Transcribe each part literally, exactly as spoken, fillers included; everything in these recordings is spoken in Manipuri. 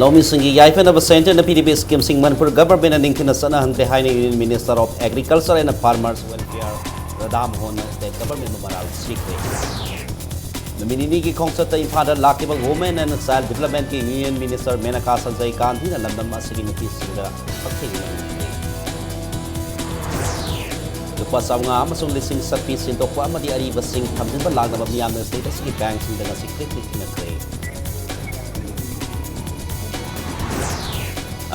ꯂꯧꯃꯤꯁꯤꯡꯒꯤ ꯌꯥꯏꯐꯅꯕ ꯁꯦꯟꯇꯔꯅ ꯄꯤꯔꯤꯕ ꯁ꯭ꯀꯤꯝꯁꯤꯡ ꯃꯅꯤꯄꯨꯔ ꯒꯚꯔꯟꯃꯦꯟꯠꯅ ꯅꯤꯡꯊꯤꯅ ꯆꯠꯅꯍꯟꯗ꯭ꯔꯦ ꯍꯥꯏꯅ union minister of agriculture and farmers welfare Radha ꯃꯣꯍꯟꯅ ꯁ꯭ꯇꯦꯠ ꯒꯚꯔꯟꯃꯦꯟꯠꯕꯨ ꯃꯔꯥꯜ ꯁꯤꯈ꯭ꯔꯦ꯫ ꯅꯨꯃꯤꯠ ꯅꯤꯅꯤꯒꯤ ꯈꯣꯡꯆꯠꯇ ꯏꯝꯐꯥꯜꯗ ꯂꯥꯛꯈꯤꯕ ꯋꯨꯃꯦꯟ ꯑꯦꯟ ꯆꯥꯏꯜ ꯗꯤꯕꯂꯞꯃꯦꯟꯠꯀꯤ ꯌꯨꯅꯤꯌꯟ ꯃꯤꯅꯤꯁꯇꯔ ꯃꯦꯅꯀꯥ ꯁꯟꯖꯌ ꯒꯥꯟꯙꯤꯅ ꯂꯝꯗꯝ ꯑꯁꯤꯒꯤ ꯅꯨꯄꯤꯁꯤꯡꯗ ꯍꯛꯊꯦꯡꯅꯅ ꯂꯨꯄꯥ ꯆꯥꯝꯃꯉꯥ ꯑꯃꯁꯨꯡ ꯂꯤꯁꯤꯡ ꯆꯠꯄꯤ ꯁꯤꯟꯗꯣꯛꯄ ꯑꯃꯗꯤ ꯑꯔꯤꯕꯁꯤꯡ ꯊꯝꯖꯤꯟꯕ ꯂꯥꯛꯅꯕ ꯃꯤꯌꯥꯝꯅ ꯁ꯭ꯇꯦꯠ ꯑꯁꯤꯒꯤ ꯕꯦꯡꯛꯁꯤꯡꯗ ꯉꯁꯤ ꯀ꯭ꯔꯤꯛ ꯀ꯭ꯔꯤꯛ ꯏꯟꯅꯈ꯭ꯔꯦ꯫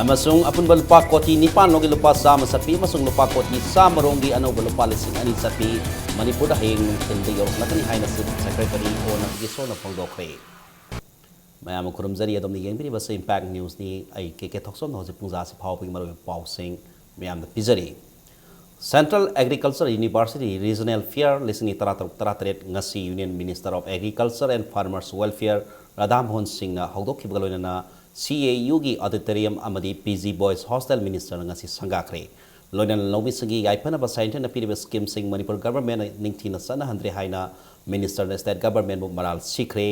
ꯑꯃꯁꯨꯡ ꯑꯄꯨꯟꯕ ꯂꯨꯄꯥ ꯀꯣꯇꯤ ꯅꯤꯄꯥꯟ ꯂꯣꯝꯒꯤ ꯂꯨꯄꯥ ꯆꯥꯝꯃ ꯆꯠꯄꯤ ꯑꯃꯁꯨꯡ ꯂꯨꯄꯥ ꯀꯣꯇꯤ ꯆꯥꯝꯃ ꯔꯣꯝꯒꯤ ꯑꯅꯧꯕ ꯂꯨꯄꯥ ꯂꯤꯁꯤꯡ ꯑꯅꯤ ꯆꯠꯄꯤ ꯃꯅꯤꯄꯨꯔꯗ ꯍꯌꯦꯡ ꯅꯨꯡꯊꯤꯜꯗ ꯌꯧꯔꯛꯂꯒꯅꯤ ꯍꯥꯏꯅ ꯆꯤꯐ ꯁꯦꯀ꯭ꯔꯦꯇꯔꯤ ꯑꯣ ꯅꯕꯀꯤꯁꯣꯔꯅ ꯐꯣꯡꯗꯣꯛꯈ꯭ꯔꯦ꯫ ꯃꯌꯥꯝ ꯑꯃ ꯈꯨꯔꯨꯝꯖꯔꯤ꯫ ꯑꯗꯣꯝꯅ ꯌꯦꯡꯕꯤꯔꯤꯕꯁꯤ ꯏꯝꯄꯦꯛ ꯅ꯭ꯌꯨꯁꯅꯤ꯫ ꯑꯩ ꯀꯦ ꯀꯦ ꯊꯣꯛꯆꯣꯝꯅ ꯍꯧꯖꯤꯛ ꯄꯨꯡꯖꯥꯁꯤ ꯐꯥꯎꯕꯒꯤ ꯃꯔꯨꯑꯣꯏꯕ ꯄꯥꯎꯁꯤꯡ ꯃꯌꯥꯝꯗ ꯄꯤꯖꯔꯤ꯫ Central agriculture university regional fair ꯂꯤꯁꯤꯡ ꯑꯅꯤ ꯇꯔꯥꯇꯔꯨꯛ ꯇꯔꯥꯇꯔꯦꯠ ꯉꯁꯤ union minister of agriculture and farmers welfare Radha Mohan ꯁꯤꯡꯅ ꯍꯧꯗꯣꯛꯈꯤꯕꯒ ꯂꯣꯏꯅꯅ ꯁꯤ ꯑꯦ ꯌꯨꯒꯤ ꯑꯣꯗꯤꯇꯣꯔꯤꯌꯝ ꯑꯃꯗꯤ ꯄꯤ ꯖꯤ ꯕꯣꯏꯁ ꯍꯣꯁꯇꯦꯜ ꯃꯤꯅꯤꯁꯇꯔꯅ ꯉꯁꯤ ꯁꯪꯒꯥꯈ꯭ꯔꯦ꯫ ꯂꯣꯏꯅꯅ ꯂꯧꯃꯤꯁꯤꯡꯒꯤ ꯌꯥꯏꯐꯅꯕ ꯁꯦꯟꯇꯔꯅ ꯄꯤꯔꯤꯕ ꯁ꯭ꯀꯤꯝꯁꯤꯡ ꯃꯅꯤꯄꯨꯔ ꯒꯚꯔꯟꯃꯦꯟꯠꯅ ꯅꯤꯡꯊꯤꯅ ꯆꯠꯅꯍꯟꯗ꯭ꯔꯦ ꯍꯥꯏꯅ ꯃꯤꯅꯤꯁꯇꯔꯅ ꯁ꯭ꯇꯦꯠ ꯒꯚꯔꯟꯃꯦꯟꯠꯕꯨ ꯃꯔꯥꯜ ꯁꯤꯈ꯭ꯔꯦ꯫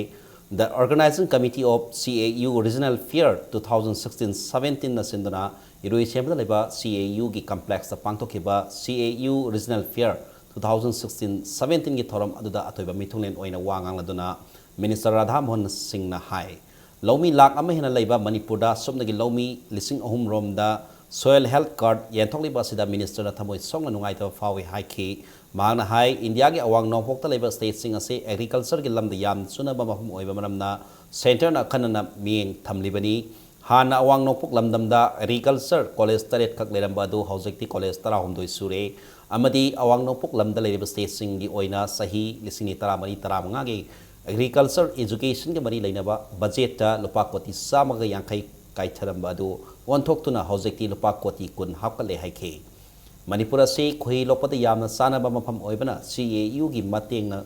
The Organizing Committee of C A U Regional Fair two thousand sixteen seventeen ꯅ ꯁꯤꯟꯗꯨꯅ ꯏꯔꯣꯏꯁꯦꯝꯕꯗ ꯂꯩꯕ ꯁꯤ ꯑꯦ ꯌꯨꯒꯤ ꯀꯝꯄ꯭ꯂꯦꯛꯁꯇ ꯄꯥꯡꯊꯣꯛꯈꯤꯕ C A U regional fair two thousand sixteen ꯁꯕꯦꯟꯇꯤꯟꯒꯤ ꯊꯧꯔꯝ ꯑꯗꯨꯗ ꯑꯊꯣꯏꯕ ꯃꯤꯊꯨꯡꯂꯦꯟ ꯑꯣꯏꯅ ꯋꯥ ꯉꯥꯡꯂꯗꯨꯅ ꯃꯤꯅꯤꯁꯇꯔ ꯔꯥꯙꯥ ꯃꯣꯍꯟ ꯁꯤꯡꯅ ꯍꯥꯏ, ꯂꯧꯃꯤ ꯂꯥꯈ ꯑꯃ ꯍꯦꯟꯅ ꯂꯩꯕ ꯃꯅꯤꯄꯨꯔꯗ ꯁꯨꯞꯅꯒꯤ ꯂꯧꯃꯤ ꯂꯤꯁꯤꯡ ꯑꯍꯨꯝ ꯔꯣꯝꯗ ꯁꯣꯏꯜ ꯍꯦꯜꯊ ꯀꯥꯔꯗ ꯌꯦꯟꯊꯣꯛꯂꯤꯕ ꯑꯁꯤꯗ ꯃꯤꯅꯤꯁꯇꯔꯅ ꯊꯃꯣꯏ ꯁꯣꯛꯅ ꯅꯨꯡꯉꯥꯏꯇꯕ ꯐꯥꯎꯏ ꯍꯥꯏꯈꯤ꯫ ꯃꯍꯥꯛꯅ ꯍꯥꯏ, ꯏꯟꯗꯤꯌꯥꯒꯤ ꯑꯋꯥꯡ ꯅꯣꯡꯄꯣꯛꯇ ꯂꯩꯕ ꯁ꯭ꯇꯦꯠꯁꯤꯡ ꯑꯁꯤ ꯑꯦꯒ꯭ꯔꯤꯀꯜꯆꯔꯒꯤ ꯂꯝꯗ ꯌꯥꯝꯅ ꯆꯨꯅꯕ ꯃꯐꯝ ꯑꯣꯏꯕ ꯃꯔꯝꯅ ꯁꯦꯟꯇꯔꯅ ꯑꯈꯟꯅꯅ ꯃꯤꯠꯌꯦꯡ ꯊꯝꯂꯤꯕꯅꯤ꯫ ꯍꯥꯟꯅ ꯑꯋꯥꯡ ꯅꯣꯡꯄꯣꯛ ꯂꯝꯗꯝꯗ ꯑꯦꯒ꯭ꯔꯤꯀꯜꯆꯔ ꯀꯣꯂꯦꯖ ꯇꯔꯦꯠ ꯈꯛ ꯂꯩꯔꯝꯕ ꯑꯗꯨ ꯍꯧꯖꯤꯛꯇꯤ ꯀꯣꯂꯦꯖ ꯇꯔꯥꯍꯨꯝꯗꯣꯏ ꯁꯨꯔꯦ ꯑꯃꯗꯤ ꯑꯋꯥꯡ ꯅꯣꯡꯄꯣꯛ ꯂꯝꯗ ꯂꯩꯔꯤꯕ ꯁ꯭ꯇꯦꯠꯁꯤꯡꯒꯤ ꯑꯣꯏꯅ ꯆꯍꯤ ꯂꯤꯁꯤꯡ ꯑꯅꯤ ꯇꯔꯥꯃꯔꯤ ꯇꯔꯥꯃꯉꯥꯒꯤ ꯑꯦꯒ꯭ꯔꯤꯀꯜꯆꯔ ꯏꯖꯨꯀꯦꯁꯟꯒ ꯃꯔꯤ ꯂꯩꯅꯕ ꯕꯖꯦꯠꯇ ꯂꯨꯄꯥ ꯀꯣꯇꯤ ꯆꯥꯝꯃꯒ ꯌꯥꯡꯈꯩ ꯀꯥꯏꯊꯔꯝꯕ ꯑꯗꯨ ꯑꯣꯟꯊꯣꯛꯇꯨꯅ ꯍꯧꯖꯤꯛꯇꯤ ꯂꯨꯄꯥ ꯀꯣꯇꯤ ꯀꯨꯟ ꯍꯥꯞꯀꯠꯂꯦ ꯍꯥꯏꯈꯤ꯫ ꯃꯅꯤꯄꯨꯔ ꯑꯁꯤ ꯈꯣꯏꯍꯤ ꯂꯣꯛꯄꯗ ꯌꯥꯝꯅ ꯆꯥꯅꯕ ꯃꯐꯝ ꯑꯣꯏꯕꯅ ꯁꯤ ꯑꯦ ꯌꯨꯒꯤ ꯃꯇꯦꯡꯅ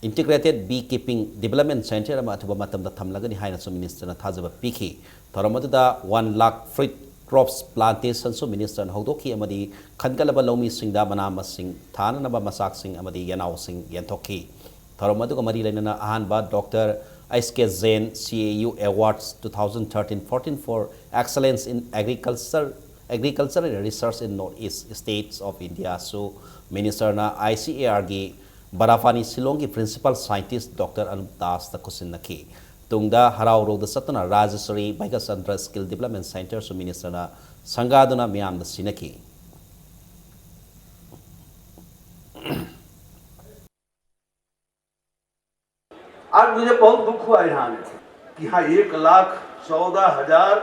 Integrated Beekeeping Development Centre ꯑꯃ ꯑꯊꯨꯕ ꯃꯇꯝꯗ ꯊꯝꯂꯒꯅꯤ ꯍꯥꯏꯅꯁꯨ ꯃꯤꯅꯤꯁꯇꯔꯅ ꯊꯥꯖꯕ ꯄꯤꯈꯤ꯫ ꯊꯧꯔꯝ ꯑꯗꯨꯗ ꯋꯥꯟ ꯂꯥꯈ ꯐ꯭ꯔꯨꯏꯠ ꯀ꯭ꯔꯣꯞꯁ ꯄ꯭ꯂꯥꯟꯇꯦꯁꯟꯁꯨ ꯃꯤꯅꯤꯁꯇꯔꯅ ꯍꯧꯗꯣꯛꯈꯤ ꯑꯃꯗꯤ ꯈꯟꯒꯠꯂꯕ ꯂꯧꯃꯤꯁꯤꯡꯗ ꯃꯅꯥ ꯃꯁꯤꯡ ꯊꯥꯅꯅꯕ ꯃꯆꯥꯛꯁꯤꯡ ꯑꯃꯗꯤ ꯌꯦꯅꯥꯎꯁꯤꯡ ꯌꯦꯟꯊꯣꯛꯈꯤ꯫ ꯊꯧꯔꯝ ꯑꯗꯨꯒ ꯃꯔꯤ ꯂꯩꯅꯅ ꯑꯍꯥꯟꯕ ꯗꯣꯛꯇꯔ ꯑꯩꯆ ꯀꯦ ꯖꯦꯟ ꯁꯤ A U Awards two thousand thirteen fourteen for Excellence in Agriculture, Agricultural Research in North East States of India ꯁꯨ ꯃꯤꯅꯤꯁꯇꯔꯅ I C A ꯑꯥꯔꯒꯤ ꯕꯔꯥꯐꯥꯅꯤ ꯁꯤꯂꯣꯡꯒꯤ Principal Scientist Doctor Anup ꯗꯥꯁꯇ ꯈꯨꯠꯁꯤꯟꯅꯈꯤ꯫ ꯇꯨꯡꯗ ꯍꯔꯥꯎ ꯍꯔꯧꯗ ꯆꯠꯇꯨꯅ ꯔꯥꯖꯁ꯭ꯔꯤ ꯕꯩꯒꯆꯟꯗ꯭ꯔ Skill Development Center ꯁꯨ ꯃꯤꯅꯤꯁꯇꯔꯅ ꯁꯪꯒꯥꯗꯨꯅ ꯃꯤꯌꯥꯝꯗ ꯁꯤꯟꯅꯈꯤ꯫ आज मुझे बहुत दुख हुआ यहाँ आने से कि हाँ, एक लाख चौदह हजार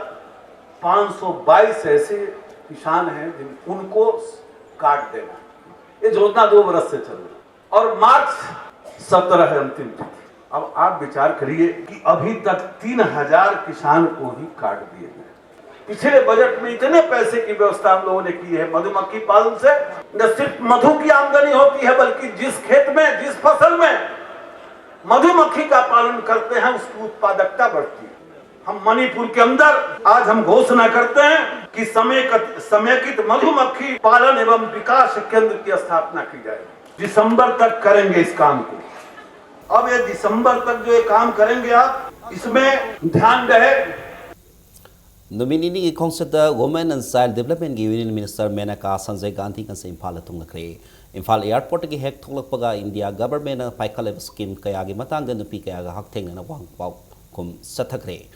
पाँच सौ बाईस ऐसे किसान हैं जिन उनको कार्ड देना है। ये योजना दो बरस से चल रही है और मार्च सत्रह है अंतिम तिथि। अब आप विचार करिए कि अभी तक तीन हजार किसान को ही कार्ड दिए गए। पिछले बजट में इतने पैसे की व्यवस्था हम लोगों ने की है मधुमक्खी पालन से। न सिर्फ मधु की आमदनी होती है, बल्कि जिस खेत में, जिस फसल में मधुमक्खी का पालन करते हैं, उसकी उत्पादकता बढ़ती है। हम मणिपुर के अंदर आज हम घोषणा करते हैं कि समेकित समेकित मधुमक्खी पालन एवं विकास केंद्र की स्थापना की जाएगी। दिसंबर तक करेंगे इस काम को। अब ये दिसंबर तक जो ये काम करेंगे आप, इसमें ध्यान रहे। ꯅꯨꯃꯤꯠ ꯅꯤꯅꯤꯒꯤ ꯈꯣꯡꯆꯠꯇ Women and Child Development ꯀꯤ Union Minister ꯃꯦꯅꯀꯥ ꯁꯟꯖꯌ ꯒꯥꯟꯙꯤ ꯉꯁꯤ ꯏꯝꯐꯥꯜꯗ ꯊꯨꯡꯂꯈ꯭ꯔꯦ꯫ ꯏꯝꯐꯥꯜ airport ꯀꯤ ꯍꯦꯛ ꯊꯣꯛꯂꯛꯄꯒ India government ꯅ ꯄꯥꯏꯈꯠꯂꯤꯕ scheme ꯀꯌꯥꯒꯤ ꯃꯇꯥꯡꯗ ꯅꯨꯄꯤ ꯀꯌꯥꯒ ꯍꯛꯊꯦꯡꯅꯅ ꯋꯥꯍꯪ ꯄꯥꯎꯈꯨꯝ ꯆꯠꯊꯈ꯭ꯔꯦ꯫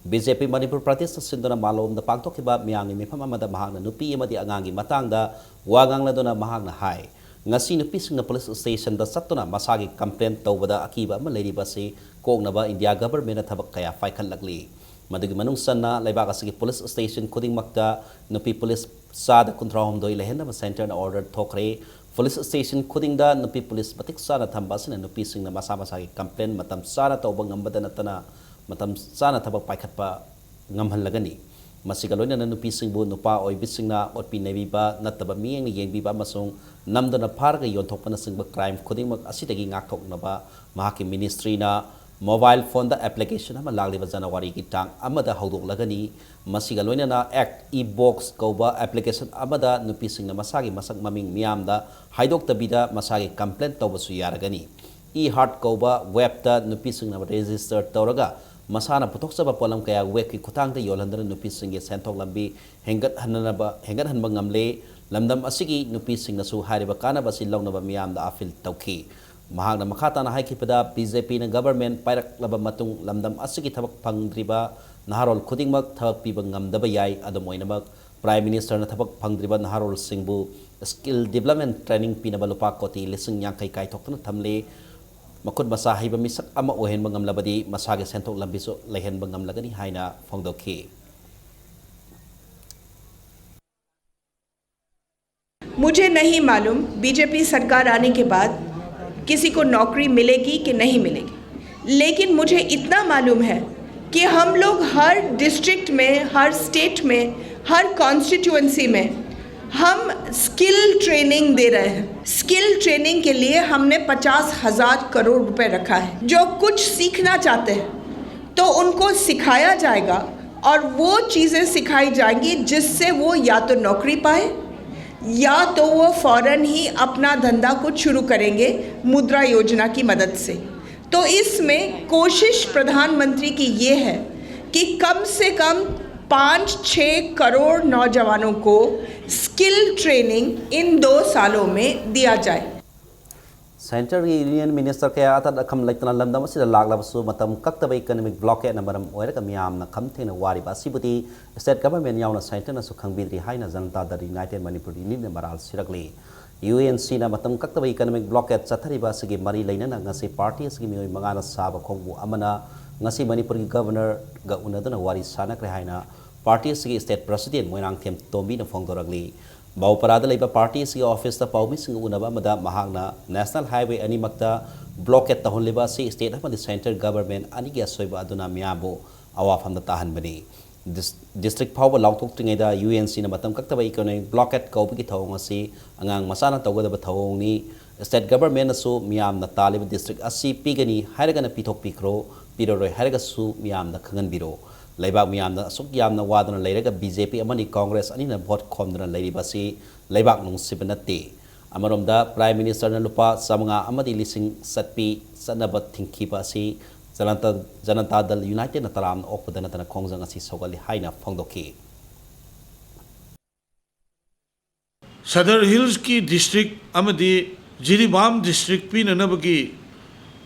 ꯕꯤ ꯖꯦ ꯄꯤ ꯃꯅꯤꯄꯨꯔ ꯄ꯭ꯔꯗꯦꯁꯅ ꯁꯤꯟꯗꯨꯅ ꯃꯥꯂꯣꯝꯗ ꯄꯥꯡꯊꯣꯛꯈꯤꯕ ꯃꯤꯌꯥꯝꯒꯤ ꯃꯤꯐꯝ ꯑꯃꯗ ꯃꯍꯥꯛꯅ ꯅꯨꯄꯤ ꯑꯃꯗꯤ ꯑꯉꯥꯡꯒꯤ ꯃꯇꯥꯡꯗ ꯋꯥ ꯉꯥꯡꯂꯗꯨꯅ ꯃꯍꯥꯛꯅ ꯍꯥꯏ, ꯉꯁꯤ ꯅꯨꯄꯤꯁꯤꯡꯅ police station ꯗ ꯆꯠꯇꯨꯅ ꯃꯁꯥꯒꯤ complaint ꯇꯧꯕꯗ ꯑꯀꯤꯕ ꯑꯃ ꯂꯩꯔꯤꯕ ꯑꯁꯤ ꯀꯣꯛꯅꯕ India government ꯅ ꯊꯕꯛ ꯀꯌꯥ ꯄꯥꯏꯈꯠꯂꯛꯂꯤ꯫ ꯃꯗꯨꯒꯤ ꯃꯅꯨꯡ ꯆꯟꯅ ꯂꯩꯕꯥꯛ ꯑꯁꯤꯒꯤ police station ꯈꯨꯗꯤꯡꯃꯛꯇ ꯅꯨꯄꯤ police ꯆꯥꯗ ꯀꯨꯟꯊ꯭ꯔꯥ ꯍꯨꯝꯗꯣꯏ ꯂꯩꯍꯟꯅꯕ centre ꯅ order ꯊꯣꯛꯈ꯭ꯔꯦ꯫ Police station ꯈꯨꯗꯤꯡꯗ ꯅꯨꯄꯤ police ꯃꯇꯤꯛ ꯆꯥꯅ ꯊꯝꯕ ꯑꯁꯤꯅ ꯅꯨꯄꯤꯁꯤꯡꯅ ꯃꯁꯥ ꯃꯁꯥꯒꯤ complaint ꯃꯇꯝ ꯆꯥꯅ ꯇꯧꯕ ꯉꯝꯕꯗ ꯅꯠꯇꯅ ꯃꯇꯝ ꯆꯥꯅ ꯊꯕꯛ ꯄꯥꯏꯈꯠꯄ ꯉꯝꯍꯜꯂꯒꯅꯤ꯫ ꯃꯁꯤꯒ ꯂꯣꯏꯅꯅ ꯅꯨꯄꯤꯁꯤꯡꯕꯨ ꯅꯨꯄꯥ ꯑꯣꯏꯕꯤꯁꯤꯡꯅ ꯑꯣꯠꯄꯤ ꯅꯩꯕꯤꯕ ꯅꯠꯇꯕ ꯃꯤꯠꯌꯦꯡꯅ ꯌꯦꯡꯕꯤꯕ ꯑꯃꯁꯨꯡ ꯅꯝꯗꯨꯅ ꯐꯥꯔꯒ ꯌꯣꯟꯊꯣꯛꯄꯅꯆꯤꯡꯕ crime ꯈꯨꯗꯤꯡꯃꯛ ꯑꯁꯤꯗꯒꯤ ꯉꯥꯛꯊꯣꯛꯅꯕ ꯃꯍꯥꯛꯀꯤ ministry ꯅ mobile phone ꯗ application ꯑꯃ ꯂꯥꯛꯂꯤꯕ ꯖꯅꯋꯥꯔꯤꯒꯤ ꯇꯥꯡ ꯑꯃꯗ ꯍꯧꯗꯣꯛꯂꯒꯅꯤ꯫ ꯃꯁꯤꯒ ꯂꯣꯏꯅꯅ Act E-Box ꯀꯧꯕ application ꯑꯃꯗ ꯅꯨꯄꯤꯁꯤꯡꯅ ꯃꯁꯥꯒꯤ ꯃꯁꯛ ꯃꯃꯤꯡ ꯃꯤꯌꯥꯝꯗ ꯍꯥꯏꯗꯣꯛꯇꯕꯤꯗ ꯃꯁꯥꯒꯤ complaint ꯇꯧꯕꯁꯨ ꯌꯥꯔꯒꯅꯤ꯫ E-heart ꯀꯧꯕ ꯋꯦꯕꯇ ꯅꯨꯄꯤꯁꯤꯡꯅ ꯔꯦꯖꯤꯁꯇꯔ ꯇꯧꯔꯒ ꯃꯁꯥꯅ ꯄꯨꯊꯣꯛꯆꯕ ꯄꯣꯠꯂꯝ ꯀꯌꯥ ꯋꯦꯕꯀꯤ ꯈꯨꯠꯊꯥꯡꯗ ꯌꯣꯜꯍꯟꯗꯨꯅ ꯅꯨꯄꯤꯁꯤꯡꯒꯤ ꯁꯦꯟꯊꯣꯛ ꯂꯝꯕꯤ ꯍꯦꯟꯒꯠꯍꯟꯅꯕ, ꯍꯦꯟꯒꯠꯍꯟꯕ ꯉꯝꯂꯦ꯫ ꯂꯝꯗꯝ ꯑꯁꯤꯒꯤ ꯅꯨꯄꯤꯁꯤꯡꯅꯁꯨ ꯍꯥꯏꯔꯤꯕ ꯀꯥꯟꯅꯕ ꯑꯁꯤ ꯂꯧꯅꯕ ꯃꯤꯌꯥꯝꯗ ꯑꯥꯄꯤꯜ ꯇꯧꯈꯤ꯫ ꯃꯍꯥꯛꯅ ꯃꯈꯥ ꯇꯥꯅ ꯍꯥꯏꯈꯤꯕꯗ, ꯕꯤ ꯖꯦ ꯄꯤꯅ ꯒꯕꯔꯃꯦꯟ ꯄꯥꯏꯔꯛꯂꯕ ꯃꯇꯨꯡ ꯂꯝꯗꯝ ꯑꯁꯤꯒꯤ ꯊꯕꯛ ꯐꯪꯗ꯭ꯔꯤꯕ ꯅꯍꯥꯔꯣꯜ ꯈꯨꯗꯤꯡꯃꯛ ꯊꯕꯛ ꯄꯤꯕ ꯉꯝꯗꯕ ꯌꯥꯏ꯫ ꯑꯗꯨꯝ ꯑꯣꯏꯅꯃꯛ, ꯄ꯭ꯔꯥꯏꯝ ꯃꯤꯅꯤꯁꯇꯔꯅ ꯊꯕꯛ ꯐꯪꯗ꯭ꯔꯤꯕ ꯅꯍꯥꯔꯣꯜꯁꯤꯡꯕꯨ ꯁ꯭ꯀꯤꯜ ꯗꯤꯕ꯭ꯂꯞꯃꯦꯟ ꯇ꯭ꯔꯦꯅꯤꯡ ꯄꯤꯅꯕ ꯂꯨꯄꯥ ꯀꯣꯇꯤ ꯂꯤꯁꯤꯡ ꯌꯥꯡꯈꯩ ꯀꯥꯏꯊꯣꯛꯇꯨꯅ ꯊꯝꯂꯤ꯫ ꯃꯈꯨꯠ ꯃꯁꯥ ꯍꯩꯕ ꯃꯤꯁꯛ ꯑꯃ ꯑꯣꯏꯍꯟꯕ ꯉꯝꯂꯕꯗꯤ ꯃꯁꯥꯒꯤ ꯁꯦꯟꯊꯣꯛ ꯂꯝꯕꯤꯁꯨ ꯂꯩꯍꯟꯕ ꯉꯝꯂꯒꯅꯤ ꯍꯥꯏꯅ ꯐꯣꯡꯗꯣꯛꯈꯤ꯫ मुझे नहीं मालूम बीजेपी सरकार आने के बाद किसी को नौकरी मिलेगी कि नहीं मिलेगी, लेकिन मुझे इतना मालूम है कि हम लोग हर डिस्ट्रिक्ट में, हर स्टेट में, हर कॉन्स्टिट्यूएंसी में हम स्किल ट्रेनिंग दे रहे हैं। स्किल ट्रेनिंग के लिए हमने पचास हज़ार करोड़ रुपए रखा है। जो कुछ सीखना चाहते हैं तो उनको सिखाया जाएगा और वो चीज़ें सिखाई जाएंगी जिससे वो या तो नौकरी पाए या तो वो फौरन ही अपना धंधा कुछ शुरू करेंगे मुद्रा योजना की मदद से। तो इसमें कोशिश प्रधानमंत्री की ये है कि कम से कम पाँच छः करोड़ नौजवानों को स्किल ट्रेनिंग इन दो सालों में दिया जाए। ꯁꯦꯟꯇꯔꯒꯤ ꯌꯨꯅꯤꯌꯟ ꯃꯤꯅꯤꯁꯇꯔ ꯀꯌꯥ ꯑꯇꯠ ꯑꯈꯝ ꯂꯩꯇꯅ ꯂꯝꯗꯝ ꯑꯁꯤꯗ ꯂꯥꯛꯂꯕꯁꯨ, ꯃꯇꯝ ꯀꯛꯇꯕ ꯏꯀꯣꯅꯣꯃꯤꯛ ꯕ꯭ꯂꯣꯀꯦꯠꯅ ꯃꯔꯝ ꯑꯣꯏꯔꯒ ꯃꯤꯌꯥꯝꯅ ꯈꯝ ꯊꯦꯡꯅ ꯋꯥꯔꯤꯕ ꯑꯁꯤꯕꯨꯗꯤ ꯁ꯭ꯇꯦꯠ ꯒꯚꯔꯟꯃꯦꯟꯠ ꯌꯥꯎꯅ ꯁꯦꯟꯇꯔꯅꯁꯨ ꯈꯪꯕꯤꯗ꯭ꯔꯤ ꯍꯥꯏꯅ ꯖꯅꯇꯥ ꯗꯜ ꯌꯨꯅꯥꯏꯇꯦꯗ ꯃꯅꯤꯄꯨꯔ ꯌꯨꯅꯤꯌꯟꯅ ꯃꯔꯥꯜ ꯁꯤꯔꯛꯂꯤ꯫ ꯌꯨ ꯑꯦꯟ ꯁꯤꯅ ꯃꯇꯝ ꯀꯛꯇꯕ ꯏꯀꯣꯅꯣꯃꯤꯛ ꯕ꯭ꯂꯣꯀꯦꯠ ꯆꯠꯊꯔꯤꯕ ꯑꯁꯤꯒꯤ ꯃꯔꯤ ꯂꯩꯅꯅ ꯉꯁꯤ ꯄꯥꯔꯇꯤ ꯑꯁꯤꯒꯤ ꯃꯤꯑꯣꯏ ꯃꯉꯥꯅ ꯁꯥꯕ ꯈꯣꯡꯕꯨ ꯑꯃꯅ ꯉꯁꯤ ꯃꯅꯤꯄꯨꯔꯒꯤ ꯒꯚꯔꯅꯔꯒ ꯎꯅꯗꯨꯅ ꯋꯥꯔꯤ ꯁꯥꯅꯈ꯭ꯔꯦ ꯍꯥꯏꯅ ꯄꯥꯔꯇꯤ ꯑꯁꯤꯒꯤ ꯁ꯭ꯇꯦꯠ ꯄ꯭ꯔꯁꯤꯗꯦꯟꯠ ꯃꯣꯏꯔꯥꯡꯊꯦꯝ ꯇꯣꯝꯕꯤꯅ ꯐꯣꯡꯗꯣꯔꯛꯂꯤ꯫ ꯕꯥꯎꯄꯔꯥꯗ ꯂꯩꯕ ꯄꯥꯔꯇꯤ ꯑꯁꯤꯒꯤ ꯑꯣꯐꯤꯁꯇ ꯄꯥꯎꯃꯤꯁꯤꯡꯒ ꯎꯅꯕ ꯑꯃꯗ ꯃꯍꯥꯛꯅ ꯅꯦꯁꯅꯦꯜ ꯍꯥꯏꯋꯦ ꯑꯅꯤꯃꯛꯇ ꯕ꯭ꯂꯣꯀꯦꯠ ꯇꯧꯍꯜꯂꯤꯕ ꯑꯁꯤ ꯁ꯭ꯇꯦꯠ ꯑꯃꯗꯤ ꯁꯦꯟꯇꯔ ꯒꯚꯔꯟꯃꯦꯟꯠ ꯑꯅꯤꯒꯤ ꯑꯁꯣꯏꯕ ꯑꯗꯨꯅ ꯃꯤꯌꯥꯝꯕꯨ ꯑꯋꯥꯐꯝꯗ ꯇꯥꯍꯟꯕꯅꯤ꯫ ꯗꯤꯁ-, ꯗꯤꯁꯇ꯭ꯔꯤꯛ ꯐꯥꯎꯕ ꯂꯥꯎꯊꯣꯛꯇ꯭ꯔꯤꯉꯩꯗ ꯌꯨ ꯑꯦꯟ ꯁꯤꯅ ꯃꯇꯝ ꯀꯛꯇꯕ ꯏꯀꯣꯅꯣꯃꯤꯛ ꯕ꯭ꯂꯣꯀꯦꯠ ꯀꯧꯕꯒꯤ ꯊꯧꯑꯣꯡ ꯑꯁꯤ ꯑꯉꯥꯡ ꯃꯆꯥꯅ ꯇꯧꯒꯗꯕ ꯊꯧꯑꯣꯡꯅꯤ꯫ ꯁ꯭ꯇꯦꯠ ꯒꯚꯔꯟꯃꯦꯟꯠꯅꯁꯨ ꯃꯤꯌꯥꯝꯅ ꯇꯥꯜꯂꯤꯕ ꯗꯤꯁꯇ꯭ꯔꯤꯛ ꯑꯁꯤ ꯄꯤꯒꯅꯤ ꯍꯥꯏꯔꯒꯅ ꯄꯤꯊꯣꯛꯄꯤꯈ꯭ꯔꯣ, ꯄꯤꯔꯔꯣꯏ ꯍꯥꯏꯔꯒꯁꯨ ꯃꯤꯌꯥꯝꯗ ꯈꯪꯍꯟꯕꯤꯔꯣ꯫ ꯂꯩꯕꯥꯛ ꯃꯤꯌꯥꯝꯅ ꯑꯁꯨꯛ ꯌꯥꯝꯅ ꯋꯥꯗꯨꯅ ꯂꯩꯔꯒ ꯕꯤ ꯖꯦ ꯄꯤ ꯑꯃꯗꯤ ꯀꯣꯡꯒ꯭ꯔꯦꯁ ꯑꯅꯤꯅ ꯚꯣꯠ ꯈꯣꯝꯗꯨꯅ ꯂꯩꯔꯤꯕ ꯑꯁꯤ ꯂꯩꯕꯥꯛ ꯅꯨꯡꯁꯤꯕ ꯅꯠꯇꯦ꯫ ꯑꯃꯔꯣꯝꯗ, Prime Ministerꯅ ꯂꯨꯄꯥ ꯆꯥꯃꯉꯥ ꯑꯃꯗꯤ ꯂꯤꯁꯤꯡ ꯆꯠꯄꯤ ꯆꯠꯅꯕ ꯊꯤꯡꯈꯤꯕ ꯑꯁꯤ ꯖꯅꯇꯥ, ꯖꯅꯇꯥ ꯗꯜ ꯌꯨꯅꯥꯏꯇꯦꯗꯅ ꯇꯔꯥꯝꯅ ꯑꯣꯛꯄꯗ ꯅꯠꯇꯅ ꯈꯣꯡꯖꯪ ꯑꯁꯤ ꯁꯧꯒꯠꯂꯤ ꯍꯥꯏꯅ ꯐꯣꯡꯗꯣꯛꯈꯤ꯫ ꯁꯗꯔ ꯍꯤꯜꯁꯀꯤ ꯗꯤꯁꯇ꯭ꯔꯤꯛ ꯑꯃꯗꯤ ꯖꯤꯔꯤꯕꯥꯝ ꯗꯤꯁꯇ꯭ꯔꯤꯛ ꯄꯤꯅꯅꯕꯒꯤ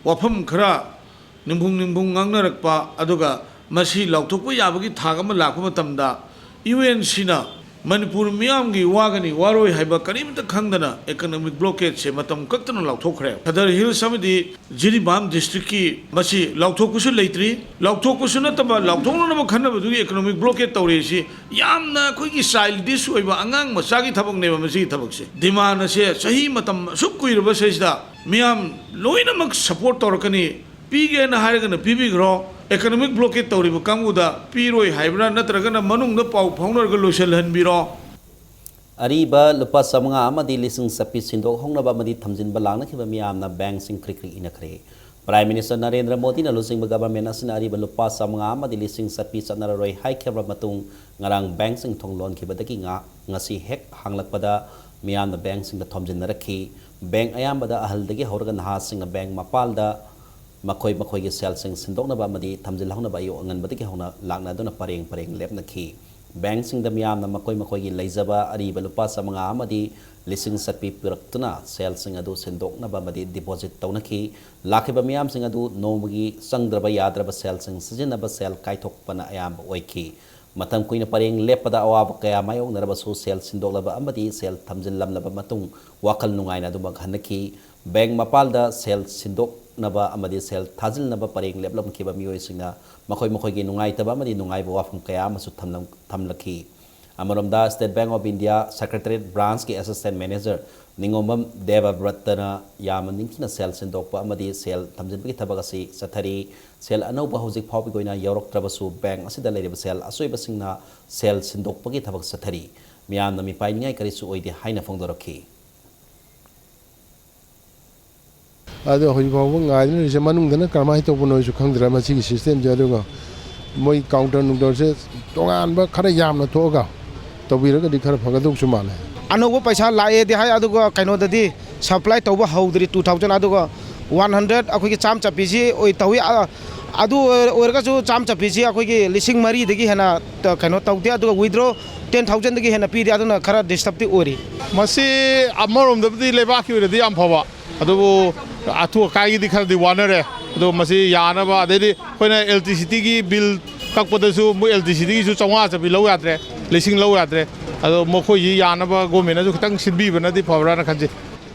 ꯋꯥꯐꯝ ꯈꯔ ꯅꯤꯡꯕꯨꯡ ꯅꯤꯡꯕꯨꯡ ꯉꯥꯡꯅꯔꯛꯄ, ꯑꯗꯨꯒ ꯃꯁꯤ ꯂꯥꯎꯊꯣꯛꯄ ꯌꯥꯕꯒꯤ ꯊꯥꯛ ꯑꯃ ꯂꯥꯛꯄ ꯃꯇꯝꯗ, ꯌꯨ ꯑꯦꯟ ꯁꯤꯅ ꯃꯅꯤꯄꯨꯔ ꯃꯤꯌꯥꯝꯒꯤ ꯋꯥꯒꯅꯤ ꯋꯥꯔꯣꯏ ꯍꯥꯏꯕ ꯀꯔꯤꯃꯇ ꯈꯪꯗꯅ economic blockade ꯁꯦ ꯃꯇꯝ ꯀꯛꯇꯅ ꯂꯥꯎꯊꯣꯛꯈ꯭ꯔꯦ꯫ ꯁꯗꯔ ꯍꯤꯜꯁ ꯑꯃꯗꯤ ꯖꯤꯔꯤꯕꯥꯝ ꯗꯤꯁꯇ꯭ꯔꯤꯛꯀꯤ ꯃꯁꯤ ꯂꯥꯎꯊꯣꯛꯄꯁꯨ ꯂꯩꯇ꯭ꯔꯤ꯫ ꯂꯥꯎꯊꯣꯛꯄꯁꯨ ꯅꯠꯇꯕ, ꯂꯥꯎꯊꯣꯛꯅꯅꯕ ꯈꯟꯅꯕꯗꯨꯒꯤ economic blockade ꯇꯧꯔꯤꯁꯤ ꯌꯥꯝꯅ ꯑꯩꯈꯣꯏꯒꯤ childish ꯑꯣꯏꯕ, ꯑꯉꯥꯡ ꯃꯆꯥꯒꯤ ꯊꯕꯛꯅꯦꯕ ꯃꯁꯤꯒꯤ ꯊꯕꯛꯁꯦ꯫ Demand ꯑꯁꯦ ꯆꯍꯤ ꯃꯇꯝ ꯑꯁꯨꯛ ꯀꯨꯏꯔꯕ ꯁꯤꯗꯩꯁꯤꯗ ꯃꯤꯌꯥꯝ ꯂꯣꯏꯅꯃꯛ support ꯇꯧꯔꯛꯀꯅꯤ, ꯄꯤꯒꯦꯅ ꯍꯥꯏꯔꯒꯅ ꯄꯤꯕꯤꯈ꯭ꯔꯣ, economic blockade ꯇꯧꯔꯤꯕ ꯀꯥꯡꯕꯨꯗ ꯄꯤꯔꯣꯏ ꯍꯥꯏꯕ꯭ꯔꯥ, ꯅꯠꯇ꯭ꯔꯒꯅ ꯃꯅꯨꯡꯗ ꯄꯥꯎ ꯐꯥꯎꯅꯔꯒ ꯂꯣꯏꯁꯤꯜꯍꯟꯕꯤꯔꯣ꯫ ꯑꯔꯤꯕ ꯂꯨꯄꯥ ꯆꯥꯃꯉꯥ ꯑꯃꯗꯤ ꯂꯤꯁꯤꯡ ꯆꯠꯄꯤ ꯁꯤꯟꯗꯣꯛꯍꯧꯅꯕ ꯑꯃꯗꯤ ꯊꯝꯖꯤꯟꯕ ꯂꯥꯛꯅꯈꯤꯕ ꯃꯤꯌꯥꯝꯅ bank ꯁꯤꯡ ꯀ꯭ꯔꯤꯛ ꯀ꯭ꯔꯤꯛ ꯏꯟꯅꯈ꯭ꯔꯦ꯫ Prime Minister ꯅꯔꯦꯟꯗ꯭ꯔ ꯃꯣꯗꯤꯅ ꯂꯨꯆꯤꯡꯕ government ꯑꯁꯤꯅ ꯑꯔꯤꯕ ꯂꯨꯄꯥ ꯆꯥꯃꯉꯥ ꯑꯃꯗꯤ ꯂꯤꯁꯤꯡ ꯆꯠꯄꯤ ꯆꯠꯅꯔꯔꯣꯏ ꯍꯥꯏꯈ꯭ꯔꯕ ꯃꯇꯨꯡ, ꯉꯔꯥꯡ bank ꯁꯤꯡ ꯊꯣꯡ ꯂꯣꯟꯈꯤꯕꯗꯒꯤ ꯉꯥ-, ꯉꯁꯤ ꯍꯦꯛ ꯍꯥꯡꯂꯛꯄꯗ ꯃꯤꯌꯥꯝꯅ bank ꯁꯤꯡꯗ ꯊꯣꯝꯖꯤꯟꯅꯔꯛꯈꯤ꯫ Bank ꯑꯌꯥꯝꯕꯗ ꯑꯍꯜꯗꯒꯤ ꯍꯧꯔꯒ ꯅꯍꯥꯁꯤꯡꯅ bank ꯃꯄꯥꯜꯗ ꯃꯈꯣꯏ ꯃꯈꯣꯏꯒꯤ ꯁꯦꯜꯁꯤꯡ ꯁꯤꯟꯗꯣꯛꯅꯕ ꯑꯃꯗꯤ ꯊꯝꯖꯤꯜꯍꯧꯅꯕ ꯑꯌꯨꯛ ꯑꯉꯟꯕꯗꯒꯤ ꯍꯧꯅ ꯂꯥꯛꯅꯗꯨꯅ ꯄꯔꯦꯡ ꯄꯔꯦꯡ ꯂꯦꯞꯅꯈꯤ꯫ Bank ꯁꯤꯡꯗ ꯃꯤꯌꯥꯝꯅ ꯃꯈꯣꯏ ꯃꯈꯣꯏꯒꯤ ꯂꯩꯖꯕ ꯑꯔꯤꯕ ꯂꯨꯄꯥ ꯆꯥꯃꯉꯥ ꯑꯃꯗꯤ ꯂꯤꯁꯤꯡ ꯆꯠꯄꯤ ꯄꯨꯔꯛꯇꯨꯅ ꯁꯦꯜꯁꯤꯡ ꯑꯗꯨ ꯁꯤꯟꯗꯣꯛꯅꯕ ꯑꯃꯗꯤ deposit ꯇꯧꯅꯈꯤ꯫ ꯂꯥꯛꯈꯤꯕ ꯃꯤꯌꯥꯝꯁꯤꯡ ꯑꯗꯨ ꯅꯣꯡꯃꯒꯤ ꯆꯪꯗ꯭ꯔꯕ ꯌꯥꯗ꯭ꯔꯕ ꯁꯦꯜꯁꯤꯡ ꯁꯤꯖꯤꯟꯅꯕ ꯁꯦꯜ ꯀꯥꯏꯊꯣꯛꯄꯅ ꯑꯌꯥꯝꯕ ꯑꯣꯏꯈꯤ꯫ ꯃꯇꯝ ꯀꯨꯏꯅ ꯄꯔꯦꯡ ꯂꯦꯞꯄꯗ ꯑꯋꯥꯕ ꯀꯌꯥ ꯃꯥꯌꯣꯛꯅꯔꯕꯁꯨ ꯁꯦꯜ ꯁꯤꯟꯗꯣꯛꯂꯕ ꯑꯃꯗꯤ ꯁꯦꯜ ꯊꯝꯖꯤꯜꯂꯝꯂꯕ ꯃꯇꯨꯡ ꯋꯥꯈꯜ ꯅꯨꯡꯉꯥꯏꯅ ꯑꯗꯨꯃꯛ ꯍꯟꯅꯈꯤ꯫ Bank ꯃꯄꯥꯜꯗ ꯁꯦꯜ ꯁꯤꯟꯗꯣꯛꯅꯕ ꯑꯃꯗꯤ ꯁꯦꯜ ꯊꯥꯖꯤꯟꯅꯕ ꯄꯔꯦꯡ ꯂꯦꯞꯂꯝꯈꯤꯕ ꯃꯤꯑꯣꯏꯁꯤꯡꯅ ꯃꯈꯣꯏ ꯃꯈꯣꯏꯒꯤ ꯅꯨꯡꯉꯥꯏꯇꯕ ꯑꯃꯗꯤ ꯅꯨꯡꯉꯥꯏꯕ ꯋꯥꯐꯝ ꯀꯌꯥ ꯑꯃꯁꯨ ꯊꯝꯂꯝ-, ꯊꯝꯂꯛꯈꯤ꯫ ꯑꯃꯔꯣꯝꯗ, State Bank of India Secretariat branch ꯀꯤ assistant manager ꯅꯤꯉꯣꯝꯕꯝ ꯗꯦꯕꯕ꯭ꯔꯠꯇꯅ ꯌꯥꯝꯅ ꯅꯤꯡꯊꯤꯅ ꯁꯦꯜ ꯁꯤꯟꯗꯣꯛꯄ ꯑꯃꯗꯤ ꯁꯦꯜ ꯊꯝꯖꯤꯟꯕꯒꯤ ꯊꯕꯛ ꯑꯁꯤ ꯆꯠꯊꯔꯤ꯫ ꯁꯦꯜ ꯑꯅꯧꯕ ꯍꯧꯖꯤꯛ ꯐꯥꯎꯕꯒꯤ ꯑꯣꯏꯅ ꯌꯧꯔꯛꯇ꯭ꯔꯕꯁꯨ, bank ꯑꯁꯤꯗ ꯂꯩꯔꯤꯕ ꯁꯦꯜ ꯑꯆꯣꯏꯕꯁꯤꯡꯅ ꯁꯦꯜ ꯁꯤꯟꯗꯣꯛꯄꯒꯤ ꯊꯕꯛ ꯆꯠꯊꯔꯤ꯫ ꯃꯤꯌꯥꯝꯅ ꯃꯤꯄꯥꯏꯅꯤꯡꯉꯥꯏ ꯀꯔꯤꯁꯨ ꯑꯣꯏꯗꯦ ꯍꯥꯏꯅ ꯐꯣꯡꯗꯣꯔꯛꯈꯤ꯫ ꯑꯗꯣ ꯍꯧꯖꯤꯛ ꯐꯥꯎꯕ ꯉꯥꯏꯗꯨꯅ ꯂꯩꯔꯤꯁꯦ, ꯃꯅꯨꯡꯗꯅ ꯀꯔꯝꯍꯥꯏꯅ ꯇꯧꯕꯅꯣꯁꯨ ꯈꯪꯗ꯭ꯔꯦ ꯃꯁꯤꯒꯤ system ꯁꯦ꯫ ꯑꯗꯨꯒ ꯃꯣꯏ counter ꯅꯨꯡꯇꯔꯁꯦ ꯇꯣꯉꯥꯟꯕ ꯈꯔ ꯌꯥꯝꯅ ꯊꯣꯛꯑꯒ ꯇꯧꯕꯤꯔꯒꯗꯤ ꯈꯔ ꯐꯒꯗꯧꯁꯨ ꯃꯥꯜꯂꯦ꯫ ꯑꯅꯧꯕ ꯄꯩꯁꯥ ꯂꯥꯛꯑꯦꯗꯤ ꯍꯥꯏ, ꯑꯗꯨꯒ ꯀꯩꯅꯣꯗꯗꯤ ꯁꯄ꯭ꯂꯥꯏ ꯇꯧꯕ ꯍꯧꯗ꯭ꯔꯤ꯫ ꯇꯨ ꯊꯥꯎꯖꯟ, ꯑꯗꯨꯒ ꯋꯥꯟ ꯍꯟꯗ꯭ꯔꯦꯠ ꯑꯩꯈꯣꯏꯒꯤ ꯆꯥꯝ ꯆꯠꯄꯤꯁꯤ ꯑꯣꯏ ꯇꯧꯏ꯫ ꯑ, ꯑꯗꯨ ꯑꯣꯏꯔ-, ꯑꯣꯏꯔꯒꯁꯨ ꯆꯥꯝ ꯆꯠꯄꯤꯁꯤ ꯑꯩꯈꯣꯏꯒꯤ ꯂꯤꯁꯤꯡ ꯃꯔꯤꯗꯒꯤ ꯍꯦꯟꯅ ꯇ-, ꯀꯩꯅꯣ ꯇꯧꯗꯦ, ꯑꯗꯨꯒ ꯋꯤꯗ꯭ꯔꯣ ꯇꯦꯟ ꯊꯥꯎꯖꯟꯗꯒꯤ ꯍꯦꯟꯅ ꯄꯤꯗꯦ꯫ ꯑꯗꯨꯅ ꯈꯔ ꯗꯤꯁꯇꯔꯕꯇꯤ ꯑꯣꯏꯔꯤ꯫ ꯃꯁꯤ ꯑꯃꯔꯣꯝꯗꯕꯨꯗꯤ ꯂꯩꯕꯥꯛꯀꯤ ꯑꯣꯏꯅꯗꯤ ꯌꯥꯝ ꯐꯕ, ꯑꯗꯨꯕꯨ ꯑꯊꯨ ꯑꯀꯥꯏꯒꯤꯗꯤ ꯈꯔꯗꯤ ꯋꯥꯅꯔꯦ꯫ ꯑꯗꯣ ꯃꯁꯤ ꯌꯥꯅꯕ, ꯑꯗꯩꯗꯤ ꯑꯩꯈꯣꯏꯅ ꯑꯦꯂꯦꯛꯇ꯭ꯔꯤꯁꯤꯇꯤꯒꯤ ꯕꯤꯜ ꯀꯛꯄꯗꯁꯨ ꯃꯣꯏ ꯑꯦꯂꯦꯛꯇ꯭ꯔꯤꯁꯤꯇꯤꯒꯤꯁꯨ ꯆꯥꯝꯃꯉꯥ ꯆꯠꯄꯤ ꯂꯧ ꯌꯥꯗ꯭ꯔꯦ, ꯂꯤꯁꯤꯡ ꯂꯧ ꯌꯥꯗ꯭ꯔꯦ꯫ ꯑꯗꯣ ꯃꯈꯣꯏꯁꯤ ꯌꯥꯅꯕ ꯒꯣꯔꯃꯦꯟꯅꯁꯨ ꯈꯤꯇꯪ ꯁꯤꯟꯕꯤꯕꯅꯗꯤ ꯐꯕ꯭ꯔꯥꯅ ꯈꯟꯖꯩ꯫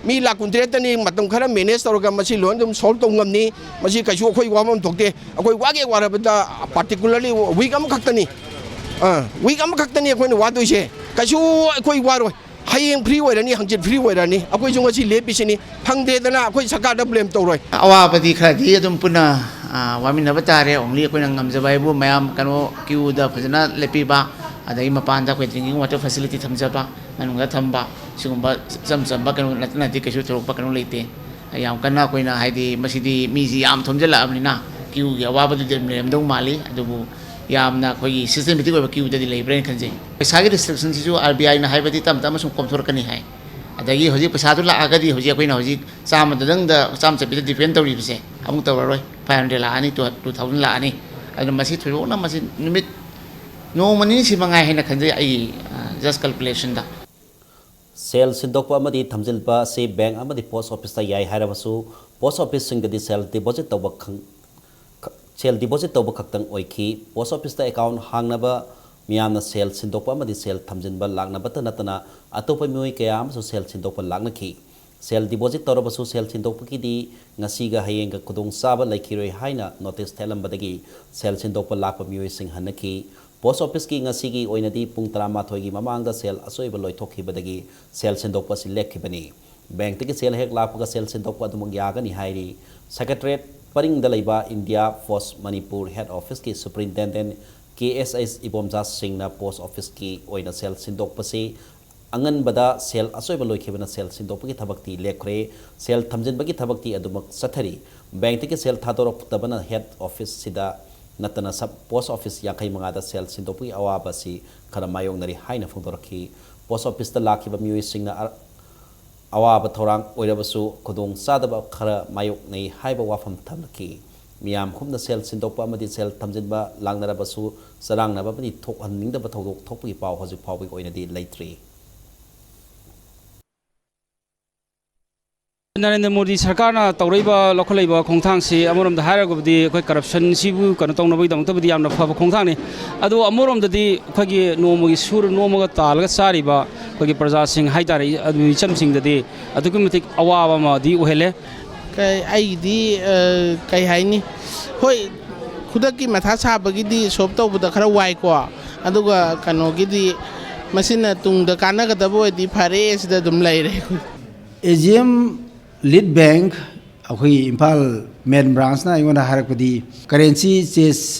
ꯃꯤ ꯂꯥꯈ ꯀꯨꯟꯇꯔꯦꯠꯇꯅꯤ, ꯃꯇꯝ ꯈꯔ ꯃꯦꯅꯦꯖ ꯇꯧꯔꯒ ꯃꯁꯤ ꯂꯣꯏꯅ ꯑꯗꯨꯝ ꯁꯣꯜꯕ ꯇꯧ ꯉꯝꯅꯤ꯫ ꯃꯁꯤ ꯀꯩꯁꯨ ꯑꯩꯈꯣꯏ ꯋꯥꯐꯝ ꯊꯣꯛꯇꯦ꯫ ꯑꯩꯈꯣꯏ ꯋꯥꯒꯦ ꯋꯥꯔꯕꯗ ꯄꯥꯔꯇꯤꯀꯨꯂꯔꯂꯤ ꯋꯤꯛ ꯑꯃꯈꯛꯇꯅꯤ, ꯑꯥ, ꯋꯤꯛ ꯑꯃꯈꯛꯇꯅꯤ ꯑꯩꯈꯣꯏꯅ ꯋꯥꯗꯣꯏꯁꯦ꯫ ꯀꯩꯁꯨ ꯑꯩꯈꯣꯏ ꯋꯥꯔꯣꯏ꯫ ꯍꯌꯦꯡ ꯐ꯭ꯔꯤ ꯑꯣꯏꯔꯅꯤ, ꯍꯪꯆꯤꯠ ꯐ꯭ꯔꯤ ꯑꯣꯏꯔꯅꯤ꯫ ꯑꯩꯈꯣꯏꯁꯨ ꯉꯁꯤ ꯂꯦꯞꯄꯤꯁꯤꯅꯤ꯫ ꯐꯪꯗ꯭ꯔꯦꯗꯅ ꯑꯩꯈꯣꯏ ꯁꯔꯀꯥꯔꯗ ꯕ꯭ꯂꯦꯝ ꯇꯧꯔꯣꯏ꯫ ꯑꯋꯥꯕꯗꯤ ꯈꯔꯗꯤ ꯑꯗꯨꯝ ꯄꯨꯟꯅ, ꯑ, ꯋꯥꯃꯤꯟꯅꯕ ꯇꯥꯔꯦ꯫ Only ꯑꯩꯈꯣꯏꯅ ꯉꯝꯖꯕ ꯍꯥꯏꯕꯨ ꯃꯌꯥꯝ ꯀꯩꯅꯣ ꯀ꯭ꯌꯨꯗ ꯐꯖꯅ ꯂꯦꯞꯄꯤꯕ, ꯑꯗꯒꯤ ꯃꯄꯥꯟꯗ ꯑꯩꯈꯣꯏ drinking water facility ꯊꯝꯖꯕ, ꯃꯅꯨꯡꯗ ꯊꯝꯕ, ꯁꯤꯒꯨꯝꯕ ꯏꯆꯝ ꯆꯝꯕ ꯀꯩꯅꯣ ꯅꯠꯇꯅꯗꯤ ꯀꯩꯁꯨ ꯊꯣꯏꯗꯣꯛꯄ ꯀꯩꯅꯣ ꯂꯩꯇꯦ꯫ ꯌꯥꯝ ꯀꯟꯅ ꯑꯩꯈꯣꯏꯅ, ꯍꯥꯏꯗꯤ, ꯃꯁꯤꯗꯤ ꯃꯤꯁꯤ ꯌꯥꯝ ꯊꯣꯝꯖꯤꯜꯂꯛꯑꯕꯅꯤꯅ ꯀ꯭ꯌꯨꯒꯤ ꯑꯋꯥꯕꯗꯨꯗꯤ ꯑꯗꯨꯝ ꯂꯩꯔꯝꯗꯧ ꯃꯥꯜꯂꯤ꯫ ꯑꯗꯨꯕꯨ ꯌꯥꯝꯅ ꯑꯩꯈꯣꯏꯒꯤ systematic ꯑꯣꯏꯕ ꯀ꯭ꯌꯨꯗꯗꯤ ꯂꯩꯕ꯭ꯔꯥ ꯍꯥꯏꯅ ꯈꯟꯖꯩ꯫ ꯄꯩꯁꯥꯒꯤ restrictionꯁꯤꯁꯨ RBIꯅ ꯍꯥꯏꯕꯗꯤ ꯇꯞ ꯇꯞꯅ ꯁꯨꯝ ꯀꯣꯝꯊꯣꯔꯛꯀꯅꯤ ꯍꯥꯏ꯫ ꯑꯗꯒꯤ ꯍꯧꯖꯤꯛ ꯄꯩꯁꯥꯗꯨ ꯂꯥꯛꯑꯒꯗꯤ ꯍꯧꯖꯤꯛ ꯑꯩꯈꯣꯏꯅ ꯍꯧꯖꯤꯛ ꯆꯥꯝꯃꯗꯗꯪꯗ, ꯆꯥꯝꯃ ꯆꯠꯄꯤꯗ depend ꯇꯧꯔꯤꯕꯁꯦ ꯑꯃꯨꯛ ꯇꯧꯔꯔꯣꯏ꯫ Five hundred ꯂꯥꯛꯑꯅꯤ, two, two thousand ꯂꯥꯛꯑꯅꯤ꯫ ꯑꯗꯨꯅ ꯃꯁꯤ ꯊꯣꯏꯗꯣꯛꯅ ꯃꯁꯤ ꯅꯨꯃꯤꯠ ꯅꯣꯡꯃ ꯅꯤꯅꯤ ꯁꯤ ꯃꯉꯥꯏ ꯍꯥꯏꯅ ꯈꯟꯖꯩ ꯑꯩ, ꯑ, just calculationꯗ꯫ ꯁꯦꯜ ꯁꯤꯟꯗꯣꯛꯄ ꯑꯃꯗꯤ ꯊꯝꯖꯤꯟꯕ ꯑꯁꯤ bank ꯑꯃꯗꯤ post officeꯇ ꯌꯥꯏ ꯍꯥꯏꯔꯕꯁꯨ, post officeꯁꯤꯡꯗꯗꯤ ꯁꯦꯜ deposit ꯇꯧꯕ ꯈꯪ-, ꯈ-, ꯁꯦꯜ deposit ꯇꯧꯕ ꯈꯛꯇꯪ ꯑꯣꯏꯈꯤ꯫ Post officeꯇ account ꯍꯥꯡꯅꯕ ꯃꯤꯌꯥꯝꯅ ꯁꯦꯜ ꯁꯤꯟꯗꯣꯛꯄ ꯑꯃꯗꯤ ꯁꯦꯜ ꯊꯝꯖꯤꯟꯕ ꯂꯥꯛꯅꯕꯇ ꯅꯠꯇꯅ, ꯑꯇꯣꯞꯄ ꯃꯤꯑꯣꯏ ꯀꯌꯥ ꯑꯃꯁꯨ ꯁꯦꯜ ꯁꯤꯟꯗꯣꯛꯄ ꯂꯥꯛꯅꯈꯤ꯫ ꯁꯦꯜ deposit ꯇꯧꯔꯕꯁꯨ, ꯁꯦꯜ ꯁꯤꯟꯗꯣꯛꯄꯒꯤꯗꯤ ꯉꯁꯤꯒ ꯍꯌꯦꯡꯒ ꯈꯨꯗꯣꯡꯆꯥꯕ ꯂꯩꯈꯤꯔꯣꯏ ꯍꯥꯏꯅ notice ꯊꯦꯠꯂꯝꯕꯗꯒꯤ ꯁꯦꯜ ꯁꯤꯟꯗꯣꯛꯄ ꯂꯥꯛꯄ ꯃꯤꯑꯣꯏꯁꯤꯡ ꯍꯟꯅꯈꯤ꯫ Post officeꯀꯤ ꯉꯁꯤꯒꯤ ꯑꯣꯏꯅꯗꯤ ꯄꯨꯡ ꯇꯔꯥꯃꯥꯊꯣꯏꯒꯤ ꯃꯃꯥꯡꯗ ꯁꯦꯜ ꯑꯆꯣꯏꯕ ꯂꯣꯏꯊꯣꯛꯈꯤꯕꯗꯒꯤ ꯁꯦꯜ ꯁꯤꯟꯗꯣꯛꯄ ꯑꯁꯤ ꯂꯦꯞꯈꯤꯕꯅꯤ꯫ Bankꯇꯒꯤ ꯁꯦꯜ ꯍꯦꯛ ꯂꯥꯛꯄꯒ ꯁꯦꯜ ꯁꯤꯟꯗꯣꯛꯄ ꯑꯗꯨꯃꯛ ꯌꯥꯒꯅꯤ ꯍꯥꯏꯔꯤ꯫ Secretariat ꯄꯔꯤꯡꯗ ꯂꯩꯕ India Post Manipur Head Officeꯀꯤ Superintendent K S S Ibomcha ꯁꯤꯡꯅ post officeꯀꯤ ꯑꯣꯏꯅ ꯁꯦꯜ ꯁꯤꯟꯗꯣꯛꯄꯁꯤ ꯑꯉꯟꯕꯗ ꯁꯦꯜ ꯑꯆꯣꯏꯕ ꯂꯣꯏꯈꯤꯕꯅ ꯁꯦꯜ ꯁꯤꯟꯗꯣꯛꯄꯒꯤ ꯊꯕꯛꯇꯤ ꯂꯦꯞꯈ꯭ꯔꯦ꯫ ꯁꯦꯜ ꯊꯝꯖꯤꯟꯕꯒꯤ ꯊꯕꯛꯇꯤ ꯑꯗꯨꯃꯛ ꯆꯠꯊꯔꯤ꯫ Bankꯇꯒꯤ ꯁꯦꯜ ꯊꯥꯗꯣꯔꯛꯇꯕꯅ head officeꯁꯤꯗ ꯅꯠꯇꯅ sub post office ꯌꯥꯡꯈꯩ ꯃꯉꯥꯗ ꯁꯦꯜ ꯁꯤꯟꯗꯣꯛꯄꯒꯤ ꯑꯋꯥꯕ ꯑꯁꯤ ꯈꯔ ꯃꯥꯌꯣꯛꯅꯔꯤ ꯍꯥꯏꯅ ꯐꯣꯡꯗꯣꯔꯛꯈꯤ꯫ ꯄꯣꯁ ꯑꯣꯐꯤꯁꯇ ꯂꯥꯛꯈꯤꯕ ꯃꯤꯑꯣꯏꯁꯤꯡꯅ ꯑ-, ꯑꯋꯥꯕ ꯊꯧꯔꯥꯡ ꯑꯣꯏꯔꯕꯁꯨ ꯈꯨꯗꯣꯡ ꯆꯥꯗꯕ ꯈꯔ ꯃꯥꯌꯣꯛꯅꯩ ꯍꯥꯏꯕ ꯋꯥꯐꯝ ꯊꯝꯂꯛꯈꯤ꯫ ꯃꯤꯌꯥꯝ ꯈꯨꯝꯅ ꯁꯦꯜ ꯁꯤꯟꯗꯣꯛꯄ ꯑꯃꯗꯤ ꯁꯦꯜ ꯊꯝꯖꯤꯟꯕ ꯂꯥꯡꯅꯔꯕꯁꯨ ꯆꯔꯥꯡꯅꯕ ꯑꯃꯗꯤ ꯊꯣꯛꯍꯟꯅꯤꯡꯗꯕ ꯊꯧꯗꯣꯛ ꯊꯣꯛꯄꯒꯤ ꯄꯥꯎ ꯍꯧꯖꯤꯛ ꯐꯥꯎꯕꯒꯤ ꯑꯣꯏꯅꯗꯤ ꯂꯩꯇ꯭ꯔꯤ꯫ ꯅꯔꯦꯟꯗ꯭ꯔ ꯃꯣꯗꯤ ꯁꯔꯀꯥꯔꯅ ꯇꯧꯔꯛꯏꯕ, ꯂꯧꯈꯠꯂꯛꯏꯕ ꯈꯣꯡꯊꯥꯡꯁꯤ ꯑꯃꯔꯣꯝꯗ ꯍꯥꯏꯔꯒꯕꯨꯗꯤ ꯑꯩꯈꯣꯏ ꯀꯔꯞꯁꯟꯁꯤꯕꯨ ꯀꯩꯅꯣ ꯇꯧꯅꯕꯒꯤꯗꯃꯛꯇꯕꯨꯗꯤ ꯌꯥꯝꯅ ꯐꯕ ꯈꯣꯡꯊꯥꯡꯅꯤ꯫ ꯑꯗꯨ ꯑꯃꯔꯣꯝꯗꯗꯤ ꯑꯩꯈꯣꯏꯒꯤ ꯅꯣꯡꯃꯒꯤ ꯁꯨꯔ ꯅꯣꯝꯃꯒ ꯇꯥꯜꯂꯒ ꯆꯥꯔꯤꯕ ꯑꯩꯈꯣꯏꯒꯤ ꯄ꯭ꯔꯖꯥꯁꯤꯡ ꯍꯥꯏꯇꯥꯔꯦ, ꯑꯗꯨ ꯃꯤꯆꯝꯁꯤꯡꯗꯗꯤ ꯑꯗꯨꯛꯀꯤ ꯃꯇꯤꯛ ꯑꯋꯥꯕ ꯑꯃꯗꯤ ꯑꯣꯏꯍꯜꯂꯦ꯫ ꯀꯩ-, ꯑꯩꯒꯤꯗꯤ, ꯑ, ꯀꯩ ꯍꯥꯏꯅꯤ, ꯍꯣꯏ, ꯈꯨꯗꯛꯀꯤ ꯃꯊꯥ ꯁꯥꯕꯒꯤꯗꯤ ꯁꯣꯞ ꯇꯧꯕꯗ ꯈꯔ ꯋꯥꯏꯀꯣ, ꯑꯗꯨꯒ ꯀꯩꯅꯣꯒꯤꯗꯤ ꯃꯁꯤꯅ ꯇꯨꯡꯗ ꯀꯥꯟꯅꯒꯗꯕ ꯑꯣꯏꯗꯤ ꯐꯔꯦ ꯁꯤꯗ ꯑꯗꯨꯝ ꯂꯩꯔꯦ꯫ ꯑꯦ ꯖꯤ ꯑꯦꯝ ꯂꯤꯗ ꯕꯦꯡꯛ, ꯑꯩꯈꯣꯏꯒꯤ ꯏꯝꯐꯥꯜ ꯃꯦꯟ ꯕ꯭ꯔꯥꯟꯁꯅ ꯑꯩꯉꯣꯟꯗ ꯍꯥꯏꯔꯛꯄꯗꯤ, ꯀꯔꯦꯟꯁꯤ ꯆꯦ,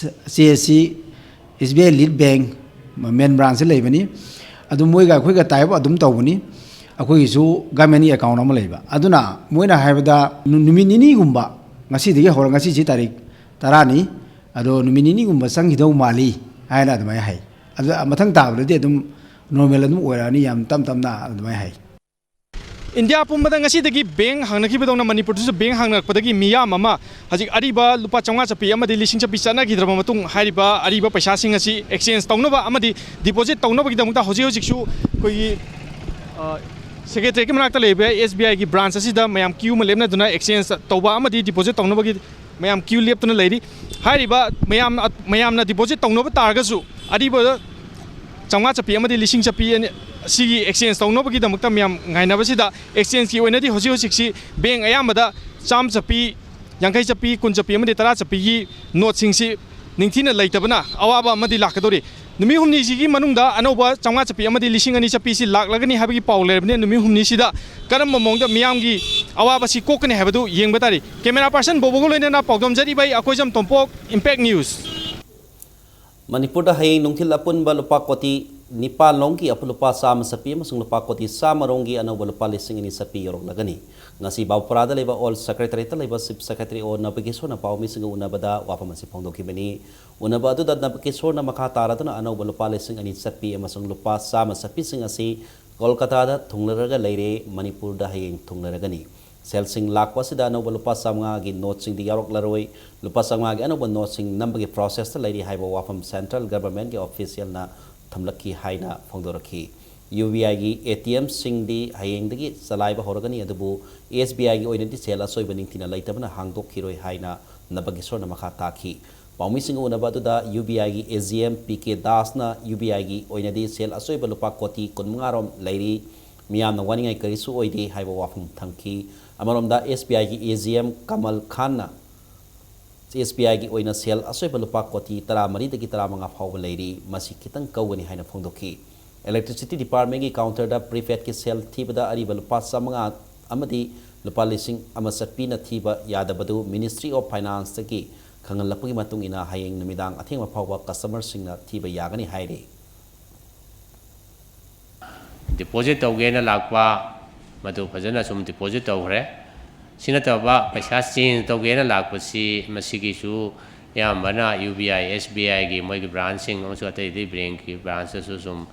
ꯆꯦ ꯑꯁꯤ ꯑꯦꯁ ꯕꯤ ꯑꯥꯏ ꯂꯤꯗ ꯕꯦꯡꯛ ꯃꯦꯟ ꯕ꯭ꯔꯥꯟꯁꯇ ꯂꯩꯕꯅꯤ꯫ ꯑꯗꯨ ꯃꯣꯏꯒ ꯑꯩꯈꯣꯏꯒ ꯇꯥꯏ ꯑꯞ ꯑꯗꯨꯝ ꯇꯧꯕꯅꯤ꯫ ꯑꯩꯈꯣꯏꯒꯤꯁꯨ ꯒꯃꯦꯟꯒꯤ ꯑꯦꯀꯥꯎꯟ ꯑꯃ ꯂꯩꯕ꯫ ꯑꯗꯨꯅ ꯃꯣꯏꯅ ꯍꯥꯏꯕꯗ ꯅꯨ-, ꯅꯨꯃꯤꯠ ꯅꯤꯅꯤꯒꯨꯝꯕ, ꯉꯁꯤꯗꯒꯤ ꯍꯧꯔ, ꯉꯁꯤꯁꯤ ꯇꯥꯔꯤꯛ ꯇꯔꯥꯅꯤ, ꯑꯗꯣ ꯅꯨꯃꯤꯠ ꯅꯤꯅꯤꯒꯨꯝꯕ ꯆꯪꯈꯤꯗꯧ ꯃꯥꯜꯂꯤ ꯍꯥꯏꯅ ꯑꯗꯨꯃꯥꯏꯅ ꯍꯥꯏ꯫ ꯑꯗꯨ ꯃꯊꯪ ꯇꯥꯕꯗꯗꯤ ꯑꯗꯨꯝ ꯅꯣꯔꯃꯦꯜ ꯑꯗꯨꯝ ꯑꯣꯏꯔꯛꯑꯅꯤ, ꯌꯥꯝ ꯇꯞ ꯇꯞꯅ ꯑꯗꯨꯃꯥꯏꯅ ꯍꯥꯏ꯫ ꯏꯟꯗꯤꯌꯥ ꯄꯨꯝꯕꯗ ꯉꯁꯤꯗꯒꯤ ꯕꯦꯡ ꯍꯥꯡꯅꯈꯤꯕꯗꯧꯅ ꯃꯅꯤꯄꯨꯔꯗꯁꯨ ꯕꯦꯡ ꯍꯥꯡꯅꯔꯛꯄꯗꯒꯤ ꯃꯤꯌꯥꯝ ꯑꯃ ꯍꯧꯖꯤꯛ ꯑꯔꯤꯕ ꯂꯨꯄꯥ ꯆꯥꯝꯃꯉꯥ ꯆꯞꯄꯤ ꯑꯃꯗꯤ ꯂꯤꯁꯤꯡ ꯆꯞꯄꯤ ꯆꯠꯅꯈꯤꯗ꯭ꯔꯕ ꯃꯇꯨꯡ, ꯍꯥꯏꯔꯤꯕ ꯑꯔꯤꯕ ꯄꯩꯁꯥꯁꯤꯡ ꯑꯁꯤ ꯑꯦꯛꯁꯆꯦꯟꯖ ꯇꯧꯅꯕ ꯑꯃꯗꯤ ꯗꯤꯄꯣꯖꯤꯠ ꯇꯧꯅꯕꯒꯤꯗꯃꯛꯇ ꯍꯧꯖꯤꯛ ꯍꯧꯖꯤꯛꯁꯨ ꯑꯩꯈꯣꯏꯒꯤ, ꯑ, ꯁꯦꯀ꯭ꯔꯦꯇꯔꯤꯌꯦꯠꯀꯤ ꯃꯅꯥꯛꯇ ꯂꯩꯔꯤꯕ ꯑꯦꯁ ꯕꯤ ꯑꯥꯏꯒꯤ ꯕ꯭ꯔꯥꯟꯁ ꯑꯁꯤꯗ ꯃꯌꯥꯝ ꯀ꯭ꯌꯨ ꯑꯃ ꯂꯦꯞꯅꯗꯨꯅ ꯑꯦꯛꯁꯆꯦꯟꯖ ꯇꯧꯕ ꯑꯃꯗꯤ ꯗꯤꯄꯣꯖꯤꯠ ꯇꯧꯅꯕꯒꯤ ꯃꯌꯥꯝ ꯀ꯭ꯌꯨ ꯂꯦꯞꯇꯨꯅ ꯂꯩꯔꯤ꯫ ꯍꯥꯏꯔꯤꯕ ꯃꯌꯥꯝ, ꯃꯌꯥꯝꯅ ꯗꯤꯄꯣꯖꯤꯠ ꯇꯧꯅꯕ ꯇꯥꯔꯒꯁꯨ, ꯑꯔꯤꯕ ꯆꯥꯝꯃꯉꯥ ꯆꯞꯄꯤ ꯑꯃꯗꯤ ꯂꯤꯁꯤꯡ ꯆꯞꯄꯤ ꯑꯅꯤ, ꯁꯤꯒꯤ ꯑꯦꯛꯁꯆꯦꯟꯖ ꯇꯧꯅꯕꯒꯤꯗꯃꯛꯇ ꯃꯌꯥꯝ ꯉꯥꯏꯅꯕꯁꯤꯗ, ꯑꯦꯛꯁꯆꯦꯟꯖꯀꯤ ꯑꯣꯏꯅꯗꯤ ꯍꯧꯖꯤꯛ ꯍꯧꯖꯤꯛꯁꯤ ꯕꯦꯡ ꯑꯌꯥꯝꯕꯗ ꯆꯥꯝꯃ ꯆꯞꯄꯤ, ꯌꯥꯡꯈꯩ ꯆꯞꯄꯤ, ꯀꯨꯟ ꯆꯞꯄꯤ ꯑꯃꯗꯤ ꯇꯔꯥ ꯆꯞꯄꯤꯒꯤ ꯅꯣꯠꯁꯤꯡꯁꯤ ꯅꯤꯡꯊꯤꯅ ꯂꯩꯇꯕꯅ ꯑꯋꯥꯕ ꯑꯃꯗꯤ ꯂꯥꯛꯀꯗꯧꯔꯤ꯫ ꯅꯨꯃꯤꯠ ꯍꯨꯝꯅꯤꯁꯤꯒꯤ ꯃꯅꯨꯡꯗ ꯑꯅꯧꯕ ꯆꯥꯝꯃꯉꯥ ꯆꯞꯄꯤ ꯑꯃꯗꯤ ꯂꯤꯁꯤꯡ ꯑꯅꯤ ꯆꯞꯄꯤꯁꯤ ꯂꯥꯛꯂꯒꯅꯤ ꯍꯥꯏꯕꯒꯤ ꯄꯥꯎ ꯂꯩꯔꯕꯅꯤꯅ, ꯅꯨꯃꯤꯠ ꯍꯨꯝꯅꯤꯁꯤꯗ ꯀꯔꯝꯕ ꯃꯑꯣꯡꯗ ꯃꯤꯌꯥꯝꯒꯤ ꯑꯋꯥꯕꯁꯤ ꯀꯣꯛꯀꯅꯤ ꯍꯥꯏꯕꯗꯨ ꯌꯦꯡꯕ ꯇꯥꯔꯤ꯫ ꯀꯦꯃꯦꯔꯥ ꯄꯥꯔꯁꯟ ꯕꯣꯕꯣꯒ ꯂꯣꯏꯅꯅ ꯄꯥꯎꯗꯝꯖꯔꯤꯕ ꯑꯩ ꯑꯀꯣꯏꯖꯝ ꯇꯣꯝꯄꯣꯛ, ꯏꯝꯄꯦꯛ ꯅ꯭ꯌꯨꯁ꯫ ꯃꯅꯤꯄꯨꯔꯗ ꯍꯌꯦꯡ ꯅꯨꯡꯊꯤꯜ ꯑꯄꯨꯟꯕ ꯂꯨꯄꯥ ꯀꯣꯇꯤ ꯅꯤꯄꯥꯟ ꯂꯣꯝꯒꯤ ꯑꯄꯨꯟ ꯂꯨꯄꯥ ꯆꯥꯝꯃ ꯆꯠꯄꯤ ꯑꯃꯁꯨꯡ ꯂꯨꯄꯥ ꯀꯣꯇꯤ ꯆꯥꯝꯃ ꯔꯣꯝꯒꯤ ꯑꯅꯧꯕ ꯂꯨꯄꯥ ꯂꯤꯁꯤꯡ ꯑꯅꯤ ꯆꯠꯄꯤ ꯌꯧꯔꯛꯂꯒꯅꯤ꯫ ꯉꯁꯤ ꯕꯥꯕꯨꯄꯥꯔꯥꯗ ꯂꯩꯕ ꯑꯣꯜ ꯁꯦꯀ꯭ꯔꯦꯇꯔꯤꯌꯦꯠꯇ ꯂꯩꯕ ꯆꯤꯐ ꯁꯦꯀ꯭ꯔꯦꯇꯔꯤ ꯑꯣ ꯅꯕꯀꯤꯁꯣꯔꯅ ꯄꯥꯎꯃꯤꯁꯤꯡꯒ ꯎꯅꯕꯗ ꯋꯥꯐꯝ ꯑꯁꯤ ꯐꯣꯡꯗꯣꯛꯈꯤꯕꯅꯤ꯫ ꯎꯅꯕ ꯑꯗꯨꯗ ꯅꯕꯀꯤꯁꯣꯔꯅ ꯃꯈꯥ ꯇꯥꯔꯗꯨꯅ ꯑꯅꯧꯕ ꯂꯨꯄꯥ ꯂꯤꯁꯤꯡ ꯑꯅꯤ ꯆꯠꯄꯤ ꯑꯃꯁꯨꯡ ꯂꯨꯄꯥ ꯆꯥꯝꯃ ꯆꯠꯄꯤꯁꯤꯡ ꯑꯁꯤ ꯀꯣꯜꯀꯇꯥꯗ ꯊꯨꯡꯂꯔꯒ ꯂꯩꯔꯦ, ꯃꯅꯤꯄꯨꯔꯗ ꯍꯌꯦꯡ ꯊꯨꯡꯂꯔꯒꯅꯤ꯫ ꯁꯦꯜꯁꯤꯡ ꯂꯥꯛꯄ ꯑꯁꯤꯗ ꯑꯅꯧꯕ ꯂꯨꯄꯥ ꯆꯥꯝꯃꯉꯥꯒꯤ ꯅꯣꯠꯁꯤꯡꯗꯤ ꯌꯥꯎꯔꯛꯂꯔꯣꯏ꯫ ꯂꯨꯄꯥ ꯆꯥꯝꯃꯉꯥꯒꯤ ꯑꯅꯧꯕ ꯅꯣꯠꯁꯤꯡ ꯅꯝꯕꯒꯤ ꯄ꯭ꯔꯣꯁꯦꯁꯇ ꯂꯩꯔꯤ ꯍꯥꯏꯕ ꯋꯥꯐꯝ ꯁꯦꯟꯇ꯭ꯔꯦꯜ ꯒꯚꯔꯟꯃꯦꯟꯠꯀꯤ ꯑꯣꯐꯤꯁꯤꯌꯦꯜꯅ ꯊꯝꯂꯛꯈꯤ ꯍꯥꯏꯅ ꯐꯣꯡꯗꯣꯔꯛꯈꯤ꯫ ꯌꯨ ꯕꯤ ꯑꯥꯏꯒꯤ ꯑꯦ ꯇꯤ ꯑꯦꯝꯁꯤꯡꯗꯤ ꯍꯌꯦꯡꯗꯒꯤ ꯆꯂꯥꯏꯕ ꯍꯧꯔꯒꯅꯤ, ꯑꯗꯨꯕꯨ ꯑꯦꯁ ꯕꯤ ꯑꯥꯏꯒꯤ ꯑꯣꯏꯅꯗꯤ ꯁꯦꯜ ꯑꯆꯣꯏꯕ ꯅꯤꯡꯊꯤꯅ ꯂꯩꯇꯕꯅ ꯍꯥꯡꯗꯣꯛꯈꯤꯔꯣꯏ ꯍꯥꯏꯅ ꯅꯕꯀꯤꯁꯣꯔꯅ ꯃꯈꯥ ꯇꯥꯈꯤ꯫ ꯄꯥꯎꯃꯤꯁꯤꯡꯒ ꯎꯅꯕ ꯑꯗꯨꯗ ꯌꯨ ꯕꯤ ꯑꯥꯏꯒꯤ A G M P K ꯗꯥꯁꯅ ꯌꯨ ꯕꯤ ꯑꯥꯏꯒꯤ ꯑꯣꯏꯅꯗꯤ ꯁꯦꯜ ꯑꯆꯣꯏꯕ ꯂꯨꯄꯥ ꯀꯣꯇꯤ ꯀꯨꯟꯃꯉꯥ ꯔꯣꯝ ꯂꯩꯔꯤ, ꯃꯤꯌꯥꯝꯅ ꯋꯥꯅꯤꯡꯉꯥꯏ ꯀꯔꯤꯁꯨ ꯑꯣꯏꯗꯦ ꯍꯥꯏꯕ ꯋꯥꯐꯝ ꯊꯝꯈꯤ꯫ ꯑꯃꯔꯣꯝꯗ ꯑꯦꯁ ꯕꯤ ꯑꯥꯏꯒꯤ ꯑꯦ ꯖꯤ ꯑꯦꯝ ꯀꯃꯜ ꯈꯥꯟꯅ ꯑꯦꯁ ꯕꯤ ꯑꯥꯏꯒꯤ ꯑꯣꯏꯅ ꯁꯦꯜ ꯑꯆꯣꯏꯕ ꯂꯨꯄꯥ ꯀꯣꯇꯤ ꯇꯔꯥꯃꯔꯤꯗꯒꯤ ꯇꯔꯥꯃꯉꯥ ꯐꯥꯎꯕ ꯂꯩꯔꯤ, ꯃꯁꯤ ꯈꯤꯇꯪ ꯀꯧꯒꯅꯤ ꯍꯥꯏꯅ ꯐꯣꯡꯗꯣꯛꯈꯤ꯫ ꯏꯂꯦꯛꯇ꯭ꯔꯤꯁꯤꯇꯤ ꯗꯤꯄꯥꯔꯠꯃꯦꯟꯠꯀꯤ ꯀꯥꯎꯟꯇꯔꯗ ꯄ꯭ꯔꯤꯄꯦꯗꯀꯤ ꯁꯦꯜ ꯊꯤꯕꯗ ꯑꯔꯤꯕ ꯂꯨꯄꯥ ꯆꯥꯝꯃꯉꯥ ꯑꯃꯗꯤ ꯂꯨꯄꯥ ꯂꯤꯁꯤꯡ ꯑꯃ ꯆꯠꯄꯤꯅ ꯊꯤꯕ ꯌꯥꯗꯕꯗꯨ ꯃꯤꯅꯤꯁꯇ꯭ꯔꯤ ꯑꯣꯐ ꯐꯥꯏꯅꯥꯟꯁꯇꯒꯤ ꯈꯪꯍꯜꯂꯛꯄꯒꯤ ꯃꯇꯨꯡ ꯏꯟꯅ ꯍꯌꯦꯡ ꯅꯨꯃꯤꯗꯥꯡ ꯑꯊꯦꯡꯕ ꯐꯥꯎꯕ ꯀꯁꯇꯃꯔꯁꯤꯡꯅ ꯊꯤꯕ ꯌꯥꯒꯅꯤ ꯍꯥꯏꯔꯤ꯫ ꯗꯤꯄꯣꯖꯤꯠ ꯇꯧꯒꯦꯅ ꯂꯥꯛꯄ, ꯃꯗꯨ ꯐꯖꯅ ꯁꯨꯝ ꯗꯤꯄꯣꯖꯤꯠ ꯇꯧꯈ꯭ꯔꯦ꯫ ꯁꯤ ꯅꯠꯇꯕ ꯄꯩꯁꯥ ꯆꯦꯟꯖ ꯇꯧꯒꯦꯅ ꯂꯥꯛꯄꯁꯤ, ꯃꯁꯤꯒꯤꯁꯨ ꯑꯌꯥꯝꯕꯅ ꯌꯨ ꯕꯤ ꯑꯥꯏ, ꯑꯦꯁ ꯕꯤ ꯑꯥꯏꯒꯤ ꯃꯣꯏꯒꯤ ꯕ꯭ꯔꯥꯟꯁꯁꯤꯡ ꯑꯃꯁꯨꯡ ꯑꯇꯩ ꯑꯇꯩ ꯕꯦꯡꯛꯀꯤ ꯕ꯭ꯔꯥꯟꯁꯇꯁꯨ ꯁꯨꯝ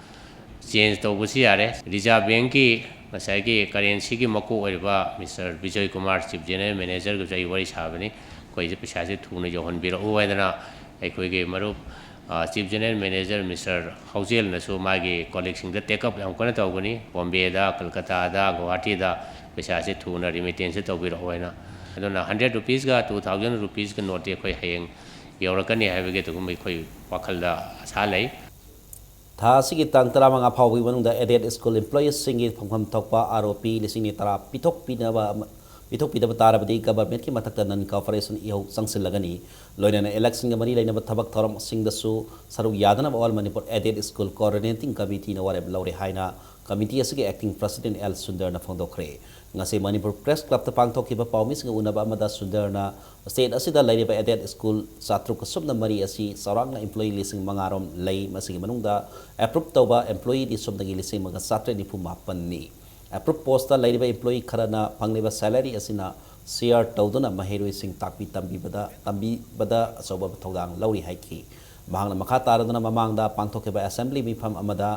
ꯆꯦꯟꯖ ꯇꯧꯕꯁꯨ ꯌꯥꯔꯦ꯫ ꯔꯤꯖꯥꯔꯚ ꯕꯦꯡꯛꯀꯤ ꯉꯁꯥꯏꯒꯤ ꯀꯔꯦꯟꯁꯤꯒꯤ ꯃꯀꯣꯛ ꯑꯣꯏꯔꯤꯕ mister Bijoy Kumar, chief general ꯃꯦꯅꯦꯖꯔꯒꯁꯨ ꯑꯩ ꯋꯥꯔꯤ ꯁꯥꯕꯅꯤ꯫ ꯑꯩꯈꯣꯏꯁꯦ ꯄꯩꯁꯥꯁꯦ ꯊꯨꯅ ꯌꯧꯍꯟꯕꯤꯔꯛꯎ ꯍꯥꯏꯗꯅ ꯑꯩꯈꯣꯏꯒꯤ ꯃꯔꯨꯞ, ꯑ, ꯆꯤꯐ ꯖꯦꯅꯔꯦꯜ ꯃꯦꯅꯦꯖꯔ ꯃꯤꯁꯇꯔ ꯍꯧꯖꯦꯜꯅꯁꯨ ꯃꯥꯒꯤ ꯀꯣꯂꯤꯛꯁꯤꯡꯗ ꯇꯦꯛ ꯑꯞ ꯌꯥꯝ ꯀꯟꯅ ꯇꯧꯒꯅꯤ꯫ ꯕꯣꯝꯕꯦꯗ, ꯀꯜꯀꯇꯥꯗ, ꯒꯨꯋꯥꯍꯥꯇꯤꯗ ꯄꯩꯁꯥꯁꯦ ꯊꯨꯅ ꯔꯤꯃꯤꯇꯦꯟꯁꯁꯦ ꯇꯧꯕꯤꯔꯛꯑꯣ ꯍꯥꯏꯅ꯫ ꯑꯗꯨꯅ ꯍꯟꯗ꯭ꯔꯦꯠ ꯔꯨꯄꯤꯁꯀ ꯇꯨ ꯊꯥꯎꯖꯟ ꯔꯨꯄꯤꯁꯀ ꯅꯣꯠꯇꯤ ꯑꯩꯈꯣꯏ ꯍꯌꯦꯡ ꯌꯧꯔꯛꯀꯅꯤ ꯍꯥꯏꯕꯒꯤ ꯑꯗꯨꯒꯨꯝꯕ ꯑꯩꯈꯣꯏ ꯋꯥꯈꯜꯗ ꯑꯁꯥ ꯂꯩ꯫ ꯊꯥ ꯑꯁꯤꯒꯤ ꯇꯥꯡ ꯇꯔꯥꯃꯉꯥ ꯐꯥꯎꯕꯒꯤ ꯃꯅꯨꯡꯗ ꯑꯦꯗꯦꯗ ꯁ꯭ꯀꯨꯜ ꯏꯝꯄ꯭ꯂꯣꯌꯤꯁꯁꯤꯡꯒꯤ ꯐꯪꯐꯝ ꯊꯣꯛꯄ ꯑꯥꯔ ꯑꯣ ꯄꯤ ꯂꯤꯁꯤꯡ ꯅꯤꯄꯥꯟ ꯄꯤꯊꯣꯛꯄꯤꯅꯕ ꯑꯃ-, ꯄꯤꯊꯣꯛꯄꯤꯗꯕ ꯇꯥꯔꯕꯗꯤ ꯒꯚꯔꯟꯃꯦꯟꯠꯀꯤ ꯃꯊꯛꯇ ꯅꯟ ꯀꯣꯑꯣꯄꯔꯦꯁꯟ ꯏꯍꯧ ꯆꯪꯁꯤꯜꯂꯒꯅꯤ꯫ ꯂꯣꯏꯅꯅ ꯏꯂꯦꯛꯁꯟꯒ ꯃꯔꯤ ꯂꯩꯅꯕ ꯊꯕꯛ ꯊꯧꯔꯝꯁꯤꯡꯗꯁꯨ ꯁꯔꯨꯛ ꯌꯥꯗꯅꯕ all Manipur aided school coordinating ꯀꯃꯤꯇꯤꯅ ꯋꯥꯔꯦꯞ ꯂꯧꯔꯦ ꯍꯥꯏꯅ ꯀꯃꯤꯇꯤ ꯑꯁꯤꯒꯤ ꯑꯦꯛꯇꯤꯡ ꯄ꯭ꯔꯁꯤꯗꯦꯟꯠ ꯑꯦꯜ ꯁꯨꯟꯗꯔꯅ ꯐꯣꯡꯗꯣꯛꯈ꯭ꯔꯦ꯫ ꯉꯁꯤ ꯃꯅꯤꯄꯨꯔ ꯄ꯭ꯔꯦꯁ ꯀ꯭ꯂꯕꯇ ꯄꯥꯡꯊꯣꯛꯈꯤꯕ ꯄꯥꯎꯃꯤꯁꯤꯡꯒ ꯎꯅꯕ ꯑꯃꯗ ꯁꯨꯟꯗꯔꯅ ꯁ꯭ꯇꯦꯠ ꯑꯁꯤꯗ ꯂꯩꯔꯤꯕ ꯑꯦꯗꯦꯗ ꯁ꯭ꯀꯨꯜ ꯆꯥꯇ꯭ꯔꯨꯛꯀ ꯁꯨꯞꯅ ꯃꯔꯤ ꯑꯁꯤ ꯆꯥꯎꯔꯥꯛꯅ ꯏꯝꯄ꯭ꯂꯣꯌꯤ ꯂꯤꯁꯤꯡ ꯃꯉꯥ ꯔꯣꯝ ꯂꯩ꯫ ꯃꯁꯤꯒꯤ ꯃꯅꯨꯡꯗ ꯑꯦꯄ꯭ꯔꯨꯞ ꯇꯧꯕ ꯏꯝꯄ꯭ꯂꯣꯌꯤꯗꯤ ꯁꯨꯞꯅꯒꯤ ꯂꯤꯁꯤꯡ ꯑꯃꯒ ꯆꯥꯇ꯭ꯔꯦꯠ ꯅꯤꯐꯨ ꯃꯥꯄꯟꯅꯤ꯫ ꯑꯦꯄ꯭ꯔꯨꯞ ꯄꯣꯁꯇ ꯂꯩꯔꯤꯕ ꯏꯝꯄ꯭ꯂꯣꯌꯤ ꯈꯔꯅ ꯐꯪꯂꯤꯕ ꯁꯦꯂꯔꯤ ꯑꯁꯤꯅ ꯁꯤꯌꯥꯔ ꯇꯧꯗꯨꯅ ꯃꯍꯩꯔꯣꯏꯁꯤꯡ ꯇꯥꯛꯄꯤ ꯇꯝꯕꯤꯕꯗ, ꯇꯝꯕꯤꯕꯗ ꯑꯆꯧꯕ ꯊꯧꯗꯥꯡ ꯂꯧꯔꯤ ꯍꯥꯏꯈꯤ꯫ ꯃꯍꯥꯛꯅ ꯃꯈꯥ ꯇꯥꯔꯗꯨꯅ ꯃꯃꯥꯡꯗ ꯄꯥꯡꯊꯣꯛꯈꯤꯕ ꯑꯦꯁꯦꯝꯕ꯭ꯂꯤ ꯃꯤꯐꯝ ꯑꯃꯗ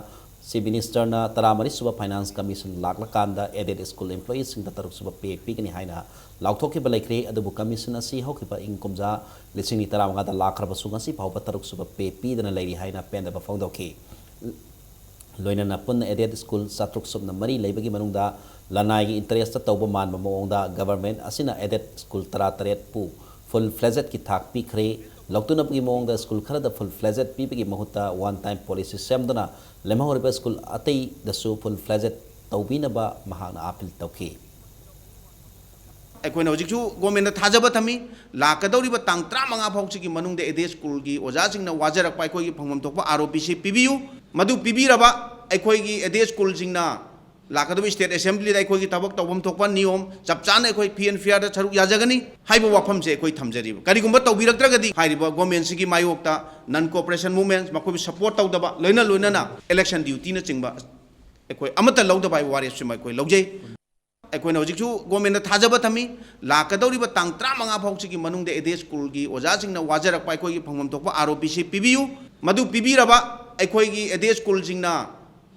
ꯆꯤꯐ ꯃꯤꯅꯤꯁꯇꯔꯅ ꯇꯔꯥꯃꯔꯤ ꯁꯨꯕ ꯐꯥꯏꯅꯥꯟꯁ ꯀꯃꯤꯁꯟ ꯂꯥꯛꯂꯀꯥꯟꯗ ꯑꯦꯗꯦꯗ ꯁ꯭ꯀꯨꯜ ꯏꯝꯄ꯭ꯂꯣꯌꯤꯁꯤꯡꯗ ꯇꯔꯨꯛ ꯁꯨꯕ ꯄꯦ ꯄꯤꯒꯅꯤ ꯍꯥꯏꯅ ꯂꯥꯎꯊꯣꯛꯈꯤꯕ ꯂꯩꯈ꯭ꯔꯦ꯫ ꯑꯗꯨꯕꯨ ꯀꯃꯤꯁꯟ ꯑꯁꯤ ꯍꯧꯈꯤꯕ ꯏꯪ ꯀꯨꯝꯖꯥ ꯂꯤꯁꯤꯡ ꯑꯅꯤ ꯇꯔꯥꯃꯉꯥꯗ ꯂꯥꯛꯈ꯭ꯔꯕꯁꯨ ꯉꯁꯤ ꯐꯥꯎꯕ ꯇꯔꯨꯛ ꯁꯨꯕ ꯄꯦ ꯄꯤꯗꯅ ꯂꯩꯔꯤ ꯍꯥꯏꯅ ꯄꯦꯟꯗꯕ ꯐꯣꯡꯗꯣꯛꯈꯤ꯫ ꯂꯣꯏꯅꯅ ꯄꯨꯟꯅ ꯑꯦꯗꯦꯗ ꯁ꯭ꯀꯨꯜ ꯆꯥꯇ꯭ꯔꯨꯛ ꯁꯨꯞꯅ ꯃꯔꯤ ꯂꯩꯕꯒꯤ ꯃꯅꯨꯡꯗ ꯂꯅꯥꯏꯒꯤ ꯏꯟꯇꯔꯦꯁꯇ ꯇꯧꯕ ꯃꯥꯟꯕ ꯃꯑꯣꯡꯗ ꯒꯚꯔꯟꯃꯦꯟꯠ ꯑꯁꯤꯅ ꯑꯦꯗꯦꯗ ꯁ꯭ꯀꯨꯜ ꯇꯔꯥꯇꯔꯦꯠꯄꯨ ꯐꯨꯜ ꯐ꯭ꯂꯦꯖꯦꯗꯀꯤ ꯊꯥꯛ ꯄꯤꯈ꯭ꯔꯦ꯫ ꯂꯧꯇꯨꯅꯕꯒꯤ ꯃꯑꯣꯡꯗ ꯁ꯭ꯀꯨꯜ ꯈꯔꯗ ꯐꯨꯜ ꯐ꯭ꯂꯦꯖꯦꯗ ꯄꯤꯕꯒꯤ ꯃꯍꯨꯠꯇ ꯋꯥꯟ ꯇꯥꯏꯝ ꯄꯣꯂꯤꯁꯤ ꯁꯦꯝꯗꯨꯅ ꯂꯦꯝꯍꯧꯔꯤꯕ ꯁ꯭ꯀꯨꯜ ꯑꯇꯩꯗꯁꯨ ꯐꯨꯜ ꯐ꯭ꯂꯦꯖꯦꯗ ꯇꯧꯕꯤꯅꯕ ꯃꯍꯥꯛꯅ ꯑꯥꯄꯤꯜ ꯇꯧꯈꯤ꯫ ꯑꯩꯈꯣꯏꯅ ꯍꯧꯖꯤꯛꯁꯨ ꯒꯣꯔꯃꯦꯟꯗ ꯊꯥꯖꯕ ꯊꯝꯃꯤ꯫ ꯂꯥꯛꯀꯗꯧꯔꯤꯕ ꯇꯥꯡ ꯇꯔꯥꯃꯉꯥ ꯐꯥꯎꯁꯤꯒꯤ ꯃꯅꯨꯡꯗ ꯑꯦꯗꯦꯗ ꯁ꯭ꯀꯨꯜꯒꯤ ꯑꯣꯖꯥꯁꯤꯡꯅ ꯋꯥꯖꯔꯛꯄ ꯑꯩꯈꯣꯏꯒꯤ ꯐꯪꯐꯝ ꯊꯣꯛꯄ ꯑꯥꯔ ꯑꯣ ꯄꯤ ꯁꯤ ꯄꯤꯕꯤꯌꯨ꯫ ꯃꯗꯨ ꯄꯤꯕꯤꯔꯕ ꯑꯩꯈꯣꯏꯒꯤ ꯑꯦꯗꯦꯗ ꯁ꯭ꯀꯨꯜꯁꯤꯡꯅ ꯂꯥꯛꯀꯗꯧꯔꯤꯕ ꯁ꯭ꯇꯦꯠ ꯑꯦꯁꯦꯝꯕ꯭ꯂꯤꯗ ꯑꯩꯈꯣꯏꯒꯤ ꯊꯕꯛ ꯇꯧꯐꯝ ꯊꯣꯛꯄ ꯅꯤꯌꯣꯝ ꯆꯞ ꯆꯥꯅ ꯑꯩꯈꯣꯏ ꯐꯤ ꯑꯦꯟ ꯐꯤꯌꯥꯔꯗ ꯁꯔꯨꯛ ꯌꯥꯖꯒꯅꯤ ꯍꯥꯏꯕ ꯋꯥꯐꯝꯁꯦ ꯑꯩꯈꯣꯏ ꯊꯝꯖꯔꯤꯕ꯫ ꯀꯔꯤꯒꯨꯝꯕ ꯇꯧꯕꯤꯔꯛꯇ꯭ꯔꯒꯗꯤ ꯍꯥꯏꯔꯤꯕ ꯒꯣꯔꯃꯦꯟꯁꯤꯒꯤ ꯃꯥꯌꯣꯛꯇ ꯅꯟ ꯀꯣꯑꯣꯄꯔꯦꯁꯟ ꯃꯨꯚꯃꯦꯟꯠ, ꯃꯈꯣꯏꯕꯨ ꯁꯄꯣꯔꯠ ꯇꯧꯗꯕ, ꯂꯣꯏꯅ ꯂꯣꯏꯅꯅ ꯏꯂꯦꯛꯁꯟ ꯗ꯭ꯌꯨꯇꯤꯅꯆꯤꯡꯕ ꯑꯩꯈꯣꯏ ꯑꯃꯠꯇ ꯂꯧꯗꯕ ꯍꯥꯏꯕ ꯋꯥꯔꯦꯞꯁꯤꯃ ꯑꯩꯈꯣꯏ ꯂꯧꯖꯩ꯫ ꯑꯩꯈꯣꯏꯅ ꯍꯧꯖꯤꯛꯁꯨ ꯒꯣꯔꯃꯦꯟꯗ ꯊꯥꯖꯕ ꯊꯝꯃꯤ꯫ ꯂꯥꯛꯀꯗꯧꯔꯤꯕ ꯇꯥꯡ ꯇꯔꯥꯃꯉꯥ ꯐꯥꯎꯁꯤꯒꯤ ꯃꯅꯨꯡꯗ ꯑꯦꯗꯦꯗ ꯁ꯭ꯀꯨꯜꯒꯤ ꯑꯣꯖꯥꯁꯤꯡꯅ ꯋꯥꯖꯔꯛꯄ ꯑꯩꯈꯣꯏꯒꯤ ꯐꯪꯐꯝ ꯊꯣꯛꯄ ꯑꯥꯔ ꯑꯣ ꯄꯤ ꯁꯤ ꯄꯤꯕꯤꯌꯨ꯫ ꯃꯗꯨ ꯄꯤꯕꯤꯔꯕ ꯑꯩꯈꯣꯏꯒꯤ ꯑꯦꯗꯦꯗ ꯁ꯭ꯀꯨꯜꯁꯤꯡꯅ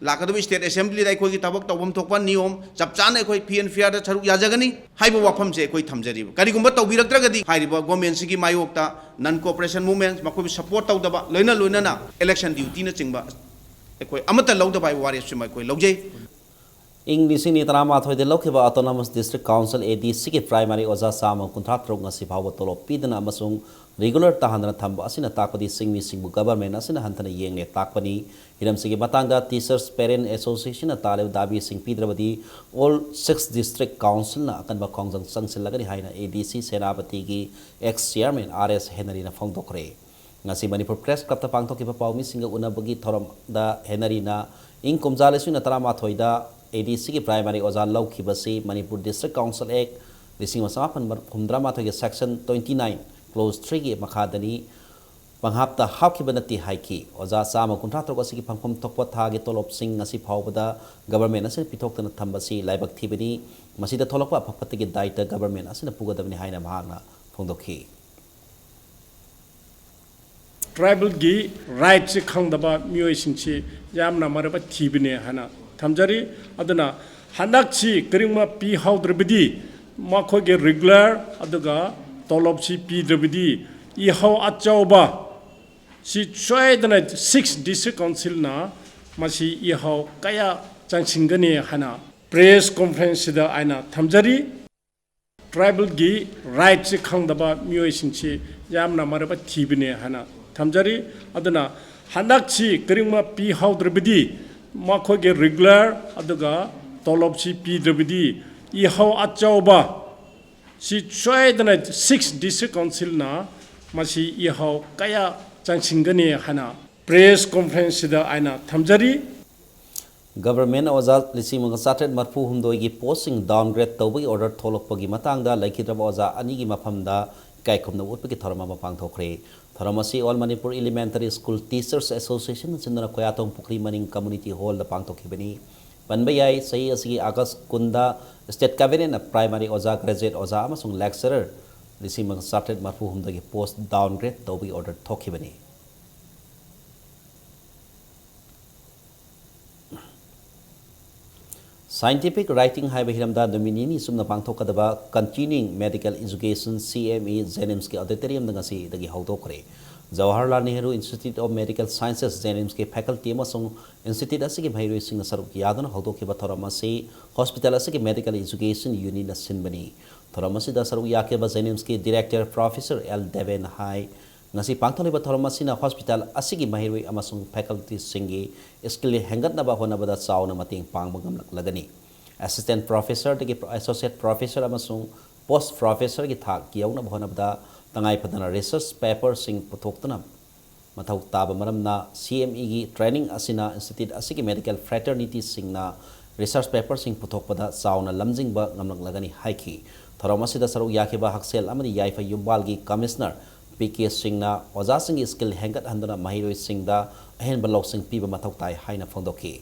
ꯂꯥꯛꯀꯗꯧꯔꯤꯕ ꯁ꯭ꯇꯦꯠ ꯑꯦꯁꯦꯝꯕ꯭ꯂꯤꯗ ꯑꯩꯈꯣꯏꯒꯤ ꯊꯕꯛ ꯇꯧꯐꯝ ꯊꯣꯛꯄ ꯅꯤꯌꯣꯝ ꯆꯞ ꯆꯥꯅ ꯑꯩꯈꯣꯏ ꯐꯤ ꯑꯦꯟ ꯐꯤꯌꯥꯔꯗ ꯁꯔꯨꯛ ꯌꯥꯖꯒꯅꯤ ꯍꯥꯏꯕ ꯋꯥꯐꯝꯁꯦ ꯑꯩꯈꯣꯏ ꯊꯝꯖꯔꯤꯕ꯫ ꯀꯔꯤꯒꯨꯝꯕ ꯇꯧꯕꯤꯔꯛꯇ꯭ꯔꯒꯗꯤ ꯍꯥꯏꯔꯤꯕ ꯒꯣꯔꯃꯦꯟꯁꯤꯒꯤ ꯃꯥꯌꯣꯛꯇ ꯅꯟ ꯀꯣꯑꯣꯄꯔꯦꯁꯟ ꯃꯨꯚꯃꯦꯟꯠ, ꯃꯈꯣꯏꯕꯨ ꯁꯄꯣꯔꯠ ꯇꯧꯗꯕ, ꯂꯣꯏꯅ ꯂꯣꯏꯅꯅ ꯏꯂꯦꯛꯁꯟ ꯗ꯭ꯌꯨꯇꯤꯅꯆꯤꯡꯕ ꯑꯩꯈꯣꯏ ꯑꯃꯠꯇ ꯂꯧꯗꯕ ꯍꯥꯏꯕ ꯋꯥꯔꯦꯞꯁꯤꯃ ꯑꯩꯈꯣꯏ ꯂꯧꯖꯩ꯫ ꯏꯪ ꯂꯤꯁꯤꯡ ꯑꯅꯤ ꯇꯔꯥꯃꯥꯊꯣꯏꯗ ꯂꯧꯈꯤꯕ ꯑꯣꯇꯣꯅꯣꯃꯁ ꯗꯤꯁꯇ꯭ꯔꯤꯛ ꯀꯥꯎꯟꯁꯤꯜ, ꯑꯦ ꯗꯤ ꯁꯤꯒꯤ ꯄ꯭ꯔꯥꯏꯃꯥꯔꯤ ꯑꯣꯖꯥ ꯆꯥꯝꯃ ꯀꯨꯟꯊ꯭ꯔꯥ ꯇꯔꯨꯛ ꯉꯁꯤ ꯐꯥꯎꯕ ꯇꯣꯂꯣꯞ ꯄꯤꯗꯅ ꯑꯃꯁꯨꯡ ꯔꯤꯒꯨꯂꯔ ꯇꯥꯍꯟꯗꯅ ꯊꯝꯕ ꯑꯁꯤꯅ ꯇꯥꯛꯄꯗꯤ ꯆꯤꯡꯃꯤꯁꯤꯡꯕꯨ ꯒꯚꯔꯟꯃꯦꯟꯠ ꯑꯁꯤꯅ ꯍꯟꯊꯅ ꯌꯦꯡꯂꯦ ꯇꯥꯛꯄꯅꯤ꯫ ꯍꯤꯔꯝꯁꯤꯒꯤ ꯃꯇꯥꯡꯗ ꯇꯤꯆꯔꯁ ꯄꯦꯔꯦꯟꯠ ꯑꯦꯁꯣꯁꯤꯌꯦꯁꯟꯅ ꯇꯥꯜꯂꯤꯕ ꯗꯥꯕꯤꯁꯤꯡ ꯄꯤꯗ꯭ꯔꯕꯗꯤ ꯑꯣꯜ ꯁꯤꯛꯁ ꯗꯤꯁꯇ꯭ꯔꯤꯛ ꯀꯥꯎꯟꯁꯤꯜꯅ ꯑꯀꯟꯕ ꯈꯣꯡꯖꯪ ꯆꯪꯁꯤꯜꯂꯒꯅꯤ ꯍꯥꯏꯅ ꯑꯦ ꯗꯤ ꯁꯤ ꯁꯦꯅꯥꯄꯇꯤꯒꯤ ꯑꯦꯛꯁ ꯆꯤꯌꯥꯔꯃꯦꯟ ꯑꯥꯔ ꯑꯦꯁ ꯍꯦꯅꯔꯤꯅ ꯐꯣꯡꯗꯣꯛꯈ꯭ꯔꯦ꯫ ꯉꯁꯤ ꯃꯅꯤꯄꯨꯔ ꯄ꯭ꯔꯦꯁ ꯀ꯭ꯂꯕꯇ ꯄꯥꯡꯊꯣꯛꯈꯤꯕ ꯄꯥꯎꯃꯤꯁꯤꯡꯒ ꯎꯅꯕꯒꯤ ꯊꯧꯔꯝꯗ ꯍꯦꯅꯔꯤꯅ ꯏꯪ ꯀꯨꯝꯖꯥ ꯂꯤꯁꯤꯡ ꯑꯅꯤ ꯇꯔꯥꯃꯥꯊꯣꯏꯗ ꯑꯦ ꯗꯤ ꯁꯤꯒꯤ ꯄ꯭ꯔꯥꯏꯃꯥꯔꯤ ꯑꯣꯖꯥ ꯂꯧꯈꯤꯕꯁꯤ ꯃꯅꯤꯄꯨꯔ District Council Act ꯂꯤꯁꯤꯡ ꯑꯃ ꯆꯃꯥꯄꯟ ꯍꯨꯝꯗ꯭ꯔꯥ ꯃꯥꯊꯣꯏꯒꯤ Section twenty nine, Clause three ꯒꯤ ꯃꯈꯥꯗꯅꯤ꯫ ꯄꯪꯍꯥꯞꯇ ꯍꯥꯞꯈꯤꯕ ꯅꯠꯇꯦ ꯍꯥꯏꯈꯤ꯫ ꯑꯣꯖꯥ ꯆꯥꯝꯃ ꯀꯨꯟꯊ꯭ꯔꯥ ꯇꯔꯨꯛ ꯑꯁꯤꯒꯤ ꯐꯪꯐꯝ ꯊꯣꯛꯄ ꯊꯥꯒꯤ ꯇꯣꯂꯣꯞꯁꯤꯡ ꯉꯁꯤ ꯐꯥꯎꯕꯗ government ꯑꯁꯤꯅ ꯄꯤꯊꯣꯛꯇꯅ ꯊꯝꯕꯁꯤ ꯂꯥꯏꯕꯛ ꯊꯤꯕꯅꯤ꯫ ꯃꯁꯤꯗ ꯊꯣꯛꯂꯛꯄ ꯑꯐ ꯐꯠꯇꯒꯤ ꯗꯥꯏꯇ government ꯑꯁꯤꯅ ꯄꯨꯒꯗꯕꯅꯤ ꯍꯥꯏꯅ ꯃꯍꯥꯛꯅ ꯐꯣꯡꯗꯣꯛꯈꯤ꯫ Tribalꯒꯤ rightꯁꯤ ꯈꯪꯗꯕ ꯃꯤꯑꯣꯏꯁꯤꯡꯁꯤ ꯌꯥꯝꯅ ꯃꯔꯥꯏꯕꯛ ꯊꯤꯕꯅꯦ ꯍꯥꯏꯅ ꯊꯝꯖꯔꯤ꯫ ꯑꯗꯨꯅ ꯍꯟꯗꯛꯁꯤ ꯀꯔꯤꯒꯨꯝꯕ ꯄꯤꯍꯧꯗ꯭ꯔꯕꯗꯤ, ꯃꯈꯣꯏꯒꯤ regular ꯑꯗꯨꯒ ꯇꯣꯂꯣꯞꯁꯤ ꯄꯤꯗ꯭ꯔꯕꯗꯤ, ꯏꯍꯧ ꯑꯆꯧꯕ ꯁꯤ ꯁꯣꯏꯗꯅ Six District Councilꯅ ꯃꯁꯤ ꯏꯍꯧ ꯀꯌꯥ ꯆꯪꯁꯤꯟꯒꯅꯤ ꯍꯥꯏꯅ press conferenceꯁꯤꯗ ꯑꯩꯅ ꯊꯝꯖꯔꯤ꯫ Tribalꯒꯤ rightꯁꯤ ꯈꯪꯗꯕ ꯃꯤꯑꯣꯏꯁꯤꯡꯁꯤ ꯌꯥꯝꯅ ꯃꯔꯥꯏꯕꯛ ꯊꯤꯕꯅꯦ ꯍꯥꯏꯅ ꯊꯝꯖꯔꯤ꯫ ꯑꯗꯨꯅ ꯍꯟꯗꯛꯁꯤ ꯀꯔꯤꯒꯨꯝꯕ ꯄꯤꯍꯧꯗ꯭ꯔꯕꯗꯤ, ꯃꯈꯣꯏꯒꯤ regular ꯑꯗꯨꯒ ꯇꯣꯂꯣꯞꯁꯤ ꯄꯤꯗ꯭ꯔꯕꯗꯤ, ꯏꯍꯧ ꯑꯆꯧꯕ ꯁꯤ ꯁꯣꯏꯗꯅ Six District Councilꯅ ꯃꯁꯤ ꯏꯍꯧ ꯀꯌꯥ ꯆꯪꯁꯤꯟꯒꯅꯤ ꯍꯥꯏꯅ press conferenceꯁꯤꯗ ꯑꯩꯅ ꯊꯝꯖꯔꯤ꯫ Government ꯑꯣꯖꯥ ꯂꯤꯁꯤꯡ ꯃꯉꯥ ꯆꯥꯇ꯭ꯔꯦꯠ ꯃꯔꯐꯨ ꯍꯨꯝꯗꯣꯏꯒꯤ postꯁꯤꯡ downgrade ꯇꯧꯕꯒꯤ order ꯊꯣꯛꯂꯛꯄꯒꯤ ꯃꯇꯥꯡꯗ ꯂꯩꯈꯤꯗ꯭ꯔꯕ ꯑꯣꯖꯥ ꯑꯅꯤꯒꯤ ꯃꯐꯝꯗ ꯏꯀꯥꯏ ꯈꯨꯝꯅꯕ ꯎꯠꯄꯒꯤ ꯊꯧꯔꯝ ꯑꯃ ꯄꯥꯡꯊꯣꯛꯈ꯭ꯔꯦ꯫ ꯊꯧꯔꯝ ꯑꯁꯤ All Manipur Elementary School Teachers Associationꯅ ꯁꯤꯟꯗꯨꯅ ꯈꯣꯌꯥꯊꯣꯡ ꯄꯨꯈ꯭ꯔꯤ ꯃꯅꯤꯡ community hallꯗ ꯄꯥꯡꯊꯣꯛꯈꯤꯕꯅꯤ꯫ ꯄꯟꯕ ꯌꯥꯏ, ꯆꯍꯤ ꯑꯁꯤꯒꯤ August ꯀꯨꯟꯗ state cabinetꯅ primary ꯑꯣꯖꯥ, graduate ꯑꯣꯖꯥ ꯑꯃꯁꯨꯡ lecturer ꯂꯤꯁꯤꯡ ꯃꯉꯥ ꯆꯥꯇ꯭ꯔꯦꯠ ꯃꯔꯐꯨ ꯍꯨꯝꯗꯣꯏꯒꯤ post downgrade ꯇꯧꯕꯒꯤ order ꯊꯣꯛꯈꯤꯕꯅꯤ꯫ Scientific writing ꯍꯥꯏꯕ ꯍꯤꯔꯝꯗ ꯅꯨꯃꯤꯠ ꯅꯤꯅꯤ ꯆꯨꯞꯅ ꯄꯥꯡꯊꯣꯛꯀꯗꯕ Continuing Medical Education, C M E, JNIMSꯀꯤ auditoriumꯗ ꯉꯁꯤꯗꯒꯤ ꯍꯧꯗꯣꯛꯈ꯭ꯔꯦ꯫ Jawaharlal Nehru Institute of Medical Sciences, JNIMSꯀꯤ faculty ꯑꯃꯁꯨꯡ institute ꯑꯁꯤꯒꯤ ꯃꯍꯩꯔꯣꯏꯁꯤꯡꯅ ꯁꯔꯨꯛ ꯌꯥꯗꯨꯅ ꯍꯧꯗꯣꯛꯈꯤꯕ ꯊꯧꯔꯝ ꯑꯁꯤ hospital ꯑꯁꯤꯒꯤ Medical Education Unitꯅ ꯁꯤꯟꯕꯅꯤ꯫ ꯊꯧꯔꯝ ꯑꯁꯤꯗ ꯁꯔꯨꯛ ꯌꯥꯈꯤꯕ JNIMSꯀꯤ director Professor L Deven ꯍꯥꯏ, ꯉꯁꯤ ꯄꯥꯡꯊꯣꯛꯂꯤꯕ ꯊꯧꯔꯝ ꯑꯁꯤꯅ hospital ꯑꯁꯤꯒꯤ ꯃꯍꯩꯔꯣꯏ ꯑꯃꯁꯨꯡ facultyꯁꯤꯡꯒꯤ skill ꯍꯦꯟꯒꯠꯅꯕ ꯍꯣꯠꯅꯕꯗ ꯆꯥꯎꯅ ꯃꯇꯦꯡ ꯄꯥꯡꯕ ꯉꯝꯂꯛꯂꯒꯅꯤ꯫ Assistant Professorꯗꯒꯤ Associate Professor ꯑꯃꯁꯨꯡ Post Professorꯒꯤ ꯊꯥꯛ ꯌꯧꯅꯕ ꯍꯣꯠꯅꯕꯗ ꯇꯉꯥꯏ ꯐꯗꯅ research paperꯁꯤꯡ ꯄꯨꯊꯣꯛꯇꯨꯅ ꯃꯊꯧ ꯇꯥꯕ ꯃꯔꯝꯅ, C M Eꯒꯤ training ꯑꯁꯤꯅ institute ꯑꯁꯤꯒꯤ medical fraternityꯁꯤꯡꯅ research paperꯁꯤꯡ ꯄꯨꯊꯣꯛꯄꯗ ꯆꯥꯎꯅ ꯂꯝꯖꯤꯡꯕ ꯉꯝꯂꯛꯂꯒꯅꯤ ꯍꯥꯏꯈꯤ꯫ ꯊꯧꯔꯝ ꯑꯁꯤꯗ ꯁꯔꯨꯛ ꯌꯥꯈꯤꯕ ꯍꯛꯁꯦꯜ ꯑꯃꯗꯤ ꯌꯥꯏꯐ ꯌꯨꯝꯕꯥꯜꯒꯤ Commissioner ꯄꯤ ꯀꯦ ꯁꯤꯡꯅ ꯑꯣꯖꯥꯁꯤꯡꯒꯤ skill ꯍꯦꯟꯒꯠꯍꯟꯗꯨꯅ ꯃꯍꯩꯔꯣꯏꯁꯤꯡꯗ ꯑꯍꯦꯟꯕ ꯂꯧꯁꯤꯡ ꯄꯤꯕ ꯃꯊꯧ ꯇꯥꯏ ꯍꯥꯏꯅ ꯐꯣꯡꯗꯣꯛꯈꯤ꯫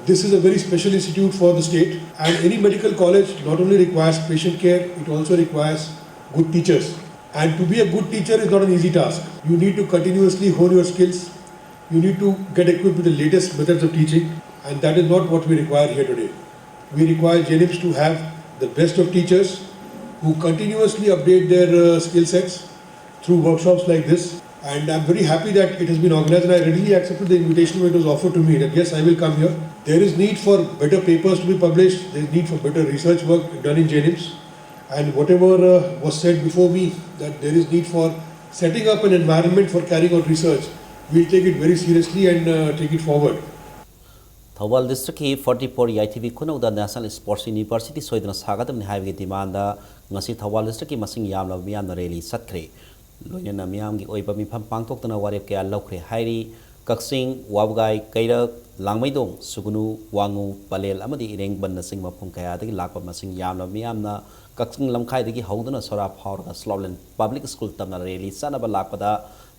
This is a very special institute for the state, and any medical college not only requires patient care, it also requires good teachers. And to be a good teacher is not an easy task. You need to continuously hone your skills. You need to get equipped with the latest methods of teaching, and that is not what we require here today. We require JNIMS to have the best of teachers who continuously update their uh, skill sets through workshops like this. And I'm very happy that it has been organized, and I readily accepted the invitation when it was offered to me that yes, I will come here. There is need for better papers to be published, there is need for better research work done in JNIMS. And whatever uh, was said before me, that there is need for setting up an environment for carrying out research, we'll take it very seriously and uh, take it forward. Thoubal districtꯀꯤ forty four ꯌꯥꯏꯊꯤꯕꯤ ꯈꯨꯅꯧꯗ National Sports University ꯁꯣꯏꯗꯅ ꯁꯥꯒꯗꯕꯅꯤ ꯍꯥꯏꯕꯒꯤ demandꯗ ꯉꯁꯤ ꯊꯧꯕꯥꯜ districtꯀꯤ ꯃꯁꯤꯡ ꯌꯥꯝꯂꯕ ꯃꯤꯌꯥꯝꯅ rally ꯆꯠꯈ꯭ꯔꯦ꯫ ꯂꯣꯏꯅꯅ ꯃꯤꯌꯥꯝꯒꯤ ꯑꯣꯏꯕ ꯃꯤꯐꯝ ꯄꯥꯡꯊꯣꯛꯇꯨꯅ ꯋꯥꯔꯦꯞ ꯀꯌꯥ ꯂꯧꯈ꯭ꯔꯦ ꯍꯥꯏꯔꯤ꯫ ꯀꯛꯆꯤꯡ, ꯋꯥꯕꯒꯥꯏ, ꯀꯩꯔꯛ, ꯂꯥꯡꯃꯩꯗꯣꯡ, ꯁꯨꯒꯅꯨ, ꯋꯥꯉꯨ, ꯄꯂꯦꯜ ꯑꯃꯗꯤ ꯏꯔꯦꯡꯕꯟꯅꯆꯤꯡꯕ ꯃꯐꯝ ꯀꯌꯥꯗꯒꯤ ꯂꯥꯛꯄ ꯃꯁꯤꯡ ꯌꯥꯝꯂꯕ ꯃꯤꯌꯥꯝꯅ ꯀꯛꯆꯤꯡ ꯂꯝꯈꯥꯏꯗꯒꯤ ꯍꯧꯗꯨꯅ ꯁꯣꯔꯥ ꯐꯥꯎꯔꯒ Slopeland Public School ꯇꯝꯅ rally ꯆꯠꯅꯕ ꯂꯥꯛꯄꯗ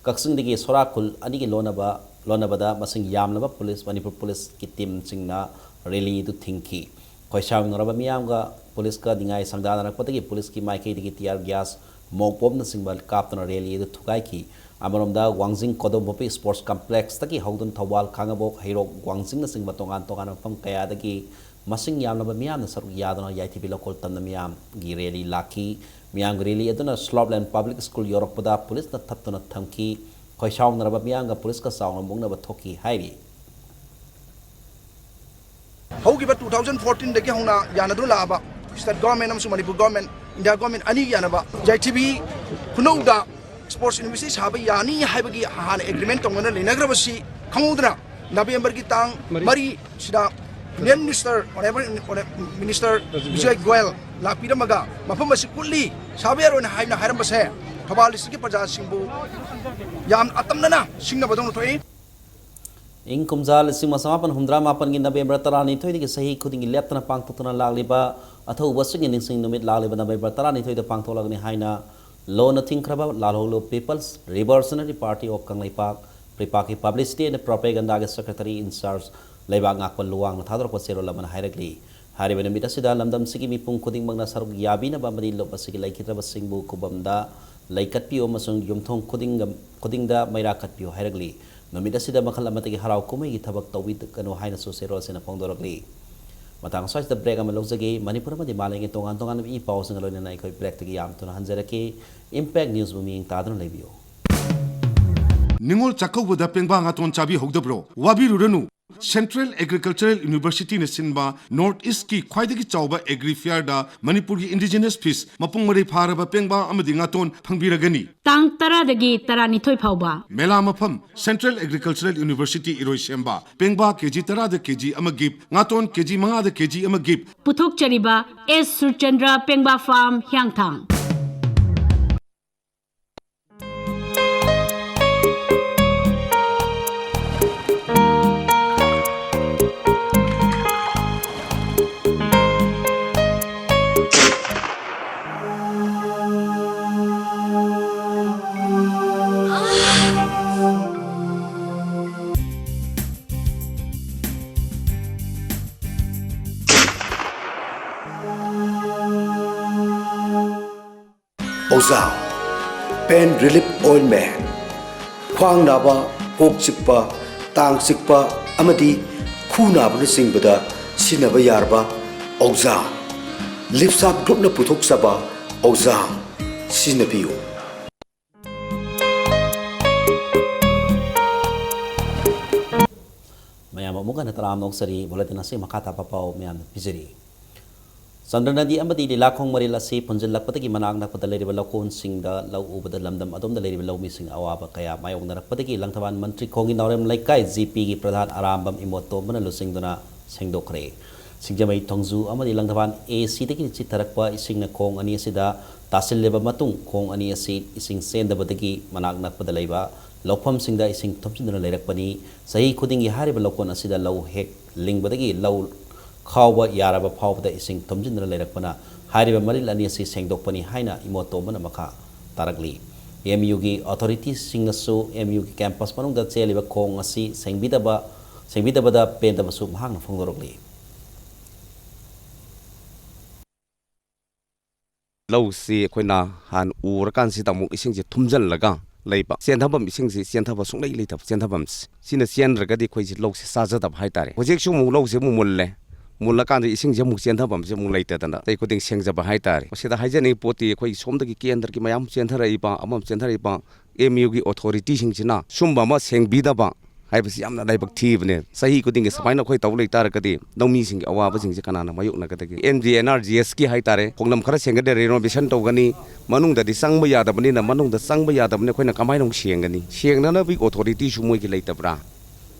ꯀꯛꯆꯤꯡꯗꯒꯤ ꯁꯣꯔꯥ ꯈꯨꯜ ꯑꯅꯤꯒꯤ ꯂꯣꯟꯅꯕ, ꯂꯣꯟꯅꯕꯗ ꯃꯁꯤꯡ ꯌꯥꯝꯂꯕ police, ꯃꯅꯤꯄꯨꯔ policeꯀꯤ teamꯁꯤꯡꯅ rally ꯑꯗꯨ ꯊꯤꯡꯈꯤ꯫ ꯈꯣꯏꯁꯥꯎꯅꯔꯕ ꯃꯤꯌꯥꯝꯒ policeꯀ ꯅꯤꯡꯉꯥꯏ ꯁꯪꯗꯥꯅꯔꯛꯄꯗꯒꯤ policeꯀꯤ ꯃꯥꯏꯀꯩꯗꯒꯤ tear gas, ꯃꯣꯛ ꯕꯣꯝꯅꯆꯤꯡꯕ ꯀꯥꯞꯇꯨꯅ rally ꯑꯗꯨ ꯊꯨꯒꯥꯏꯈꯤ꯫ ꯑꯃꯔꯣꯝꯗ ꯋꯥꯡꯖꯤꯡ ꯀꯣꯗꯣꯝꯕꯣꯄꯤ Sports Complexꯇꯒꯤ ꯍꯧꯗꯨꯅ ꯊꯧꯕꯥꯜ, ꯈꯥꯉꯕꯣꯛ, ꯍꯩꯔꯣꯛ, ꯋꯥꯡꯖꯤꯡꯅꯆꯤꯡꯕ ꯇꯣꯉꯥꯟ ꯇꯣꯉꯥꯟꯕ ꯃꯐꯝ ꯀꯌꯥꯗꯒꯤ ꯃꯁꯤꯡ ꯌꯥꯝꯂꯕ ꯃꯤꯌꯥꯝꯅ ꯁꯔꯨꯛ ꯌꯥꯗꯨꯅ ꯌꯥꯏꯊꯤꯕꯤ ꯂꯧꯀꯣꯜ ꯇꯝꯅ ꯃꯤꯌꯥꯝꯒꯤ rally ꯂꯥꯛꯈꯤ꯫ ꯃꯤꯌꯥꯝꯒꯤ rally ꯑꯗꯨꯅ Slopeland Public School ꯌꯧꯔꯛꯄꯗ policeꯅ ꯊꯠꯇꯨꯅ ꯊꯝꯈꯤ꯫ ꯈꯣꯏꯁꯥꯎꯅꯔꯕ ꯃꯤꯌꯥꯝꯒ policeꯀ ꯆꯥꯎꯅ ꯃꯨꯛꯅꯕ ꯊꯣꯛꯈꯤ ꯍꯥꯏꯔꯤ꯫ ꯍꯧꯈꯤꯕ two thousand fourteenꯗꯒꯤ ꯍꯧꯅ ꯌꯥꯅꯗꯨꯅ ꯂꯥꯛꯑꯕ state government ꯑꯃꯁꯨꯡ ꯃꯅꯤꯄꯨꯔ government, India government ꯑꯅꯤꯒꯤ ꯌꯥꯅꯕ ꯌꯥꯏꯊꯤꯕꯤ ꯈꯨꯅꯧꯗ Sports University ꯁꯥꯕ ꯌꯥꯅꯤ ꯍꯥꯏꯕꯒꯤ ꯍꯥꯟꯅ agreement ꯇꯧꯅꯅ ꯂꯩꯅꯈ꯭ꯔꯕꯁꯤ ꯈꯪꯍꯧꯗꯅ Novemberꯒꯤ ꯇꯥꯡ ꯃꯔꯤ ꯁꯤꯗ Union Minister, Honorable Minister Bijoy Goyal ꯂꯥꯛꯄꯤꯔꯝꯃꯒ ꯃꯐꯝ ꯑꯁꯤ ꯀꯨꯠꯂꯤ, ꯁꯥꯕ ꯌꯥꯔꯣꯏꯅ ꯍꯥꯏꯅ ꯍꯥꯏꯔꯝꯕꯁꯦ ꯊꯧꯕꯥꯜ districtꯀꯤ ꯄ꯭ꯔꯖꯥꯁꯤꯡꯕꯨ ꯌꯥꯝ ꯑꯇꯝꯅꯅ ꯁꯤꯡꯅꯕꯗꯧꯅ ꯊꯣꯛꯏ꯫ ꯏꯪ ꯀꯨꯝꯖꯥ ꯂꯤꯁꯤꯡ ꯑꯃ ꯆꯃꯥꯄꯟ ꯍꯨꯝꯗ꯭ꯔꯥ ꯃꯥꯄꯟꯒꯤ ꯅꯕꯦꯝꯕꯔ ꯇꯔꯥꯅꯤꯊꯣꯏꯗꯒꯤ ꯆꯍꯤ ꯈꯨꯗꯤꯡꯒꯤ ꯂꯦꯞꯇꯅ ꯄꯥꯡꯊꯣꯛꯇꯨꯅ ꯂꯥꯛꯂꯤꯕ ꯑꯊꯧꯕꯁꯤꯡꯒꯤ ꯅꯤꯡꯁꯤꯡ ꯅꯨꯃꯤꯠ ꯂꯥꯛꯂꯤꯕ ꯅꯕꯦꯝꯕꯔ ꯇꯔꯥꯅꯤꯊꯣꯏꯗ ꯄꯥꯡꯊꯣꯛꯂꯒꯅꯤ ꯍꯥꯏꯅ ꯂꯣꯟꯅ ꯊꯤꯡꯈ꯭ꯔꯕ ꯂꯥꯜꯍꯧꯂꯨꯞ People's Revolutionary Party of Kangleipak, ꯄ꯭ꯔꯤꯄꯥꯛꯀꯤ Publicity and Propagandaꯒꯤ Secretary in Charge ꯂꯩꯕꯥꯛ ꯉꯥꯛꯄ ꯂꯨꯋꯥꯡꯅ ꯊꯥꯗꯣꯔꯛꯄ ꯆꯦꯔꯣꯜ ꯑꯃꯅ ꯍꯥꯏꯔꯛꯂꯤ꯫ ꯍꯥꯏꯔꯤꯕ ꯅꯨꯃꯤꯠ ꯑꯁꯤꯗ ꯂꯝꯗꯝꯁꯤꯒꯤ ꯃꯤꯄꯨꯝ ꯈꯨꯗꯤꯡꯃꯛꯅ ꯁꯔꯨꯛ ꯌꯥꯕꯤꯅꯕ ꯑꯃꯗꯤ ꯂꯨꯞ ꯑꯁꯤꯒꯤ ꯂꯩꯈꯤꯗ꯭ꯔꯕꯁꯤꯡꯕꯨ ꯈꯨꯕꯝꯗ ꯂꯩꯀꯠꯄꯤꯌꯨ ꯑꯃꯁꯨꯡ ꯌꯨꯝꯊꯣꯡ ꯈꯨꯗꯤꯡꯒ-, ꯈꯨꯗꯤꯡꯗ ꯃꯩꯔꯥ ꯀꯠꯄꯤꯌꯨ ꯍꯥꯏꯔꯛꯂꯤ꯫ ꯅꯨꯃꯤꯠ ꯑꯁꯤꯗ ꯃꯈꯜ ꯑꯃꯠꯇꯒꯤ ꯍꯔꯥꯎ ꯀꯨꯝꯍꯩꯒꯤ ꯊꯕꯛ ꯇꯧꯕꯤꯒꯅꯨ ꯍꯥꯏꯅꯁꯨ ꯆꯦꯔꯣꯜ ꯑꯁꯤꯅ ꯐꯣꯡꯗꯣꯔꯛꯂꯤ꯫ ꯃꯇꯥꯡ ꯑꯁ꯭ꯋꯥꯏꯁꯤꯗ break ꯑꯃ ꯂꯧꯖꯒꯦ꯫ ꯃꯅꯤꯄꯨꯔ ꯑꯃꯗꯤ ꯃꯥꯂꯦꯝꯒꯤ ꯇꯣꯉꯥꯟ ꯇꯣꯉꯥꯟꯕ ꯏ ꯄꯥꯎꯁꯤꯡꯒ ꯂꯣꯏꯅꯅ ꯑꯩꯈꯣꯏ breakꯇꯒꯤ ꯌꯥꯝ ꯊꯨꯅ ꯍꯟꯖꯔꯛꯀꯦ꯫ Impact Newsꯕꯨ ꯃꯤꯠꯌꯦꯡ ꯇꯥꯗꯨꯅ ꯂꯩꯕꯤꯌꯨ꯫ ꯅꯤꯉꯣꯜ ꯆꯥꯛꯀꯧꯕꯗ ꯄꯦꯡꯕꯥ ꯉꯥꯇꯣꯟ ꯆꯥꯕꯤꯍꯧꯗꯕ꯭ꯔꯣ? ꯋꯥꯕꯤꯔꯨꯔꯅꯨ꯫ Central Agricultural Universityꯅ ꯁꯤꯟꯕ North Eastꯀꯤ ꯈ꯭ꯋꯥꯏꯗꯒꯤ ꯆꯥꯎꯕ Agri Fairꯗ ꯃꯅꯤꯄꯨꯔꯒꯤ Indigenous Fish, ꯃꯄꯨꯡ ꯃꯔꯩ ꯐꯥꯔꯕ ꯄꯦꯡꯕꯥ ꯑꯃꯗꯤ ꯉꯥꯇꯣꯟ ꯐꯪꯕꯤꯔꯒꯅꯤ꯫ ꯇꯥꯡ ꯇꯔꯥꯗꯒꯤ ꯇꯔꯥꯅꯤꯊꯣꯏ ꯐꯥꯎꯕ꯫ ꯃꯦꯂꯥ ꯃꯐꯝ, Central Agricultural University ꯏꯔꯣꯏꯁꯦꯝꯕ꯫ ꯄꯦꯡꯕꯥ ꯀꯦꯖꯤ ꯇꯔꯥꯗ ꯀꯦꯖꯤ ꯑꯃ gift, ꯉꯥꯇꯣꯟ ꯀꯦꯖꯤ ꯃꯉꯥꯗ ꯀꯦꯖꯤ ꯑꯃ gift꯫ ꯄꯨꯊꯣꯛꯆꯔꯤꯕ ꯑꯦꯁ ꯁꯨꯔꯆꯟꯗ꯭ꯔ ꯄꯦꯡꯕꯥ ꯐꯥꯔꯝ, ꯍꯤꯌꯥꯡꯊꯥꯡ꯫ ꯑꯣꯖꯥ, Pain Relief Ointment, ꯈ꯭ꯋꯥꯡ ꯅꯥꯕ, ꯀꯣꯛ ꯆꯤꯛꯄ, ꯇꯥꯡ ꯆꯤꯛꯄ ꯑꯃꯗꯤ ꯈꯨ ꯅꯥꯕꯅꯆꯤꯡꯕꯗ ꯁꯤꯖꯤꯟꯅꯕ ꯌꯥꯔꯕ ꯑꯣꯖꯥ, ꯂꯤꯞꯁꯥꯞ ꯒ꯭ꯔꯨꯞꯅ ꯄꯨꯊꯣꯛꯆꯕ ꯑꯣꯖꯥ, ꯁꯤꯖꯤꯟꯅꯕꯤꯌꯨ꯫ ꯃꯌꯥꯝ ꯑꯃꯨꯛ ꯍꯟꯅ ꯇꯔꯥꯝꯅ ꯑꯣꯛꯆꯔꯤ꯫ Bulletin ꯑꯁꯤ ꯃꯈꯥ ꯇꯥꯕ ꯄꯥꯎ ꯃꯌꯥꯝꯗ ꯄꯤꯖꯔꯤ꯫ ꯆꯟꯗ꯭ꯔ ꯅꯗꯤ ꯑꯃꯗꯤ ꯂꯤꯂꯥꯈꯣꯡ ꯃꯔꯤꯜ ꯑꯁꯤ ꯐꯨꯟꯖꯤꯜꯂꯛꯄꯗꯒꯤ ꯃꯅꯥꯛ ꯅꯛꯄꯗ ꯂꯩꯔꯤꯕ ꯂꯧꯀꯣꯟꯁꯤꯡꯗ ꯂꯧ ꯎꯕꯗ ꯂꯝꯗꯝ ꯑꯗꯣꯝꯗ ꯂꯩꯔꯤꯕ ꯂꯧꯃꯤꯁꯤꯡ ꯑꯋꯥꯕ ꯀꯌꯥ ꯃꯥꯌꯣꯛꯅꯔꯛꯄꯗꯒꯤ ꯂꯪꯊꯕꯥꯜ ꯃꯟꯇ꯭ꯔꯤ ꯈꯣꯡꯒꯤ ꯅꯥꯎꯔꯦꯝ ꯂꯩꯀꯥꯏ ꯖꯤ ꯄꯤꯒꯤ ꯄ꯭ꯔꯙꯥꯟ ꯑꯔꯥꯝꯕꯝ ꯏꯃꯣꯠꯇꯣꯝꯕꯅ ꯂꯨꯆꯤꯡꯗꯨꯅ ꯁꯦꯡꯗꯣꯛꯈ꯭ꯔꯦ꯫ ꯁꯤꯡꯖꯃꯩ ꯊꯣꯡꯖꯨ ꯑꯃꯗꯤ ꯂꯪꯊꯕꯥꯜ ꯑꯦ ꯁꯤꯗꯒꯤ ꯆꯤꯊꯔꯛꯄ ꯏꯁꯤꯡꯅ ꯈꯣꯡ ꯑꯅꯤ ꯑꯁꯤꯗ ꯇꯥꯁꯤꯜꯂꯕ ꯃꯇꯨꯡ ꯈꯣꯡ ꯑꯅꯤ ꯑꯁꯤ ꯏꯁꯤꯡ ꯆꯦꯟꯗꯕꯗꯒꯤ ꯃꯅꯥꯛ ꯅꯛꯄꯗ ꯂꯩꯕ ꯂꯧꯐꯝꯁꯤꯡꯗ ꯏꯁꯤꯡ ꯊꯨꯝꯖꯤꯟꯗꯨꯅ ꯂꯩꯔꯛꯄꯅꯤ꯫ ꯆꯍꯤ ꯈꯨꯗꯤꯡꯒꯤ ꯍꯥꯏꯔꯤꯕ ꯂꯧꯀꯣꯟ ꯑꯁꯤꯗ ꯂꯧ ꯍꯦꯛ ꯂꯤꯡꯕꯗꯒꯤ ꯂꯧ ꯈꯥꯎꯕ ꯌꯥꯔꯕ ꯐꯥꯎꯕꯗ ꯏꯁꯤꯡ ꯊꯨꯝꯖꯤꯟꯗꯨꯅ ꯂꯩꯔꯛꯄꯅ ꯍꯥꯏꯔꯤꯕ ꯃꯔꯤꯜ ꯑꯅꯤ ꯑꯁꯤ ꯁꯦꯡꯗꯣꯛꯄꯅꯤ ꯍꯥꯏꯅ ꯏꯃꯣꯠꯇꯣꯝꯕꯅ ꯃꯈꯥ ꯇꯥꯔꯛꯂꯤ꯫ ꯑꯦꯝ ꯌꯨꯒꯤ ꯑꯣꯊꯣꯔꯤꯇꯤꯁꯤꯡꯅꯁꯨ ꯑꯦꯝ ꯌꯨꯒꯤ ꯀꯦꯝꯄꯁ ꯃꯅꯨꯡꯗ ꯆꯦꯜꯂꯤꯕ ꯈꯣꯡ ꯑꯁꯤ ꯁꯦꯡꯕꯤꯗꯕ, ꯁꯦꯡꯕꯤꯗꯕꯗ ꯄꯦꯟꯗꯕꯁꯨ ꯃꯍꯥꯛꯅ ꯐꯣꯡꯗꯣꯔꯛꯂꯤ꯫ ꯂꯧꯁꯤ ꯑꯩꯈꯣꯏꯅ ꯍꯥꯟꯅ ꯎꯔꯀꯥꯟꯁꯤꯗ ꯑꯃꯨꯛ ꯏꯁꯤꯡꯁꯦ ꯊꯨꯝꯖꯤꯜꯂꯒ ꯂꯩꯕ, ꯆꯦꯟꯊꯐꯝ, ꯏꯁꯤꯡꯁꯤ ꯆꯦꯟꯊꯕ ꯁꯨꯡꯂꯩ ꯂꯩꯇꯕ, ꯆꯦꯟꯊꯐꯝꯁꯤ, ꯁꯤꯅ ꯆꯦꯟꯗ꯭ꯔꯒꯗꯤ ꯑꯩꯈꯣꯏꯁꯤ ꯂꯧꯁꯤ ꯆꯥꯖꯗꯕ ꯍꯥꯏꯇꯥꯔꯦ꯫ ꯍꯧꯖꯤꯛꯁꯨ ꯑꯃꯨꯛ ꯂꯧꯁꯤ ꯑꯃꯨꯛ ꯃꯨꯜꯂꯦ, ꯃꯨꯜꯂꯀꯥꯟꯗ ꯏꯁꯤꯡꯁꯦ ꯑꯃꯨꯛ ꯆꯦꯟꯊꯐꯝꯁꯦ ꯑꯃꯨꯛ ꯂꯩꯇꯗꯅ ꯆꯍꯤ ꯈꯨꯗꯤꯡ ꯁꯦꯡꯖꯕ ꯍꯥꯏꯇꯥꯔꯦ꯫ ꯁꯤꯗ ꯍꯥꯏꯖꯅꯤꯡꯉꯤ ꯄꯣꯠꯇꯤ ꯑꯩꯈꯣꯏ ꯁꯣꯝꯗꯒꯤ ꯀꯦꯟꯗ꯭ꯔꯒꯤ ꯃꯌꯥꯝ ꯆꯦꯟꯊꯔꯛꯏꯕ, ꯑꯃ ꯆꯦꯟꯊꯔꯛꯏꯕ, ꯑꯦꯝ ꯌꯨꯒꯤ ꯑꯣꯊꯣꯔꯤꯇꯤꯁꯤꯡꯁꯤꯅ ꯁꯨꯝꯕ ꯑꯃ ꯁꯦꯡꯕꯤꯗꯕ ꯍꯥꯏꯕꯁꯤ ꯌꯥꯝꯅ ꯂꯥꯏꯕꯛ ꯊꯤꯕꯅꯦ꯫ ꯆꯍꯤ ꯈꯨꯗꯤꯡꯒꯤ ꯁꯨꯃꯥꯏꯅ ꯑꯩꯈꯣꯏ ꯇꯧ ꯂꯩ ꯇꯥꯔꯒꯗꯤ ꯂꯧꯃꯤꯁꯤꯡꯒꯤ ꯑꯋꯥꯕꯁꯤꯡꯁꯦ ꯀꯅꯥꯅ ꯃꯥꯌꯣꯛꯅꯒꯗꯒꯦ? N G N R G ꯑꯦꯁꯀꯤ ꯍꯥꯏꯇꯥꯔꯦ, ꯈꯣꯡꯂꯝ ꯈꯔ ꯁꯦꯡꯒꯠꯂꯦ, ꯔꯤꯅꯣꯚꯦꯁꯟ ꯇꯧꯒꯅꯤ, ꯃꯅꯨꯡꯗꯗꯤ ꯆꯪꯕ ꯌꯥꯗꯕꯅꯤꯅ, ꯃꯅꯨꯡꯗ ꯆꯪꯕ ꯌꯥꯗꯕꯅꯤꯅ ꯑꯩꯈꯣꯏꯅ ꯀꯃꯥꯏꯅ ꯑꯃꯨꯛ ꯁꯦꯡꯒꯅꯤ? ꯁꯦꯡꯅꯅꯕꯒꯤ ꯑꯣꯊꯣꯔꯤꯇꯤꯁꯨ ꯃꯣꯏꯒꯤ ꯂꯩꯇꯕ꯭ꯔꯥ?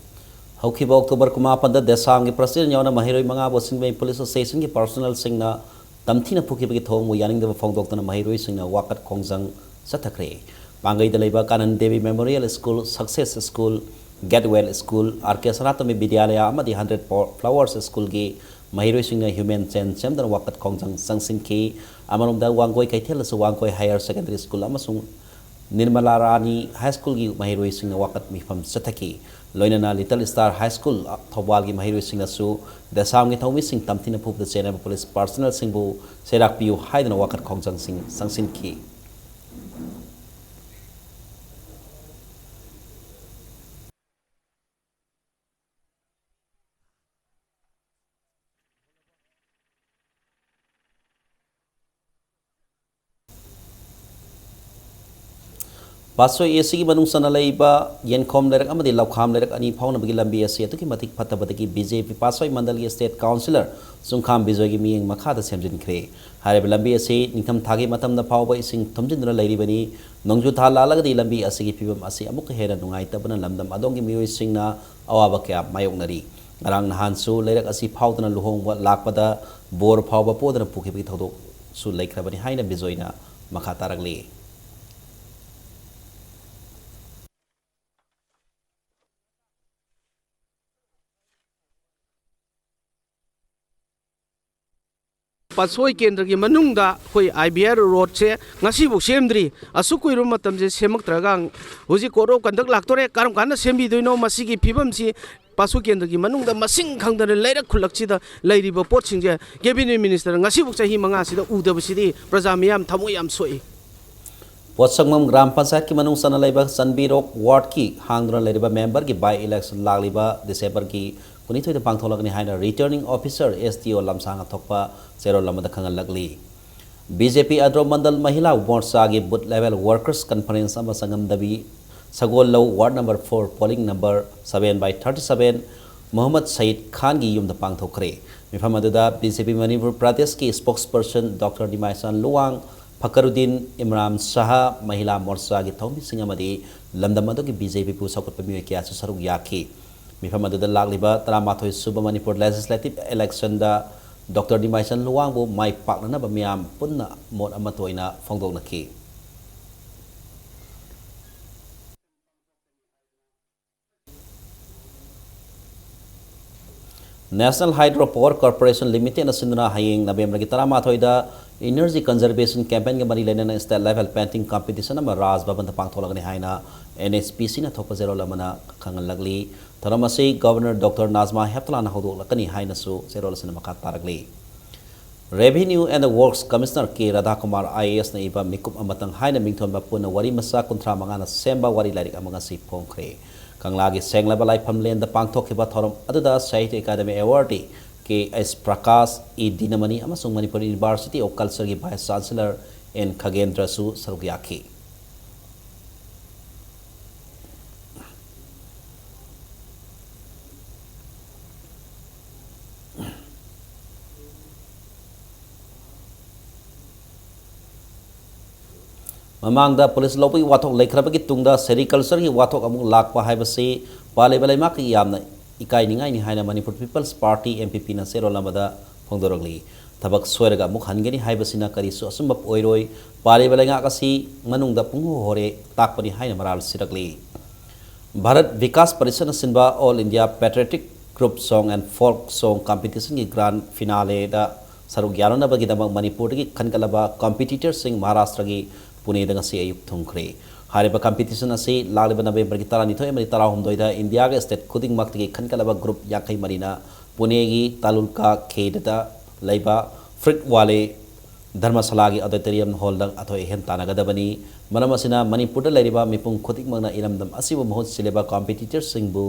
ꯍꯧꯈꯤꯕ ꯑꯣꯛꯇꯣꯕꯔ ꯀꯨꯟꯃꯥꯄꯟꯗ ꯗꯦꯁꯥꯝꯒꯤ ꯄ꯭ꯔꯁꯤꯗꯦꯟ ꯌꯥꯎꯅ ꯃꯍꯩꯔꯣꯏ ꯃꯉꯥꯕꯨ ꯁꯤꯟꯕꯩ ꯄꯨꯂꯤꯁ ꯁ꯭ꯇꯦꯁꯟꯒꯤ ꯄꯥꯔꯁꯣꯅꯦꯜꯁꯤꯡꯅ ꯇꯝꯊꯤꯅ ꯐꯨꯈꯤꯕꯒꯤ ꯊꯧꯑꯣꯡꯕꯨ ꯌꯥꯅꯤꯡꯗꯕ ꯐꯣꯡꯗꯣꯛꯇꯨꯅ ꯃꯍꯩꯔꯣꯏꯁꯤꯡꯅ ꯋꯥꯀꯠ ꯈꯣꯡꯖꯪ ꯆꯠꯊꯈ꯭ꯔꯦ꯫ ꯄꯥꯡꯒꯩꯗ ꯂꯩꯕ Kanan Devi memorial school, success school, Getwell school, R K Sanatombi Vidyalaya ꯑꯃꯗꯤ ꯍꯟꯗ꯭ꯔꯦꯠ ꯐ꯭ꯂꯥꯋꯔꯁ ꯁ꯭ꯀꯨꯜꯒꯤ ꯃꯍꯩꯔꯣꯏꯁꯤꯡꯅ ꯍ꯭ꯌꯨꯃꯦꯟ ꯆꯦꯟ ꯁꯦꯝꯗꯨꯅ ꯋꯥꯀꯠ ꯈꯣꯡꯖꯪ ꯆꯪꯁꯤꯟꯈꯤ꯫ ꯑꯃꯔꯣꯝꯗ ꯋꯥꯡꯒꯣꯏ ꯀꯩꯊꯦꯜꯗꯁꯨ ꯋꯥꯡꯒꯣꯏ ꯍꯥꯌꯔ ꯁꯦꯀꯦꯟꯗꯔꯤ ꯁ꯭ꯀꯨꯜ ꯑꯃꯁꯨꯡ ꯅꯤꯔꯃꯂꯥ ꯔꯥꯅꯤ ꯍꯥꯏ ꯁ꯭ꯀꯨꯜꯒꯤ ꯃꯍꯩꯔꯣꯏꯁꯤꯡꯅ ꯋꯥꯀꯠ ꯃꯤꯐꯝ ꯆꯠꯊꯈꯤ꯫ ꯂꯣꯏꯅꯅ ꯂꯤꯇꯜ ꯁ꯭ꯇꯥꯔ ꯍꯥꯏ ꯁ꯭ꯀꯨꯜ ꯊꯧꯕꯥꯜꯒꯤ ꯃꯍꯩꯔꯣꯏꯁꯤꯡꯅꯁꯨ ꯗꯦꯁꯥꯝꯒꯤ ꯊꯧꯃꯤꯁꯤꯡ ꯇꯝꯊꯤꯅ ꯐꯨꯕꯗ ꯆꯦꯟꯅꯕ ꯄꯨꯂꯤꯁ ꯄꯥꯔꯁꯅꯦꯜꯁꯤꯡꯕꯨ ꯆꯩꯔꯥꯛ ꯄꯤꯌꯨ ꯍꯥꯏꯗꯨꯅ ꯋꯥꯀꯠ ꯈꯣꯡꯖꯪꯁꯤꯡ ꯆꯪꯁꯤꯟꯈꯤ꯫ ꯄꯥꯠꯁꯣꯏ ꯑꯦ ꯁꯤꯒꯤ ꯃꯅꯨꯡ ꯆꯟꯅ ꯂꯩꯕ ꯌꯦꯟꯈꯣꯝ ꯂꯩꯔꯛ ꯑꯃꯗꯤ ꯂꯧꯈꯥꯝ ꯂꯩꯔꯛ ꯑꯅꯤ ꯐꯥꯎꯅꯕꯒꯤ ꯂꯝꯕꯤ ꯑꯁꯤ ꯑꯗꯨꯛꯀꯤ ꯃꯇꯤꯛ ꯐꯠꯇꯕꯗꯒꯤ ꯕꯤ ꯖꯦ ꯄꯤ ꯄꯥꯠꯁꯣꯏ ꯃꯟꯗꯜꯒꯤ ꯁ꯭ꯇꯦꯠ ꯀꯥꯎꯟꯁꯤꯂꯔ ꯆꯨꯡꯈꯥꯝ ꯕꯤꯖꯣꯏꯒꯤ ꯃꯤꯠꯌꯦꯡ ꯃꯈꯥꯗ ꯁꯦꯝꯖꯤꯟꯈ꯭ꯔꯦ꯫ ꯍꯥꯏꯔꯤꯕ ꯂꯝꯕꯤ ꯑꯁꯤ ꯅꯤꯡꯊꯝ ꯊꯥꯒꯤ ꯃꯇꯝꯗ ꯐꯥꯎꯕ ꯏꯁꯤꯡ ꯊꯨꯝꯖꯤꯟꯗꯨꯅ ꯂꯩꯔꯤꯕꯅꯤ꯫ ꯅꯣꯡꯖꯨ ꯊꯥ ꯂꯥꯜꯂꯒꯗꯤ ꯂꯝꯕꯤ ꯑꯁꯤꯒꯤ ꯐꯤꯕꯝ ꯑꯁꯤ ꯑꯃꯨꯛꯀ ꯍꯦꯟꯅ ꯅꯨꯡꯉꯥꯏꯇꯕꯅ ꯂꯝꯗꯝ ꯑꯗꯣꯝꯒꯤ ꯃꯤꯑꯣꯏꯁꯤꯡꯅ ꯑꯋꯥꯕ ꯀꯌꯥ ꯃꯥꯌꯣꯛꯅꯔꯤ꯫ ꯉꯔꯥꯡ ꯅꯍꯥꯟꯁꯨ ꯂꯩꯔꯛ ꯑꯁꯤ ꯐꯥꯎꯗꯨꯅ ꯂꯨꯍꯣꯡꯕ ꯂꯥꯛꯄꯗ ꯕꯣꯔ ꯐꯥꯎꯕ ꯄꯣꯗꯨꯅ ꯄꯨꯈꯤꯕꯒꯤ ꯊꯧꯗꯣꯛꯁꯨ ꯂꯩꯈ꯭ꯔꯕꯅꯤ ꯍꯥꯏꯅ ꯕꯤꯖꯣꯏꯅ ꯃꯈꯥ ꯇꯥꯔꯛꯂꯤ꯫ ꯄꯥꯠꯁꯣꯏ ꯀꯦꯟꯗ꯭ꯔꯒꯤ ꯃꯅꯨꯡꯗ ꯑꯩꯈꯣꯏ ꯑꯥꯏ ꯕꯤ ꯑꯥꯔ ꯔꯣꯗꯁꯦ ꯉꯁꯤꯐꯥꯎ ꯁꯦꯝꯗ꯭ꯔꯤ꯫ ꯑꯁꯨꯛ ꯀꯨꯏꯔꯕ ꯃꯇꯝꯁꯦ ꯁꯦꯝꯃꯛꯇ꯭ꯔꯒ ꯍꯧꯖꯤꯛ code of conduct ꯂꯥꯛꯇꯣꯔꯦ, ꯀꯔꯝ ꯀꯥꯟꯗ ꯁꯦꯝꯕꯤꯗꯣꯏꯅꯣ? ꯃꯁꯤꯒꯤ ꯐꯤꯕꯝꯁꯤ ꯄꯥꯠꯁꯣꯏ ꯀꯦꯟꯗ꯭ꯔꯒꯤ ꯃꯅꯨꯡꯗ ꯃꯁꯤꯡ ꯈꯪꯗꯅ ꯂꯩꯔꯛ ꯈꯨꯜꯂꯛꯁꯤꯗ ꯂꯩꯔꯤꯕ ꯄꯣꯠꯁꯤꯡꯁꯦ cabinet minister ꯉꯁꯤꯐꯥꯎ ꯆꯍꯤ ꯃꯉꯥꯁꯤꯗ ꯎꯗꯕꯁꯤꯗꯤ ꯄ꯭ꯔꯖꯥ ꯃꯤꯌꯥꯝ ꯊꯃꯣꯏ ꯌꯥꯝ ꯁꯣꯛꯏ꯫ ꯄꯣꯠꯁꯪꯕꯝ ꯒ꯭ꯔꯥꯝ ꯄꯟꯆꯥꯌꯠꯀꯤ ꯃꯅꯨꯡ ꯆꯟꯅ ꯂꯩꯕ ꯆꯟꯕꯤꯔꯣꯛ ꯋꯥꯔꯗꯀꯤ ꯍꯥꯡꯗꯨꯅ ꯂꯩꯔꯤꯕ ꯃꯦꯝꯕꯔꯒꯤ by election ꯂꯥꯛꯂꯤꯕ ꯗꯤꯁꯦꯝꯕꯔꯒꯤ ꯀꯨꯟꯅꯤꯊꯣꯏꯗ ꯄꯥꯡꯊꯣꯛꯂꯒꯅꯤ ꯍꯥꯏꯅ returning officer, S D O, ꯂꯝꯁꯥꯡ ꯑꯊꯣꯛꯄ ꯆꯦꯔꯣꯜ ꯑꯃꯗ ꯈꯪꯍꯜꯂꯛꯂꯤ꯫ B J P ꯑꯗ꯭ꯔꯣ ꯃꯟꯗꯜ ꯃꯍꯤꯂꯥ ꯃꯣꯔꯆꯥꯒꯤ booth level workers conference ꯑꯃ ꯆꯪꯉꯝꯗꯕꯤ ꯁꯒꯣꯜꯂꯧ ward number four polling number seven by thirty seven ꯃꯨꯍꯝꯃꯗ ꯁꯌꯤꯗ ꯈꯥꯟꯒꯤ ꯌꯨꯝꯗ ꯄꯥꯡꯊꯣꯛꯈ꯭ꯔꯦ꯫ ꯃꯤꯐꯝ ꯑꯗꯨꯗ B J P ꯃꯅꯤꯄꯨꯔ ꯄ꯭ꯔꯗꯦꯁꯀꯤ spokesperson Doctor ꯅꯤꯃꯥꯏꯆꯥꯟ ꯂꯨꯋꯥꯡ, ꯐꯀꯔꯨꯗꯤꯟ, ꯏꯝꯔꯥꯟ ꯁꯍꯥ, ꯃꯍꯤꯂꯥ ꯃꯣꯔꯆꯥꯒꯤ ꯊꯧꯃꯤꯁꯤꯡ ꯑꯃꯗꯤ ꯂꯝꯗꯝ ꯑꯗꯨꯒꯤ B J P ꯄꯨ ꯁꯧꯒꯠꯄ ꯃꯤꯑꯣꯏ ꯀꯌꯥꯁꯨ ꯁꯔꯨꯛ ꯌꯥꯈꯤ꯫ ꯃꯤꯐꯝ ꯑꯗꯨꯗ ꯂꯥꯛꯂꯤꯕ ꯇꯔꯥꯃꯥꯊꯣꯏ ꯁꯨꯕ ꯃꯅꯤꯄꯨꯔ legislative election ꯗ Doctor ꯅꯤꯃꯥꯏꯆꯟ ꯂꯨꯋꯥꯡꯕꯨ ꯃꯥꯏ ꯄꯥꯛꯅꯅꯕ ꯃꯤꯌꯥꯝ ꯄꯨꯟꯅ ꯃꯣꯠ ꯑꯃꯠꯇ ꯑꯣꯏꯅ ꯐꯣꯡꯗꯣꯛꯅꯈꯤ꯫ National Hydro Power Corporation Limited ꯅ ꯁꯤꯟꯗꯨꯅ ꯍꯌꯦꯡ ꯅꯕꯦꯝꯕꯔꯒꯤ ꯇꯔꯥꯃꯥꯊꯣꯏꯗ energy conservation campaign ꯒ ꯃꯔꯤ ꯂꯩꯅꯅ state level painting competition ꯑꯃ ꯔꯥꯖ ꯚꯕꯟꯗ ꯄꯥꯡꯊꯣꯛꯂꯒꯅꯤ ꯍꯥꯏꯅ N H P C ꯅ ꯊꯣꯛꯄ ꯆꯦꯔꯣꯜ ꯑꯃꯅ ꯈꯪꯍꯜꯂꯛꯂꯤ꯫ ꯊꯧꯔꯝ ꯑꯁꯤ Governor Doctor ꯅꯥꯖꯃꯥ ꯍꯦꯞꯇꯂꯥꯅ ꯍꯧꯗꯣꯛꯂꯛꯀꯅꯤ ꯍꯥꯏꯅꯁꯨ ꯆꯦꯔꯣꯜ ꯑꯁꯤꯅ ꯃꯈꯥ ꯇꯥꯔꯛꯂꯤ꯫ Revenue and Works Commissioner K ꯔꯥꯙꯥꯀꯨꯃꯥꯔ I A S ꯅ ꯏꯕ ꯃꯤꯀꯨꯞ ꯑꯃꯇꯪ ꯍꯥꯏꯅ ꯃꯤꯡꯊꯣꯟꯕ ꯄꯨꯟꯅ ꯋꯥꯔꯤ ꯃꯆꯥ ꯀꯨꯟꯊ꯭ꯔꯥ ꯃꯉꯥꯅ ꯁꯦꯝꯕ ꯋꯥꯔꯤ ꯂꯥꯏꯔꯤꯛ ꯑꯃ ꯉꯁꯤ ꯐꯣꯡꯈ꯭ꯔꯦ꯫ ꯀꯪꯂꯥꯒꯤ ꯁꯦꯡꯂꯕ ꯂꯥꯏꯐꯝꯂꯦꯟꯗ ꯄꯥꯡꯊꯣꯛꯈꯤꯕ ꯊꯧꯔꯝ ꯑꯗꯨꯗ Sahitya Academy Awardee K H Prakash, E Dinamani ꯑꯃꯁꯨꯡ Manipur University of Culture ꯒꯤ Vice Chancellor N ꯈꯒꯦꯟꯗ꯭ꯔꯁꯨ ꯁꯔꯨꯛ ꯌꯥꯈꯤ꯫ ꯃꯃꯥꯡꯗ ꯄꯨꯂꯤꯁ ꯂꯧꯕꯒꯤ ꯋꯥꯊꯣꯛ ꯂꯩꯈ꯭ꯔꯕꯒꯤ ꯇꯨꯡꯗ sericulture ꯒꯤ ꯋꯥꯊꯣꯛ ꯑꯃꯨꯛ ꯂꯥꯛꯄ ꯍꯥꯏꯕꯁꯤ ꯄꯥꯜꯂꯤꯕ ꯂꯩꯉꯥꯛꯀꯤ ꯌꯥꯝꯅ ꯏꯀꯥꯏꯅꯤꯡꯉꯥꯏꯅꯤ ꯍꯥꯏꯅ Manipur People's Party, M P P ꯅ ꯆꯦꯔꯣꯜ ꯑꯃꯗ ꯐꯣꯡꯗꯣꯔꯛꯂꯤ꯫ ꯊꯕꯛ ꯁꯣꯏꯔꯒ ꯑꯃꯨꯛ ꯍꯟꯒꯅꯤ ꯍꯥꯏꯕꯁꯤꯅ ꯀꯔꯤꯁꯨ ꯑꯆꯨꯝꯕ ꯑꯣꯏꯔꯣꯏ꯫ ꯄꯥꯜꯂꯤꯕ ꯂꯩꯉꯥꯛ ꯑꯁꯤ ꯃꯅꯨꯡꯗ ꯄꯨꯡꯍꯣ ꯍꯣꯔꯦ ꯇꯥꯛꯄꯅꯤ ꯍꯥꯏꯅ ꯃꯔꯥꯜ ꯁꯤꯔꯛꯂꯤ꯫ ꯚꯥꯔꯠ ꯚꯤꯀꯥꯁ ꯄꯔꯤꯁꯠꯅ ꯁꯤꯟꯕ All India Patriotic Group Song and Folk Song Competition ꯒꯤ grand finale ꯗ ꯁꯔꯨꯛ ꯌꯥꯅꯅꯕꯒꯤꯗꯃꯛ ꯃꯅꯤꯄꯨꯔꯗꯒꯤ ꯈꯟꯒꯠꯂꯕ ꯀꯝꯄꯤꯇꯤꯇꯔꯁꯤꯡ ꯃꯍꯥꯔꯥꯁꯇ꯭ꯔꯒꯤ ꯄꯨꯅꯦꯗ ꯉꯁꯤ ꯑꯌꯨꯛ ꯊꯨꯡꯈ꯭ꯔꯦ꯫ ꯍꯥꯏꯔꯤꯕ ꯀꯝꯄꯤꯇꯤꯁꯟ ꯑꯁꯤ ꯂꯥꯛꯂꯤꯕ ꯅꯕꯦꯝꯕꯔꯒꯤ ꯇꯔꯥꯅꯤꯊꯣꯏ ꯑꯃꯗꯤ ꯇꯔꯥꯍꯨꯝꯗꯣꯏꯗ ꯏꯟꯗꯤꯌꯥꯒꯤ ꯁ꯭ꯇꯦꯠ ꯈꯨꯗꯤꯡꯃꯛꯇꯒꯤ ꯈꯟꯒꯠꯂꯕ ꯒ꯭ꯔꯨꯞ ꯌꯥꯡꯈꯩ ꯃꯔꯤꯅ ꯄꯨꯅꯦꯒꯤ ꯇꯥꯂꯨꯜꯀꯥ ꯈꯦꯗꯗ ꯂꯩꯕ ꯐ꯭ꯔꯤꯠ ꯋꯥꯂꯦ ꯙꯔꯃꯁꯥꯂꯥꯒꯤ ꯑꯣꯗꯤꯇꯣꯔꯤꯌꯝ ꯍꯣꯜꯗ ꯑꯊꯣꯏ ꯑꯍꯦꯟ ꯇꯥꯟꯅꯒꯗꯕꯅꯤ꯫ ꯃꯔꯝ ꯑꯁꯤꯅ ꯃꯅꯤꯄꯨꯔꯗ ꯂꯩꯔꯤꯕ ꯃꯤꯄꯨꯝ ꯈꯨꯗꯤꯡꯃꯛꯅ ꯏꯔꯝꯗꯝ ꯑꯁꯤꯕꯨ ꯃꯍꯨꯠ ꯁꯤꯜꯂꯤꯕ ꯀꯝꯄꯤꯇꯤꯇꯔꯁꯤꯡꯕꯨ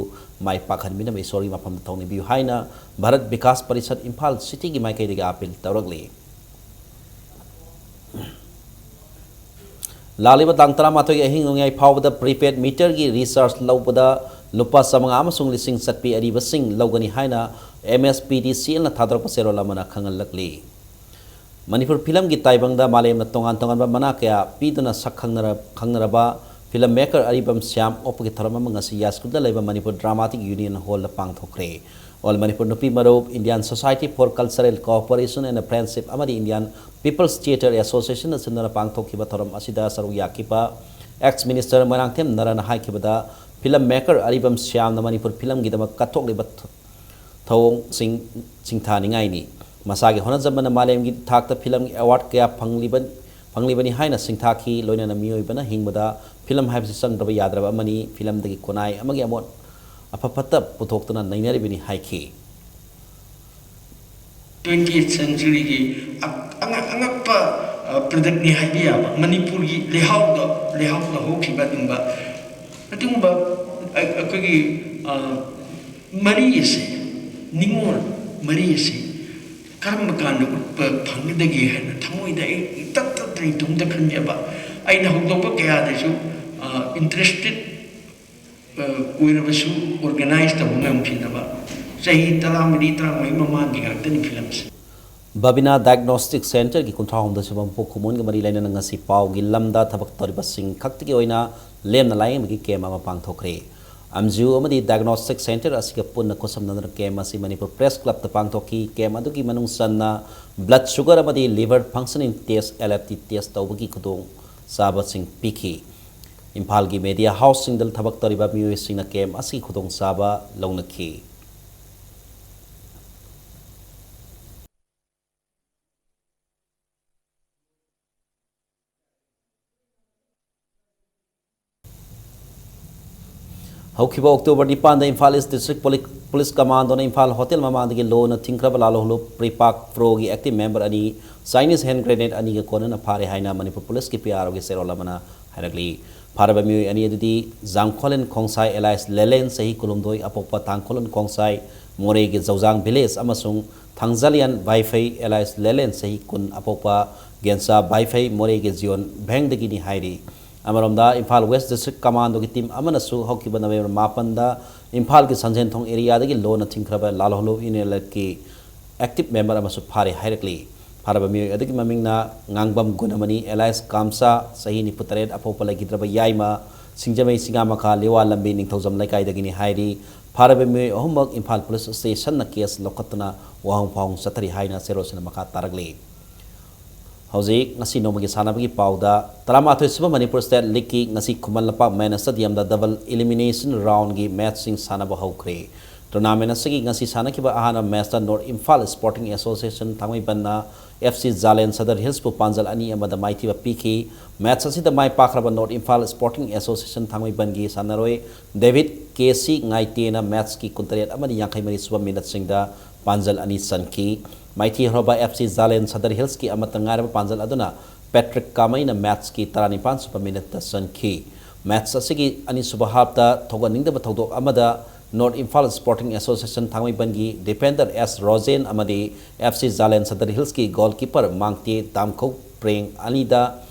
ꯃꯥꯏ ꯄꯥꯛꯍꯟꯕꯤꯅꯕ ꯏꯁꯣꯔꯒꯤ ꯃꯐꯝꯗ ꯊꯧꯅꯤꯕꯤꯌꯨ ꯍꯥꯏꯅ ꯚꯥꯔꯠ ꯕꯤꯀꯥꯁ ꯄꯔꯤꯁꯠ ꯏꯝꯐꯥꯜ ꯁꯤꯇꯤꯒꯤ ꯃꯥꯏꯀꯩꯗꯒꯤ ꯑꯥꯄꯤꯜ ꯇꯧꯔꯛꯂꯤ꯫ ꯂꯥꯛꯂꯤꯕ ꯇꯥꯡ ꯇꯔꯥꯃꯥꯊꯣꯏꯒꯤ ꯑꯍꯤꯡ ꯅꯣꯡꯌꯥꯏ ꯐꯥꯎꯕꯗ ꯄ꯭ꯔꯤꯄꯦꯗ ꯃꯤꯇꯔꯒꯤ ꯔꯤꯆꯥꯔꯖ ꯂꯧꯕꯗ ꯂꯨꯄꯥ ꯆꯥꯃꯉꯥ ꯑꯃꯁꯨꯡ ꯂꯤꯁꯤꯡ ꯆꯠꯄꯤ ꯑꯔꯤꯕꯁꯤꯡ ꯂꯧꯒꯅꯤ ꯍꯥꯏꯅ ꯑꯦꯝ ꯑꯦꯁ ꯄꯤ ꯗꯤ ꯁꯤ ꯑꯦꯜꯅ ꯊꯥꯗꯣꯔꯛꯄ ꯆꯦꯔꯣꯜ ꯑꯃꯅ ꯈꯪꯍꯜꯂꯛꯂꯤ꯫ ꯃꯅꯤꯄꯨꯔ ꯐꯤꯂꯝꯒꯤ ꯇꯥꯏꯕꯪꯗ ꯃꯥꯂꯦꯝꯅ ꯇꯣꯉꯥꯟ ꯇꯣꯉꯥꯟꯕ ꯃꯅꯥ ꯀꯌꯥ ꯄꯤꯗꯨꯅ ꯁꯛ ꯈꯪꯅꯔ-, ꯈꯪꯅꯔꯕ ꯐꯤꯂꯝ ꯃꯦꯀꯔ ꯑꯔꯤꯕꯝ ꯁ꯭ꯌꯥꯝ ꯑꯣꯛꯄꯒꯤ ꯊꯧꯔꯝ ꯑꯃ ꯉꯁꯤ ꯌꯥꯏꯁ꯭ꯀꯨꯜꯗ ꯂꯩꯕ ꯃꯅꯤꯄꯨꯔ ꯗ꯭ꯔꯥꯃꯥꯇꯤꯛ ꯌꯨꯅꯤꯌꯟ ꯍꯣꯜꯗ ꯄꯥꯡꯊꯣꯛꯈ꯭ꯔꯦ꯫ All Manipur Nupi Marup, Indian society for cultural cooperation and friendship ꯑꯃꯗꯤ ꯏꯟꯗꯤꯌꯥꯟ ꯄꯤꯄꯜꯁ ꯊꯤꯌꯦꯇꯔ ꯑꯦꯁꯣꯁꯤꯌꯦꯁꯟꯅ ꯁꯤꯟꯗꯨꯅ ꯄꯥꯡꯊꯣꯛꯈꯤꯕ ꯊꯧꯔꯝ ꯑꯁꯤꯗ ꯁꯔꯨꯛ ꯌꯥꯈꯤꯕ ꯑꯦꯛꯁ ꯃꯤꯅꯤꯁꯇꯔ ꯃꯣꯏꯔꯥꯡꯊꯦꯝ ꯅꯔꯥꯅ ꯍꯥꯏꯈꯤꯕꯗ, ꯐꯤꯂꯝ ꯃꯦꯀꯔ ꯑꯔꯤꯕꯝ ꯁ꯭ꯌꯥꯝꯅ ꯃꯅꯤꯄꯨꯔ ꯐꯤꯂꯝꯒꯤꯗꯃꯛ ꯀꯠꯊꯣꯛꯂꯤꯕ ꯊ-, ꯊꯧꯑꯣꯡꯁꯤꯡ ꯁꯤꯡꯊꯥꯅꯤꯡꯉꯥꯏꯅꯤ꯫ ꯃꯁꯥꯒꯤ ꯍꯣꯠꯅꯖꯃꯟꯅ ꯃꯥꯂꯦꯝꯒꯤ ꯊꯥꯛꯇ ꯐꯤꯂꯝꯒꯤ ꯑꯦꯋꯥꯔꯗ ꯀꯌꯥ ꯐꯪꯂꯤꯕ, ꯐꯪꯂꯤꯕꯅꯤ ꯍꯥꯏꯅ ꯁꯤꯡꯊꯥꯈꯤ꯫ ꯂꯣꯏꯅꯅ ꯃꯤꯑꯣꯏꯕꯅ ꯍꯤꯡꯕꯗ ꯐꯤꯂꯝ ꯍꯥꯏꯕꯁꯤ ꯆꯪꯗ꯭ꯔꯕ ꯌꯥꯗ꯭ꯔꯕ ꯑꯃꯅꯤ꯫ ꯐꯤꯂꯝꯗꯒꯤ ꯈꯨꯟꯅꯥꯏ ꯑꯃꯒꯤ ꯑꯃꯣꯠ ꯑꯐ ꯐꯠꯇ ꯄꯨꯊꯣꯛꯇꯨꯅ ꯅꯩꯅꯔꯤꯕꯅꯤ ꯍꯥꯏꯈꯤ꯫ ꯇ꯭ꯋꯦꯟꯇꯤ ꯑꯩꯠ ꯁꯦꯟꯆꯨꯔꯤꯒꯤ ꯑꯉꯛ-, ꯑꯉꯛꯄ, ꯑ, ꯄ꯭ꯔꯗꯛꯅꯤ ꯍꯥꯏꯕ ꯌꯥꯕ, ꯃꯅꯤꯄꯨꯔꯒꯤ ꯂꯩꯍꯥꯎꯗ, ꯂꯩꯍꯥꯎꯗ ꯍꯧꯈꯤꯕ ꯑꯗꯨꯒꯨꯝꯕ, ꯑꯗꯨꯒꯨꯝꯕ ꯑꯩ-, ꯑꯩꯈꯣꯏꯒꯤ, ꯑ, ꯃꯔꯤ ꯑꯁꯤ, ꯅꯤꯉꯣꯜ ꯃꯔꯤ ꯑꯁꯤ ꯀꯔꯝꯕ ꯀꯥꯟꯗ ꯎꯠꯄ ꯐꯪꯒꯗꯒꯦ ꯍꯥꯏꯅ ꯊꯃꯣꯏꯗ ꯑꯩ ꯇꯠ ꯇꯠꯇꯅ ꯏꯇꯣꯝꯇ ꯈꯟꯖꯕ꯫ ꯑꯩꯅ ꯍꯧꯗꯣꯛꯄ ꯀꯌꯥꯗꯁꯨ, ꯑ, ꯏꯟꯇꯔꯦꯁꯇꯦꯠ ꯑ, ꯑꯣꯏꯔꯕꯁꯨ ꯑꯣꯔꯒꯅꯥꯏꯖ ꯇꯧꯕ ꯉꯝꯈꯤꯗꯕ꯫ ꯆꯍꯤ ꯇꯔꯥꯃꯔꯤ, ꯇꯔꯥꯃꯉꯥꯒꯤ ꯃꯃꯥꯡꯒꯤ ꯉꯥꯛꯇꯅꯤ ꯐꯤꯂꯝꯁꯦ꯫ ꯕꯕꯤꯅꯥ ꯗꯥꯏꯒꯅꯣꯁꯇꯤꯛ ꯁꯦꯟꯇꯔꯒꯤ ꯀꯨꯟꯊ꯭ꯔꯥ ꯍꯨꯝꯗꯣꯏ ꯁꯨꯕ ꯃꯄꯣꯛ ꯀꯨꯝꯑꯣꯟꯒ ꯃꯔꯤ ꯂꯩꯅꯅ ꯉꯁꯤ ꯄꯥꯎꯒꯤ ꯂꯝꯗ ꯊꯕꯛ ꯇꯧꯔꯤꯕꯁꯤꯡ ꯈꯛꯇꯒꯤ ꯑꯣꯏꯅ ꯂꯦꯝꯅ ꯂꯥꯌꯦꯡꯕꯒꯤ ꯀꯦꯝ ꯑꯃ ꯄꯥꯡꯊꯣꯛꯈ꯭ꯔꯦ꯫ ꯑꯝꯖꯤꯌꯨ ꯑꯃꯗꯤ ꯗꯥꯏꯒꯅꯣꯁꯇꯤꯛ ꯁꯦꯟꯇꯔ ꯑꯁꯤꯒ ꯄꯨꯟꯅ ꯈꯨꯠꯁꯝꯅꯗꯨꯅ ꯀꯦꯝ ꯑꯁꯤ ꯃꯅꯤꯄꯨꯔ ꯄ꯭ꯔꯦꯁ ꯀ꯭ꯂꯕꯇ ꯄꯥꯡꯊꯣꯛꯈꯤ꯫ ꯀꯦꯝ ꯑꯗꯨꯒꯤ ꯃꯅꯨꯡ ꯆꯟꯅ ꯕ꯭ꯂꯗ ꯁꯨꯒꯔ ꯑꯃꯗꯤ liver ꯐꯪꯁꯅꯤꯡ test, L F T test ꯇꯧꯕꯒꯤ ꯈꯨꯗꯣꯡ ꯆꯥꯕꯁꯤꯡ ꯄꯤꯈꯤ꯫ ꯏꯝꯐꯥꯜꯒꯤ ꯃꯦꯗꯤꯌꯥ ꯍꯥꯎꯁꯁꯤꯡꯗ ꯊꯕꯛ ꯇꯧꯔꯤꯕ ꯃꯤꯑꯣꯏꯁꯤꯡꯅ ꯀꯦꯝ ꯑꯁꯤꯒꯤ ꯈꯨꯗꯣꯡꯆꯥꯕ ꯂꯧꯅꯈꯤ꯫ ꯍꯧꯈꯤꯕ ꯑꯣꯛꯇꯣꯕꯔ ꯅꯤꯄꯥꯟꯗ ꯏꯝꯐꯥꯜ ꯏꯁ ꯗꯤꯁꯇ꯭ꯔꯤꯛ ꯄꯨꯂꯤ-, ꯄꯨꯂꯤꯁ ꯀꯃꯥꯟꯗꯣꯅ ꯏꯝꯐꯥꯜ ꯍꯣꯇꯦꯜ ꯃꯃꯥꯡꯗꯒꯤ ꯂꯣꯟꯅ ꯊꯤꯡꯈ꯭ꯔꯕ ꯂꯥꯜꯍꯧꯂꯨꯞ ꯄ꯭ꯔꯤꯄꯥꯛ ꯄ꯭ꯔꯣꯒꯤ ꯑꯦꯛꯇꯤꯚ ꯃꯦꯝꯕꯔ ꯑꯅꯤ ꯆꯥꯏꯅꯤꯁ ꯍꯦꯟ ꯒ꯭ꯔꯦꯅꯦꯗ ꯑꯅꯤꯒ ꯀꯣꯟꯅꯅ ꯐꯥꯔꯦ ꯍꯥꯏꯅ ꯃꯅꯤꯄꯨꯔ ꯄꯨꯂꯤꯁꯀꯤ ꯄꯤ ꯑꯥꯔ ꯑꯣꯒꯤ ꯆꯦꯔꯣꯜ ꯑꯃꯅ ꯍꯥꯏꯔꯛꯂꯤ꯫ ꯐꯥꯔꯕ ꯃꯤꯑꯣꯏ ꯑꯅꯤ ꯑꯗꯨꯗꯤ ꯖꯥꯡꯈꯣꯂꯦꯟ ꯈꯣꯡꯁꯥꯏ ꯑꯦꯂꯥꯏꯁ ꯂꯦꯂꯦꯟ ꯆꯍꯤ ꯀꯨꯟꯍꯨꯝꯗꯣꯏ, ꯑꯄꯣꯛꯄ ꯇꯥꯡꯈꯣꯂꯦꯟ ꯈꯣꯡꯁꯥꯏ ꯃꯣꯔꯦꯒꯤ ꯖꯧꯖꯥꯡ ꯚꯤꯂꯦꯖ ꯑꯃꯁꯨꯡ ꯊꯥꯡꯖꯥꯂꯤꯌꯥꯟ ꯚꯥꯏꯐꯩ ꯑꯦꯂꯥꯏꯁ ꯂꯦꯂꯦꯟ ꯆꯍꯤ ꯀꯨꯟ, ꯑꯄꯣꯛꯄ ꯒꯦꯟꯁꯥ ꯚꯥꯏꯐꯩ ꯃꯣꯔꯦꯒꯤ ꯖꯤꯌꯣꯟ ꯚꯦꯡꯗꯒꯤꯅꯤ ꯍꯥꯏꯔꯤ꯫ ꯑꯃꯔꯣꯝꯗ ꯏꯝꯐꯥꯜ ꯋꯦꯁ ꯗꯤꯁꯇ꯭ꯔꯤꯛ ꯀꯃꯥꯟꯗꯣꯒꯤ ꯇꯤꯝ ꯑꯃꯅꯁꯨ ꯍꯧꯈꯤꯕ ꯅꯕꯦꯝꯕꯔ ꯃꯥꯄꯟꯗ ꯏꯝꯐꯥꯜꯒꯤ ꯁꯟꯖꯦꯟꯊꯣꯡ ꯑꯦꯔꯤꯌꯥꯗꯒꯤ ꯂꯣꯟꯅ ꯊꯤꯡꯈ꯭ꯔꯕ ꯂꯥꯜꯍꯧꯂꯨꯞ ꯌꯨꯅꯤꯌꯟ ꯑꯦꯂꯥꯏꯠꯀꯤ ꯑꯦꯛꯇꯤꯚ ꯃꯦꯝꯕꯔ ꯑꯃꯁꯨ ꯐꯥꯔꯦ ꯍꯥꯏꯔꯛꯂꯤ꯫ ꯐꯥꯔꯕ ꯃꯤꯑꯣꯏ ꯑꯗꯨꯒꯤ ꯃꯃꯤꯡꯅ ꯉꯥꯡꯕꯝ ꯒꯨꯅꯃꯅꯤ, ꯑꯦꯂꯥꯏꯁ ꯀꯥꯝꯁꯥ, ꯆꯍꯤ ꯅꯤꯐꯨꯇꯔꯦꯠ, ꯑꯄꯣꯛꯄ ꯂꯩꯈꯤꯗ꯭ꯔꯕ ꯌꯥꯏꯃ ꯁꯤꯡꯖꯃꯩ ꯁꯤꯡꯉꯥꯃꯈꯥ ꯂꯤꯋꯥ ꯂꯝꯕꯤ ꯅꯤꯡꯊꯧꯖꯝ ꯂꯩꯀꯥꯏꯗꯒꯤꯅꯤ ꯍꯥꯏꯔꯤ꯫ ꯐꯥꯔꯕ ꯃꯤꯑꯣꯏ ꯑꯍꯨꯝꯃꯛ ꯏꯝꯐꯥꯜ ꯄꯨꯂꯤꯁ ꯁ꯭ꯇꯦꯁꯟꯅ ꯀꯦꯁ ꯂꯧꯈꯠꯇꯨꯅ ꯋꯥꯍꯪ ꯐꯥꯎꯍꯪ ꯆꯠꯊꯔꯤ ꯍꯥꯏꯅ ꯆꯦꯔꯣꯜꯁꯤꯅ ꯃꯈꯥ ꯇꯥꯔꯛꯂꯤ꯫ ꯍꯧꯖꯤꯛ ꯉꯁꯤ ꯅꯣꯡꯃꯒꯤ ꯁꯥꯟꯅꯕꯒꯤ ꯄꯥꯎꯗ, ꯇꯔꯥꯃꯥꯊꯣꯏ ꯁꯨꯕ ꯃꯅꯤꯄꯨꯔ ꯁ꯭ꯇꯦꯠ ꯂꯤꯒꯀꯤ ꯉꯁꯤ ꯈꯨꯃꯟ ꯂꯝꯄꯥꯛ ꯃꯦꯟ ꯁ꯭ꯇꯦꯗꯤꯌꯝꯗ ꯗꯕꯜ ꯏꯂꯤꯃꯤꯅꯦꯁꯟ ꯔꯥꯎꯟꯒꯤ ꯃꯦꯠꯆꯁꯤꯡ ꯁꯥꯟꯅꯕ ꯍꯧꯈ꯭ꯔꯦ꯫ ꯇꯣꯔꯅꯥꯃꯦꯟ ꯑꯁꯤꯒꯤ ꯉꯁꯤ ꯁꯥꯟꯅꯈꯤꯕ ꯑꯍꯥꯟꯕ ꯃꯦꯠꯆꯇ ꯅꯣꯔꯠ ꯏꯝꯐꯥꯜ ꯁ꯭ꯄꯣꯔꯇꯤꯡ ꯑꯦꯁꯣꯁꯤꯌꯦꯁꯟ ꯊꯥꯡꯃꯩꯕꯟꯅ ꯑꯦꯐ ꯁꯤ ꯖꯥꯂꯦꯟ ꯁꯗꯔ ꯍꯤꯜꯁꯄꯨ ꯄꯥꯟꯖꯜ ꯑꯅꯤ ꯑꯃꯗ ꯃꯥꯏꯊꯤꯕ ꯄꯤꯈꯤ꯫ ꯃꯦꯠꯆ ꯑꯁꯤꯗ ꯃꯥꯏ ꯄꯥꯛꯈ꯭ꯔꯕ ꯅꯣꯔꯠ ꯏꯝꯐꯥꯜ ꯁ꯭ꯄꯣꯔꯇꯤꯡ ꯑꯦꯁꯣꯁꯤꯌꯦꯁꯟ ꯊꯥꯡꯃꯩꯕꯟꯒꯤ ꯁꯥꯟꯅꯔꯣꯏ ꯗꯦꯕꯤꯠ ꯀꯦ ꯁꯤ ꯉꯥꯏꯇꯦꯅ ꯃꯦꯠꯆꯀꯤ ꯀꯨꯟꯇꯔꯦꯠ ꯑꯃꯗꯤ ꯌꯥꯡꯈꯩ ꯃꯔꯤ ꯁꯨꯕ ꯃꯤꯅꯠꯁꯤꯡꯗ ꯄꯥꯟꯖꯜ ꯑꯅꯤ ꯆꯟꯈꯤ꯫ ꯃꯥꯏꯊꯤ ꯍꯧꯔꯕ ꯑꯦꯐ ꯁꯤ ꯖꯥꯂꯦꯟ ꯁꯗꯔ ꯍꯤꯜꯁꯀꯤ ꯑꯃꯠꯇ ꯉꯥꯏꯔꯕ ꯄꯥꯟꯖꯜ ꯑꯗꯨꯅ ꯄꯦꯇ꯭ꯔꯤꯛ ꯀꯥꯃꯩꯅ ꯃꯦꯠꯆꯀꯤ ꯇꯔꯥꯅꯤꯄꯥꯟ ꯁꯨꯕ ꯃꯤꯅꯠꯇ ꯆꯟꯈꯤ꯫ ꯃꯦꯠꯆ ꯑꯁꯤꯒꯤ ꯑꯅꯤꯁꯨꯕ ꯍꯥꯞꯇ ꯊꯧꯒꯠꯅꯤꯡꯗꯕ ꯊꯧꯗꯣꯛ ꯑꯃꯗ ꯅꯣꯔꯠ ꯏꯝꯐꯥꯜ ꯁ꯭ꯄꯣꯔꯇꯤꯡ ꯑꯦꯁꯣꯁꯤꯌꯦꯁꯟ ꯊꯥꯡꯃꯩꯕꯟꯒꯤ ꯗꯤꯐꯦꯟꯗꯔ ꯑꯦꯁ ꯔꯣꯖꯦꯟ ꯑꯃꯗꯤ ꯑꯦꯐ ꯁꯤ ꯖꯥꯂꯦꯟ ꯁꯗꯔ ꯍꯤꯜꯁꯀꯤ ꯒꯣꯜꯀꯤꯄꯔ ꯃꯥꯡꯇꯦ ꯇꯥꯝꯈꯧ ꯄ꯭ꯔꯦꯡ ꯑꯅꯤꯗ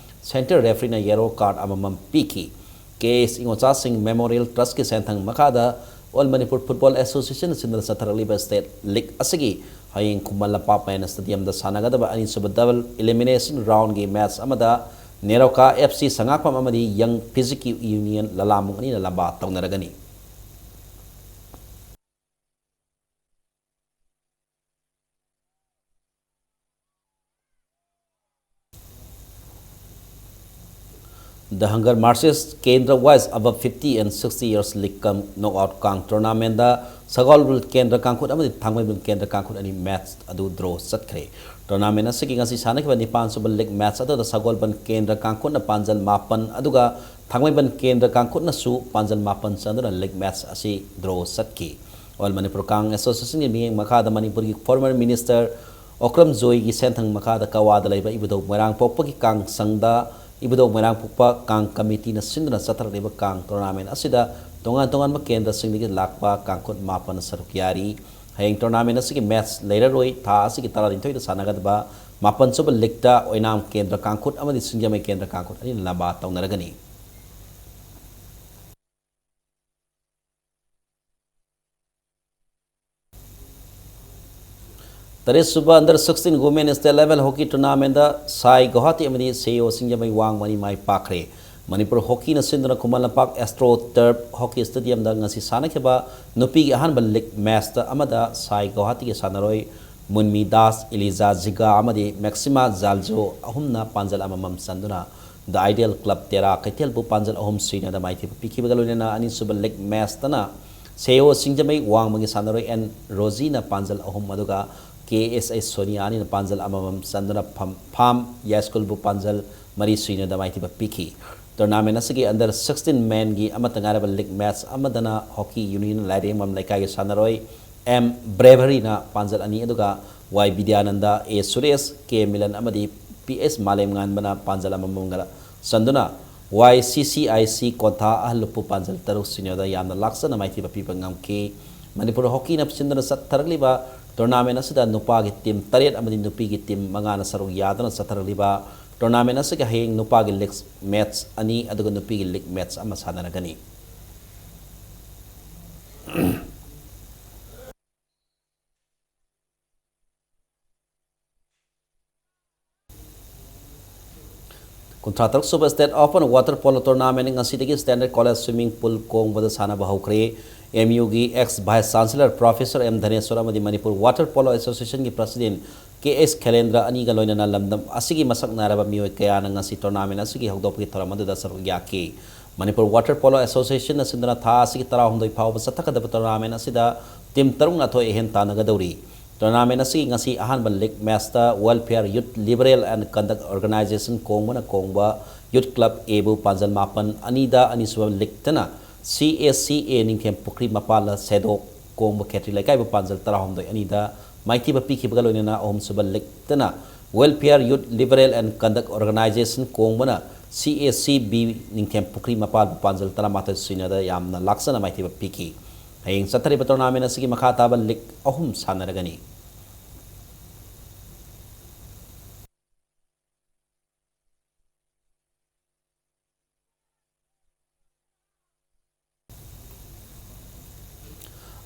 ꯁꯦꯟꯇꯔ ꯔꯦꯐ꯭ꯔꯤꯅ ꯌꯦꯂꯣ ꯀꯥꯔꯗ ꯑꯃꯃꯝ ꯄꯤꯈꯤ꯫ ꯀꯦ ꯑꯦꯁ ꯏꯉꯣꯆꯥꯁꯤꯡ ꯃꯦꯃꯣꯔꯤꯌꯦꯜ ꯇ꯭ꯔꯁꯀꯤ ꯁꯦꯟꯊꯪ ꯃꯈꯥꯗ ꯑꯣꯜ ꯃꯅꯤꯄꯨꯔ ꯐꯨꯠꯕꯣꯜ ꯑꯦꯁꯣꯁꯤꯌꯦꯁꯟꯅ ꯁꯤꯟꯗꯨꯅ ꯆꯠꯊꯔꯛꯂꯤꯕ ꯁ꯭ꯇꯦꯠ ꯂꯤꯒ ꯑꯁꯤꯒꯤ ꯍꯌꯦꯡ ꯈꯨꯃꯟ ꯂꯝꯄꯥꯛ ꯃꯌꯥꯏꯅ ꯁ꯭ꯇꯦꯗꯤꯌꯝꯗ ꯁꯥꯟꯅꯒꯗꯕ ꯑꯅꯤꯁꯨꯕ ꯗꯕꯜ ꯏꯂꯤꯃꯤꯅꯦꯁꯟ ꯔꯥꯎꯟꯒꯤ ꯃꯦꯠꯆ ꯑꯃꯗ ꯅꯦꯔꯣꯀꯥ ꯑꯦꯐ ꯁꯤ ꯁꯉꯥꯛꯄꯝ ꯑꯃꯗꯤ ꯌꯪ ꯐꯤꯖꯤꯀꯤ ꯌꯨꯅꯤꯌꯟ ꯂꯂꯥꯃꯨꯡ ꯑꯅꯤꯅ ꯂꯝꯕꯥ ꯇꯧꯅꯔꯒꯅꯤ꯫ The Hunger Marches Kendra Wise Above Fifty and Sixty Years League cum Knockout Kang Tournamentꯗ ꯁꯒꯣꯜꯕꯟ ꯀꯦꯟꯗ꯭ꯔ ꯀꯥꯡꯈꯨꯠ ꯑꯃꯗꯤ ꯊꯥꯡꯃꯩꯕꯟ ꯀꯦꯟꯗ꯭ꯔ ꯀꯥꯡꯈꯨꯠ ꯑꯅꯤ match ꯑꯗꯨ draw ꯆꯠꯈ꯭ꯔꯦ꯫ Tournament ꯑꯁꯤꯒꯤ ꯉꯁꯤ ꯁꯥꯟꯅꯈꯤꯕ ꯅꯤꯄꯥꯟ ꯁꯨꯕ league match ꯑꯗꯨꯗ ꯁꯒꯣꯜꯕꯟ ꯀꯦꯟꯗ꯭ꯔ ꯀꯥꯡꯈꯨꯠꯅ ꯄꯥꯟꯖꯜ ꯃꯥꯄꯟ ꯑꯗꯨꯒ ꯊꯥꯡꯃꯩꯕꯟ ꯀꯦꯟꯗ꯭ꯔ ꯀꯥꯡꯈꯨꯠꯅꯁꯨ ꯄꯥꯟꯖꯜ ꯃꯥꯄꯟ ꯆꯟꯗꯨꯅ league match ꯑꯁꯤ draw ꯆꯠꯈꯤ꯫ All Manipur Kang Associationꯒꯤ ꯃꯤꯠꯌꯦꯡ ꯃꯈꯥꯗ ꯃꯅꯤꯄꯨꯔꯒꯤ former minister ꯑꯣꯀ꯭ꯔꯝ ꯖꯣꯏꯒꯤ ꯁꯦꯟꯊꯪ ꯃꯈꯥꯗ ꯀꯋꯥꯗ ꯂꯩꯕ ꯏꯕꯨꯙꯧ ꯃꯣꯏꯔꯥꯡꯄꯣꯛꯄꯒꯤ ꯀꯥꯡ ꯁꯪꯗ ꯏꯕꯨꯙꯧ ꯃꯣꯏꯔꯥꯡꯄꯣꯛꯄ ꯀꯥꯡ committeeꯅ ꯁꯤꯟꯗꯨꯅ ꯆꯠꯊꯔꯛꯂꯤꯕ ꯀꯥꯡ tournament ꯑꯁꯤꯗ ꯇꯣꯉꯥꯟ ꯇꯣꯉꯥꯟꯕ ꯀꯦꯟꯗ꯭ꯔꯁꯤꯡꯗꯒꯤ ꯂꯥꯛꯄ ꯀꯥꯡꯈꯨꯠ ꯃꯥꯄꯟꯅ ꯁꯔꯨꯛ ꯌꯥꯔꯤ꯫ ꯍꯌꯦꯡ tournament ꯑꯁꯤꯒꯤ match ꯂꯩꯔꯔꯣꯏ꯫ ꯊꯥ ꯑꯁꯤꯒꯤ ꯇꯔꯥꯅꯤꯊꯣꯏꯗ ꯁꯥꯟꯅꯒꯗꯕ ꯃꯥꯄꯟ ꯁꯨꯕ leagueꯇ ꯑꯣꯏꯅꯥꯝ ꯀꯦꯟꯗ꯭ꯔ ꯀꯥꯡꯈꯨꯠ ꯑꯃꯗꯤ ꯁꯤꯡꯖꯃꯩ ꯀꯦꯟꯗ꯭ꯔ ꯀꯥꯡꯈꯨꯠ ꯑꯅꯤꯅ ꯂꯝꯕꯥ ꯇꯧꯅꯔꯒꯅꯤ꯫ ꯇꯔꯦꯠ ꯁꯨꯕ under sixteen women state level hockey tournamentꯗ ꯁꯥꯏ ꯒꯧꯍꯥꯇꯤ ꯑꯃꯗꯤ ꯁꯦꯌꯣ ꯁꯤꯡꯖꯃꯩ ꯋꯥꯡꯃ ꯑꯅꯤ ꯃꯥꯏ ꯄꯥꯛꯈ꯭ꯔꯦ꯫ ꯃꯅꯤꯄꯨꯔ ꯍꯣꯀꯤꯅ ꯁꯤꯟꯗꯨꯅ Khuman Lampak Astro Turf Hockey Stadiumꯗ ꯉꯁꯤ ꯁꯥꯟꯅꯈꯤꯕ ꯅꯨꯄꯤꯒꯤ ꯑꯍꯥꯟꯕ league matchꯇ ꯑꯃꯗ ꯁꯥꯏ ꯒꯧꯍꯥꯇꯤꯒꯤ ꯁꯥꯟꯅꯔꯣꯏ ꯃꯨꯟꯃꯤ ꯗꯥꯁ, ꯏꯂꯤꯖꯥ ꯖꯤꯒꯥ ꯑꯃꯗꯤ ꯃꯦꯛꯁꯤꯃꯥ ꯖꯥꯜꯖꯣ ꯑꯍꯨꯝꯅ ꯄꯥꯟꯖꯜ ꯑꯃꯃꯝ ꯆꯟꯗꯨꯅ The Ideal Club ꯇꯦꯔꯥ ꯀꯩꯊꯦꯜꯕꯨ ꯄꯥꯟꯖꯜ ꯑꯍꯨꯝ ꯁꯨꯏꯅꯗ ꯃꯥꯏꯊꯤꯕ ꯄꯤꯈꯤꯕꯒ ꯂꯣꯏꯅꯅ ꯑꯅꯤꯁꯨꯕ league matchꯇꯅ ꯁꯦꯌꯣ ꯁꯤꯡꯖꯃꯩ ꯋꯥꯡꯃꯒꯤ ꯁꯥꯟꯅꯔꯣꯏ ꯑꯦꯟ ꯔꯣꯖꯤꯅ ꯄꯥꯟꯖꯜ ꯑꯍꯨꯝ ꯑꯗꯨꯒ ꯀꯦ ꯑꯦꯁ ꯑꯩꯆ ꯁꯣꯅꯤꯌꯥ ꯑꯅꯤꯅ ꯄꯥꯟꯖꯜ ꯑꯃꯃꯝ ꯆꯟꯗꯨꯅ ꯐꯝ-, ꯐꯥꯝ ꯌꯥꯏꯁ꯭ꯀꯨꯜꯕꯨ ꯄꯥꯟꯖꯜ ꯃꯔꯤ ꯁꯨꯏꯅꯗ ꯃꯥꯏꯊꯤꯕ ꯄꯤꯈꯤ꯫ Tournament ꯑꯁꯤꯒꯤ under sixteen menꯒꯤ ꯑꯃꯠꯇ ꯉꯥꯏꯔꯕ league match ꯑꯃꯗꯅ Hockey Union ꯂꯥꯏꯔꯦꯝꯕꯝ ꯂꯩꯀꯥꯏꯒꯤ ꯁꯥꯟꯅꯔꯣꯏ ꯑꯦꯝ ꯕ꯭ꯔꯦꯚꯔꯤꯅ ꯄꯥꯟꯖꯜ ꯑꯅꯤ ꯑꯗꯨꯒ ꯋꯥꯏ ꯕꯤꯗ꯭ꯌꯥꯅꯟꯗ, ꯑꯦ ꯁꯨꯔꯦꯁ, ꯀꯦ ꯃꯤꯂꯟ ꯑꯃꯗꯤ ꯄꯤ ꯑꯦꯁ ꯃꯥꯂꯦꯝꯉꯥꯟꯕꯅ ꯄꯥꯟꯖꯜ ꯑꯃꯃꯝꯒ ꯆꯟꯗꯨꯅ ꯋꯥꯏ ꯁꯤ ꯁꯤ ꯑꯥꯏ ꯁꯤ ꯀꯣꯟꯊꯥ ꯑꯍꯜ ꯂꯨꯞꯄꯨ ꯄꯥꯟꯖꯜ ꯇꯔꯨꯛ ꯁꯤꯅꯣꯗ ꯌꯥꯝꯅ ꯂꯥꯛꯆꯅ ꯃꯥꯏꯊꯤꯕ ꯄꯤꯕ ꯉꯝꯈꯤ꯫ ꯃꯅꯤꯄꯨꯔ ꯍꯣꯀꯤꯅ ꯁꯤꯟꯗꯨꯅ ꯆꯠꯊꯔꯛꯂꯤꯕ tournament ꯑꯁꯤꯗ ꯅꯨꯄꯥꯒꯤ team ꯇꯔꯦꯠ ꯑꯃꯗꯤ ꯅꯨꯄꯤꯒꯤ team ꯃꯉꯥꯅ ꯁꯔꯨꯛ ꯌꯥꯗꯨꯅ ꯆꯠꯊꯔꯛꯂꯤꯕ tournament ꯑꯁꯤꯒꯤ ꯍꯌꯦꯡ ꯅꯨꯄꯥꯒꯤ league match ꯑꯅꯤ ꯑꯗꯨꯒ ꯅꯨꯄꯤꯒꯤ league match ꯑꯃ ꯁꯥꯟꯅꯔꯒꯅꯤ꯫ ꯀꯨꯟꯊ꯭ꯔꯥ ꯇꯔꯨꯛ ꯁꯨꯕ State Open Water Polo Tournament ꯉꯁꯤꯗꯒꯤ Standard College Swimming Pool ꯀꯣꯡꯕꯗ ꯁꯥꯟꯅꯕ ꯍꯧꯈ꯭ꯔꯦ꯫ ꯑꯦꯝ ꯌꯨꯒꯤ ex Vice Chancellor Professor M Dhaneshwar ꯑꯃꯗꯤ ꯃꯅꯤꯄꯨꯔ Water Polo Associationꯒꯤ President ꯀꯦ ꯑꯦꯁ ꯈꯦꯂꯦꯟꯗ꯭ꯔ ꯑꯅꯤꯒ ꯂꯣꯏꯅꯅ ꯂꯝꯗꯝ ꯑꯁꯤꯒꯤ ꯃꯁꯛ ꯅꯥꯏꯔꯕ ꯃꯤꯑꯣꯏ ꯀꯌꯥꯅ ꯉꯁꯤ tournament ꯑꯁꯤꯒꯤ ꯍꯧꯗꯣꯛꯄꯒꯤ ꯊꯧꯔꯝ ꯑꯗꯨꯗ ꯁꯔꯨꯛ ꯌꯥꯈꯤ꯫ ꯃꯅꯤꯄꯨꯔ Water Polo Associationꯅ ꯁꯤꯟꯗꯨꯅ ꯊꯥ ꯑꯁꯤꯒꯤ ꯇꯔꯥꯍꯨꯝꯗꯣꯏ ꯐꯥꯎꯕ ꯆꯠꯊꯒꯗꯕ tournament ꯑꯁꯤꯗ team ꯇꯔꯨꯛꯅ ꯑꯊꯣꯏ ꯑꯍꯦꯟ ꯇꯥꯟꯅꯒꯗꯧꯔꯤ꯫ Tournament ꯑꯁꯤꯒꯤ ꯉꯁꯤ ꯑꯍꯥꯟꯕ league matchꯇ Welfare Youth Liberal and Conduct Organization ꯀꯣꯡꯕꯅ ꯀꯣꯡꯕ Youth Club Aꯕꯨ ꯄꯥꯟꯖꯜ ꯃꯥꯄꯟ ꯑꯅꯤꯗ, ꯑꯅꯤꯁꯨꯕ leagueꯇꯅ C A C A ꯅꯤꯡꯊꯦꯝ ꯄꯨꯈ꯭ꯔꯤ ꯃꯄꯥꯜꯗ ꯁꯦꯗꯣꯛ ꯀꯣꯡꯕ ꯈꯦꯇ꯭ꯔꯤ ꯂꯩꯀꯥꯏꯕꯨ ꯄꯥꯟꯖꯜ ꯇꯔꯥꯍꯨꯝꯗꯣꯏ ꯑꯅꯤꯗ ꯃꯥꯏꯊꯤꯕ ꯄꯤꯈꯤꯕꯒ ꯂꯣꯏꯅꯅ ꯑꯍꯨꯝꯁꯨꯕ leagueꯇꯅ Welfare Youth Liberal and Conduct Organization ꯀꯣꯡꯕꯅ C A C B ꯅꯤꯡꯊꯦꯝ ꯄꯨꯈ꯭ꯔꯤ ꯃꯄꯥꯜꯕꯨ ꯄꯥꯟꯖꯜ ꯇꯔꯥꯃꯥꯊꯣꯏ ꯁꯤꯅꯣꯗ ꯌꯥꯝꯅ ꯂꯥꯛꯆꯅ ꯃꯥꯏꯊꯤꯕ ꯄꯤꯈꯤ꯫ ꯍꯌꯦꯡ ꯆꯠꯊꯔꯤꯕ tournament ꯑꯁꯤꯒꯤ ꯃꯈꯥ ꯇꯥꯕ league ꯑꯍꯨꯝ ꯁꯥꯟꯅꯔꯒꯅꯤ꯫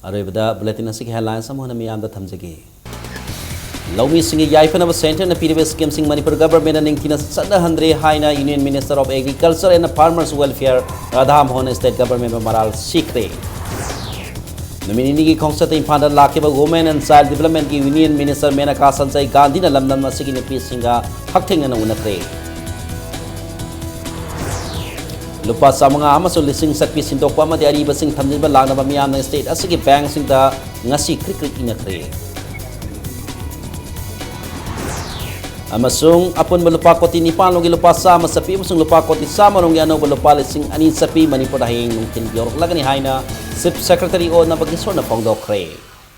ꯑꯔꯣꯏꯕꯗ bulletin ꯑꯁꯤꯒꯤ headlines ꯑꯃꯨꯛ ꯍꯟꯅ ꯃꯤꯌꯥꯝꯗ ꯊꯝꯖꯒꯦ꯫ ꯂꯧꯃꯤꯁꯤꯡꯒꯤ ꯌꯥꯏꯐꯅꯕ centreꯅ ꯄꯤꯔꯤꯕ schemeꯁꯤꯡ ꯃꯅꯤꯄꯨꯔ governmentꯅ ꯅꯤꯡꯊꯤꯅ ꯆꯠꯅꯍꯟꯗ꯭ꯔꯦ ꯍꯥꯏꯅ Union Minister of Agriculture and Farmers Welfare Radha Mohan state governmentꯕꯨ ꯃꯔꯥꯜ ꯁꯤꯈ꯭ꯔꯦ꯫ ꯅꯨꯃꯤꯠ ꯅꯤꯅꯤꯒꯤ ꯈꯣꯡꯆꯠꯇ ꯏꯝꯐꯥꯜꯗ ꯂꯥꯛꯈꯤꯕ Women and Child Developmentꯀꯤ Union Minister Menaka Sanjay ꯒꯥꯟꯙꯤꯅ ꯂꯝꯗꯝ ꯑꯁꯤꯒꯤ ꯅꯨꯄꯤꯁꯤꯡꯒ ꯍꯛꯊꯦꯡꯅꯅ ꯎꯅꯈ꯭ꯔꯦ꯫ ꯂꯨꯄꯥ ꯆꯥꯃꯉꯥ ꯑꯃꯁꯨꯡ ꯂꯤꯁꯤꯡ ꯆꯠꯄꯤ ꯁꯤꯟꯗꯣꯛꯄ ꯑꯃꯗꯤ ꯑꯔꯤꯕꯁꯤꯡ ꯊꯝꯖꯤꯟꯕ ꯂꯥꯛꯅꯕ ꯃꯤꯌꯥꯝꯅ state ꯑꯁꯤꯒꯤ bankꯁꯤꯡꯗ ꯉꯁꯤ ꯀ꯭ꯔꯤꯛ ꯀ꯭ꯔꯤꯛ ꯏꯟꯅꯈ꯭ꯔꯦ꯫ ꯑꯃꯁꯨꯡ ꯑꯄꯨꯟꯕ ꯂꯨꯄꯥ ꯀꯣꯇꯤ ꯅꯤꯄꯥꯟ ꯔꯣꯝꯒꯤ ꯂꯨꯄꯥ ꯆꯥꯝꯃ ꯆꯠꯄꯤ ꯑꯃꯁꯨꯡ ꯂꯨꯄꯥ ꯀꯣꯇꯤ ꯆꯥꯝꯃ ꯔꯣꯝꯒꯤ ꯑꯅꯧꯕ ꯂꯨꯄꯥ ꯂꯤꯁꯤꯡ ꯑꯅꯤ ꯆꯠꯄꯤ ꯃꯅꯤꯄꯨꯔꯗ ꯍꯌꯦꯡ ꯅꯨꯡꯊꯤꯜ ꯌꯧꯔꯛꯂꯒꯅꯤ ꯍꯥꯏꯅ Chief Secretary ꯑꯣ ꯅꯕꯀꯤꯁꯣꯔꯅ ꯐꯣꯡꯗꯣꯛꯈ꯭ꯔꯦ꯫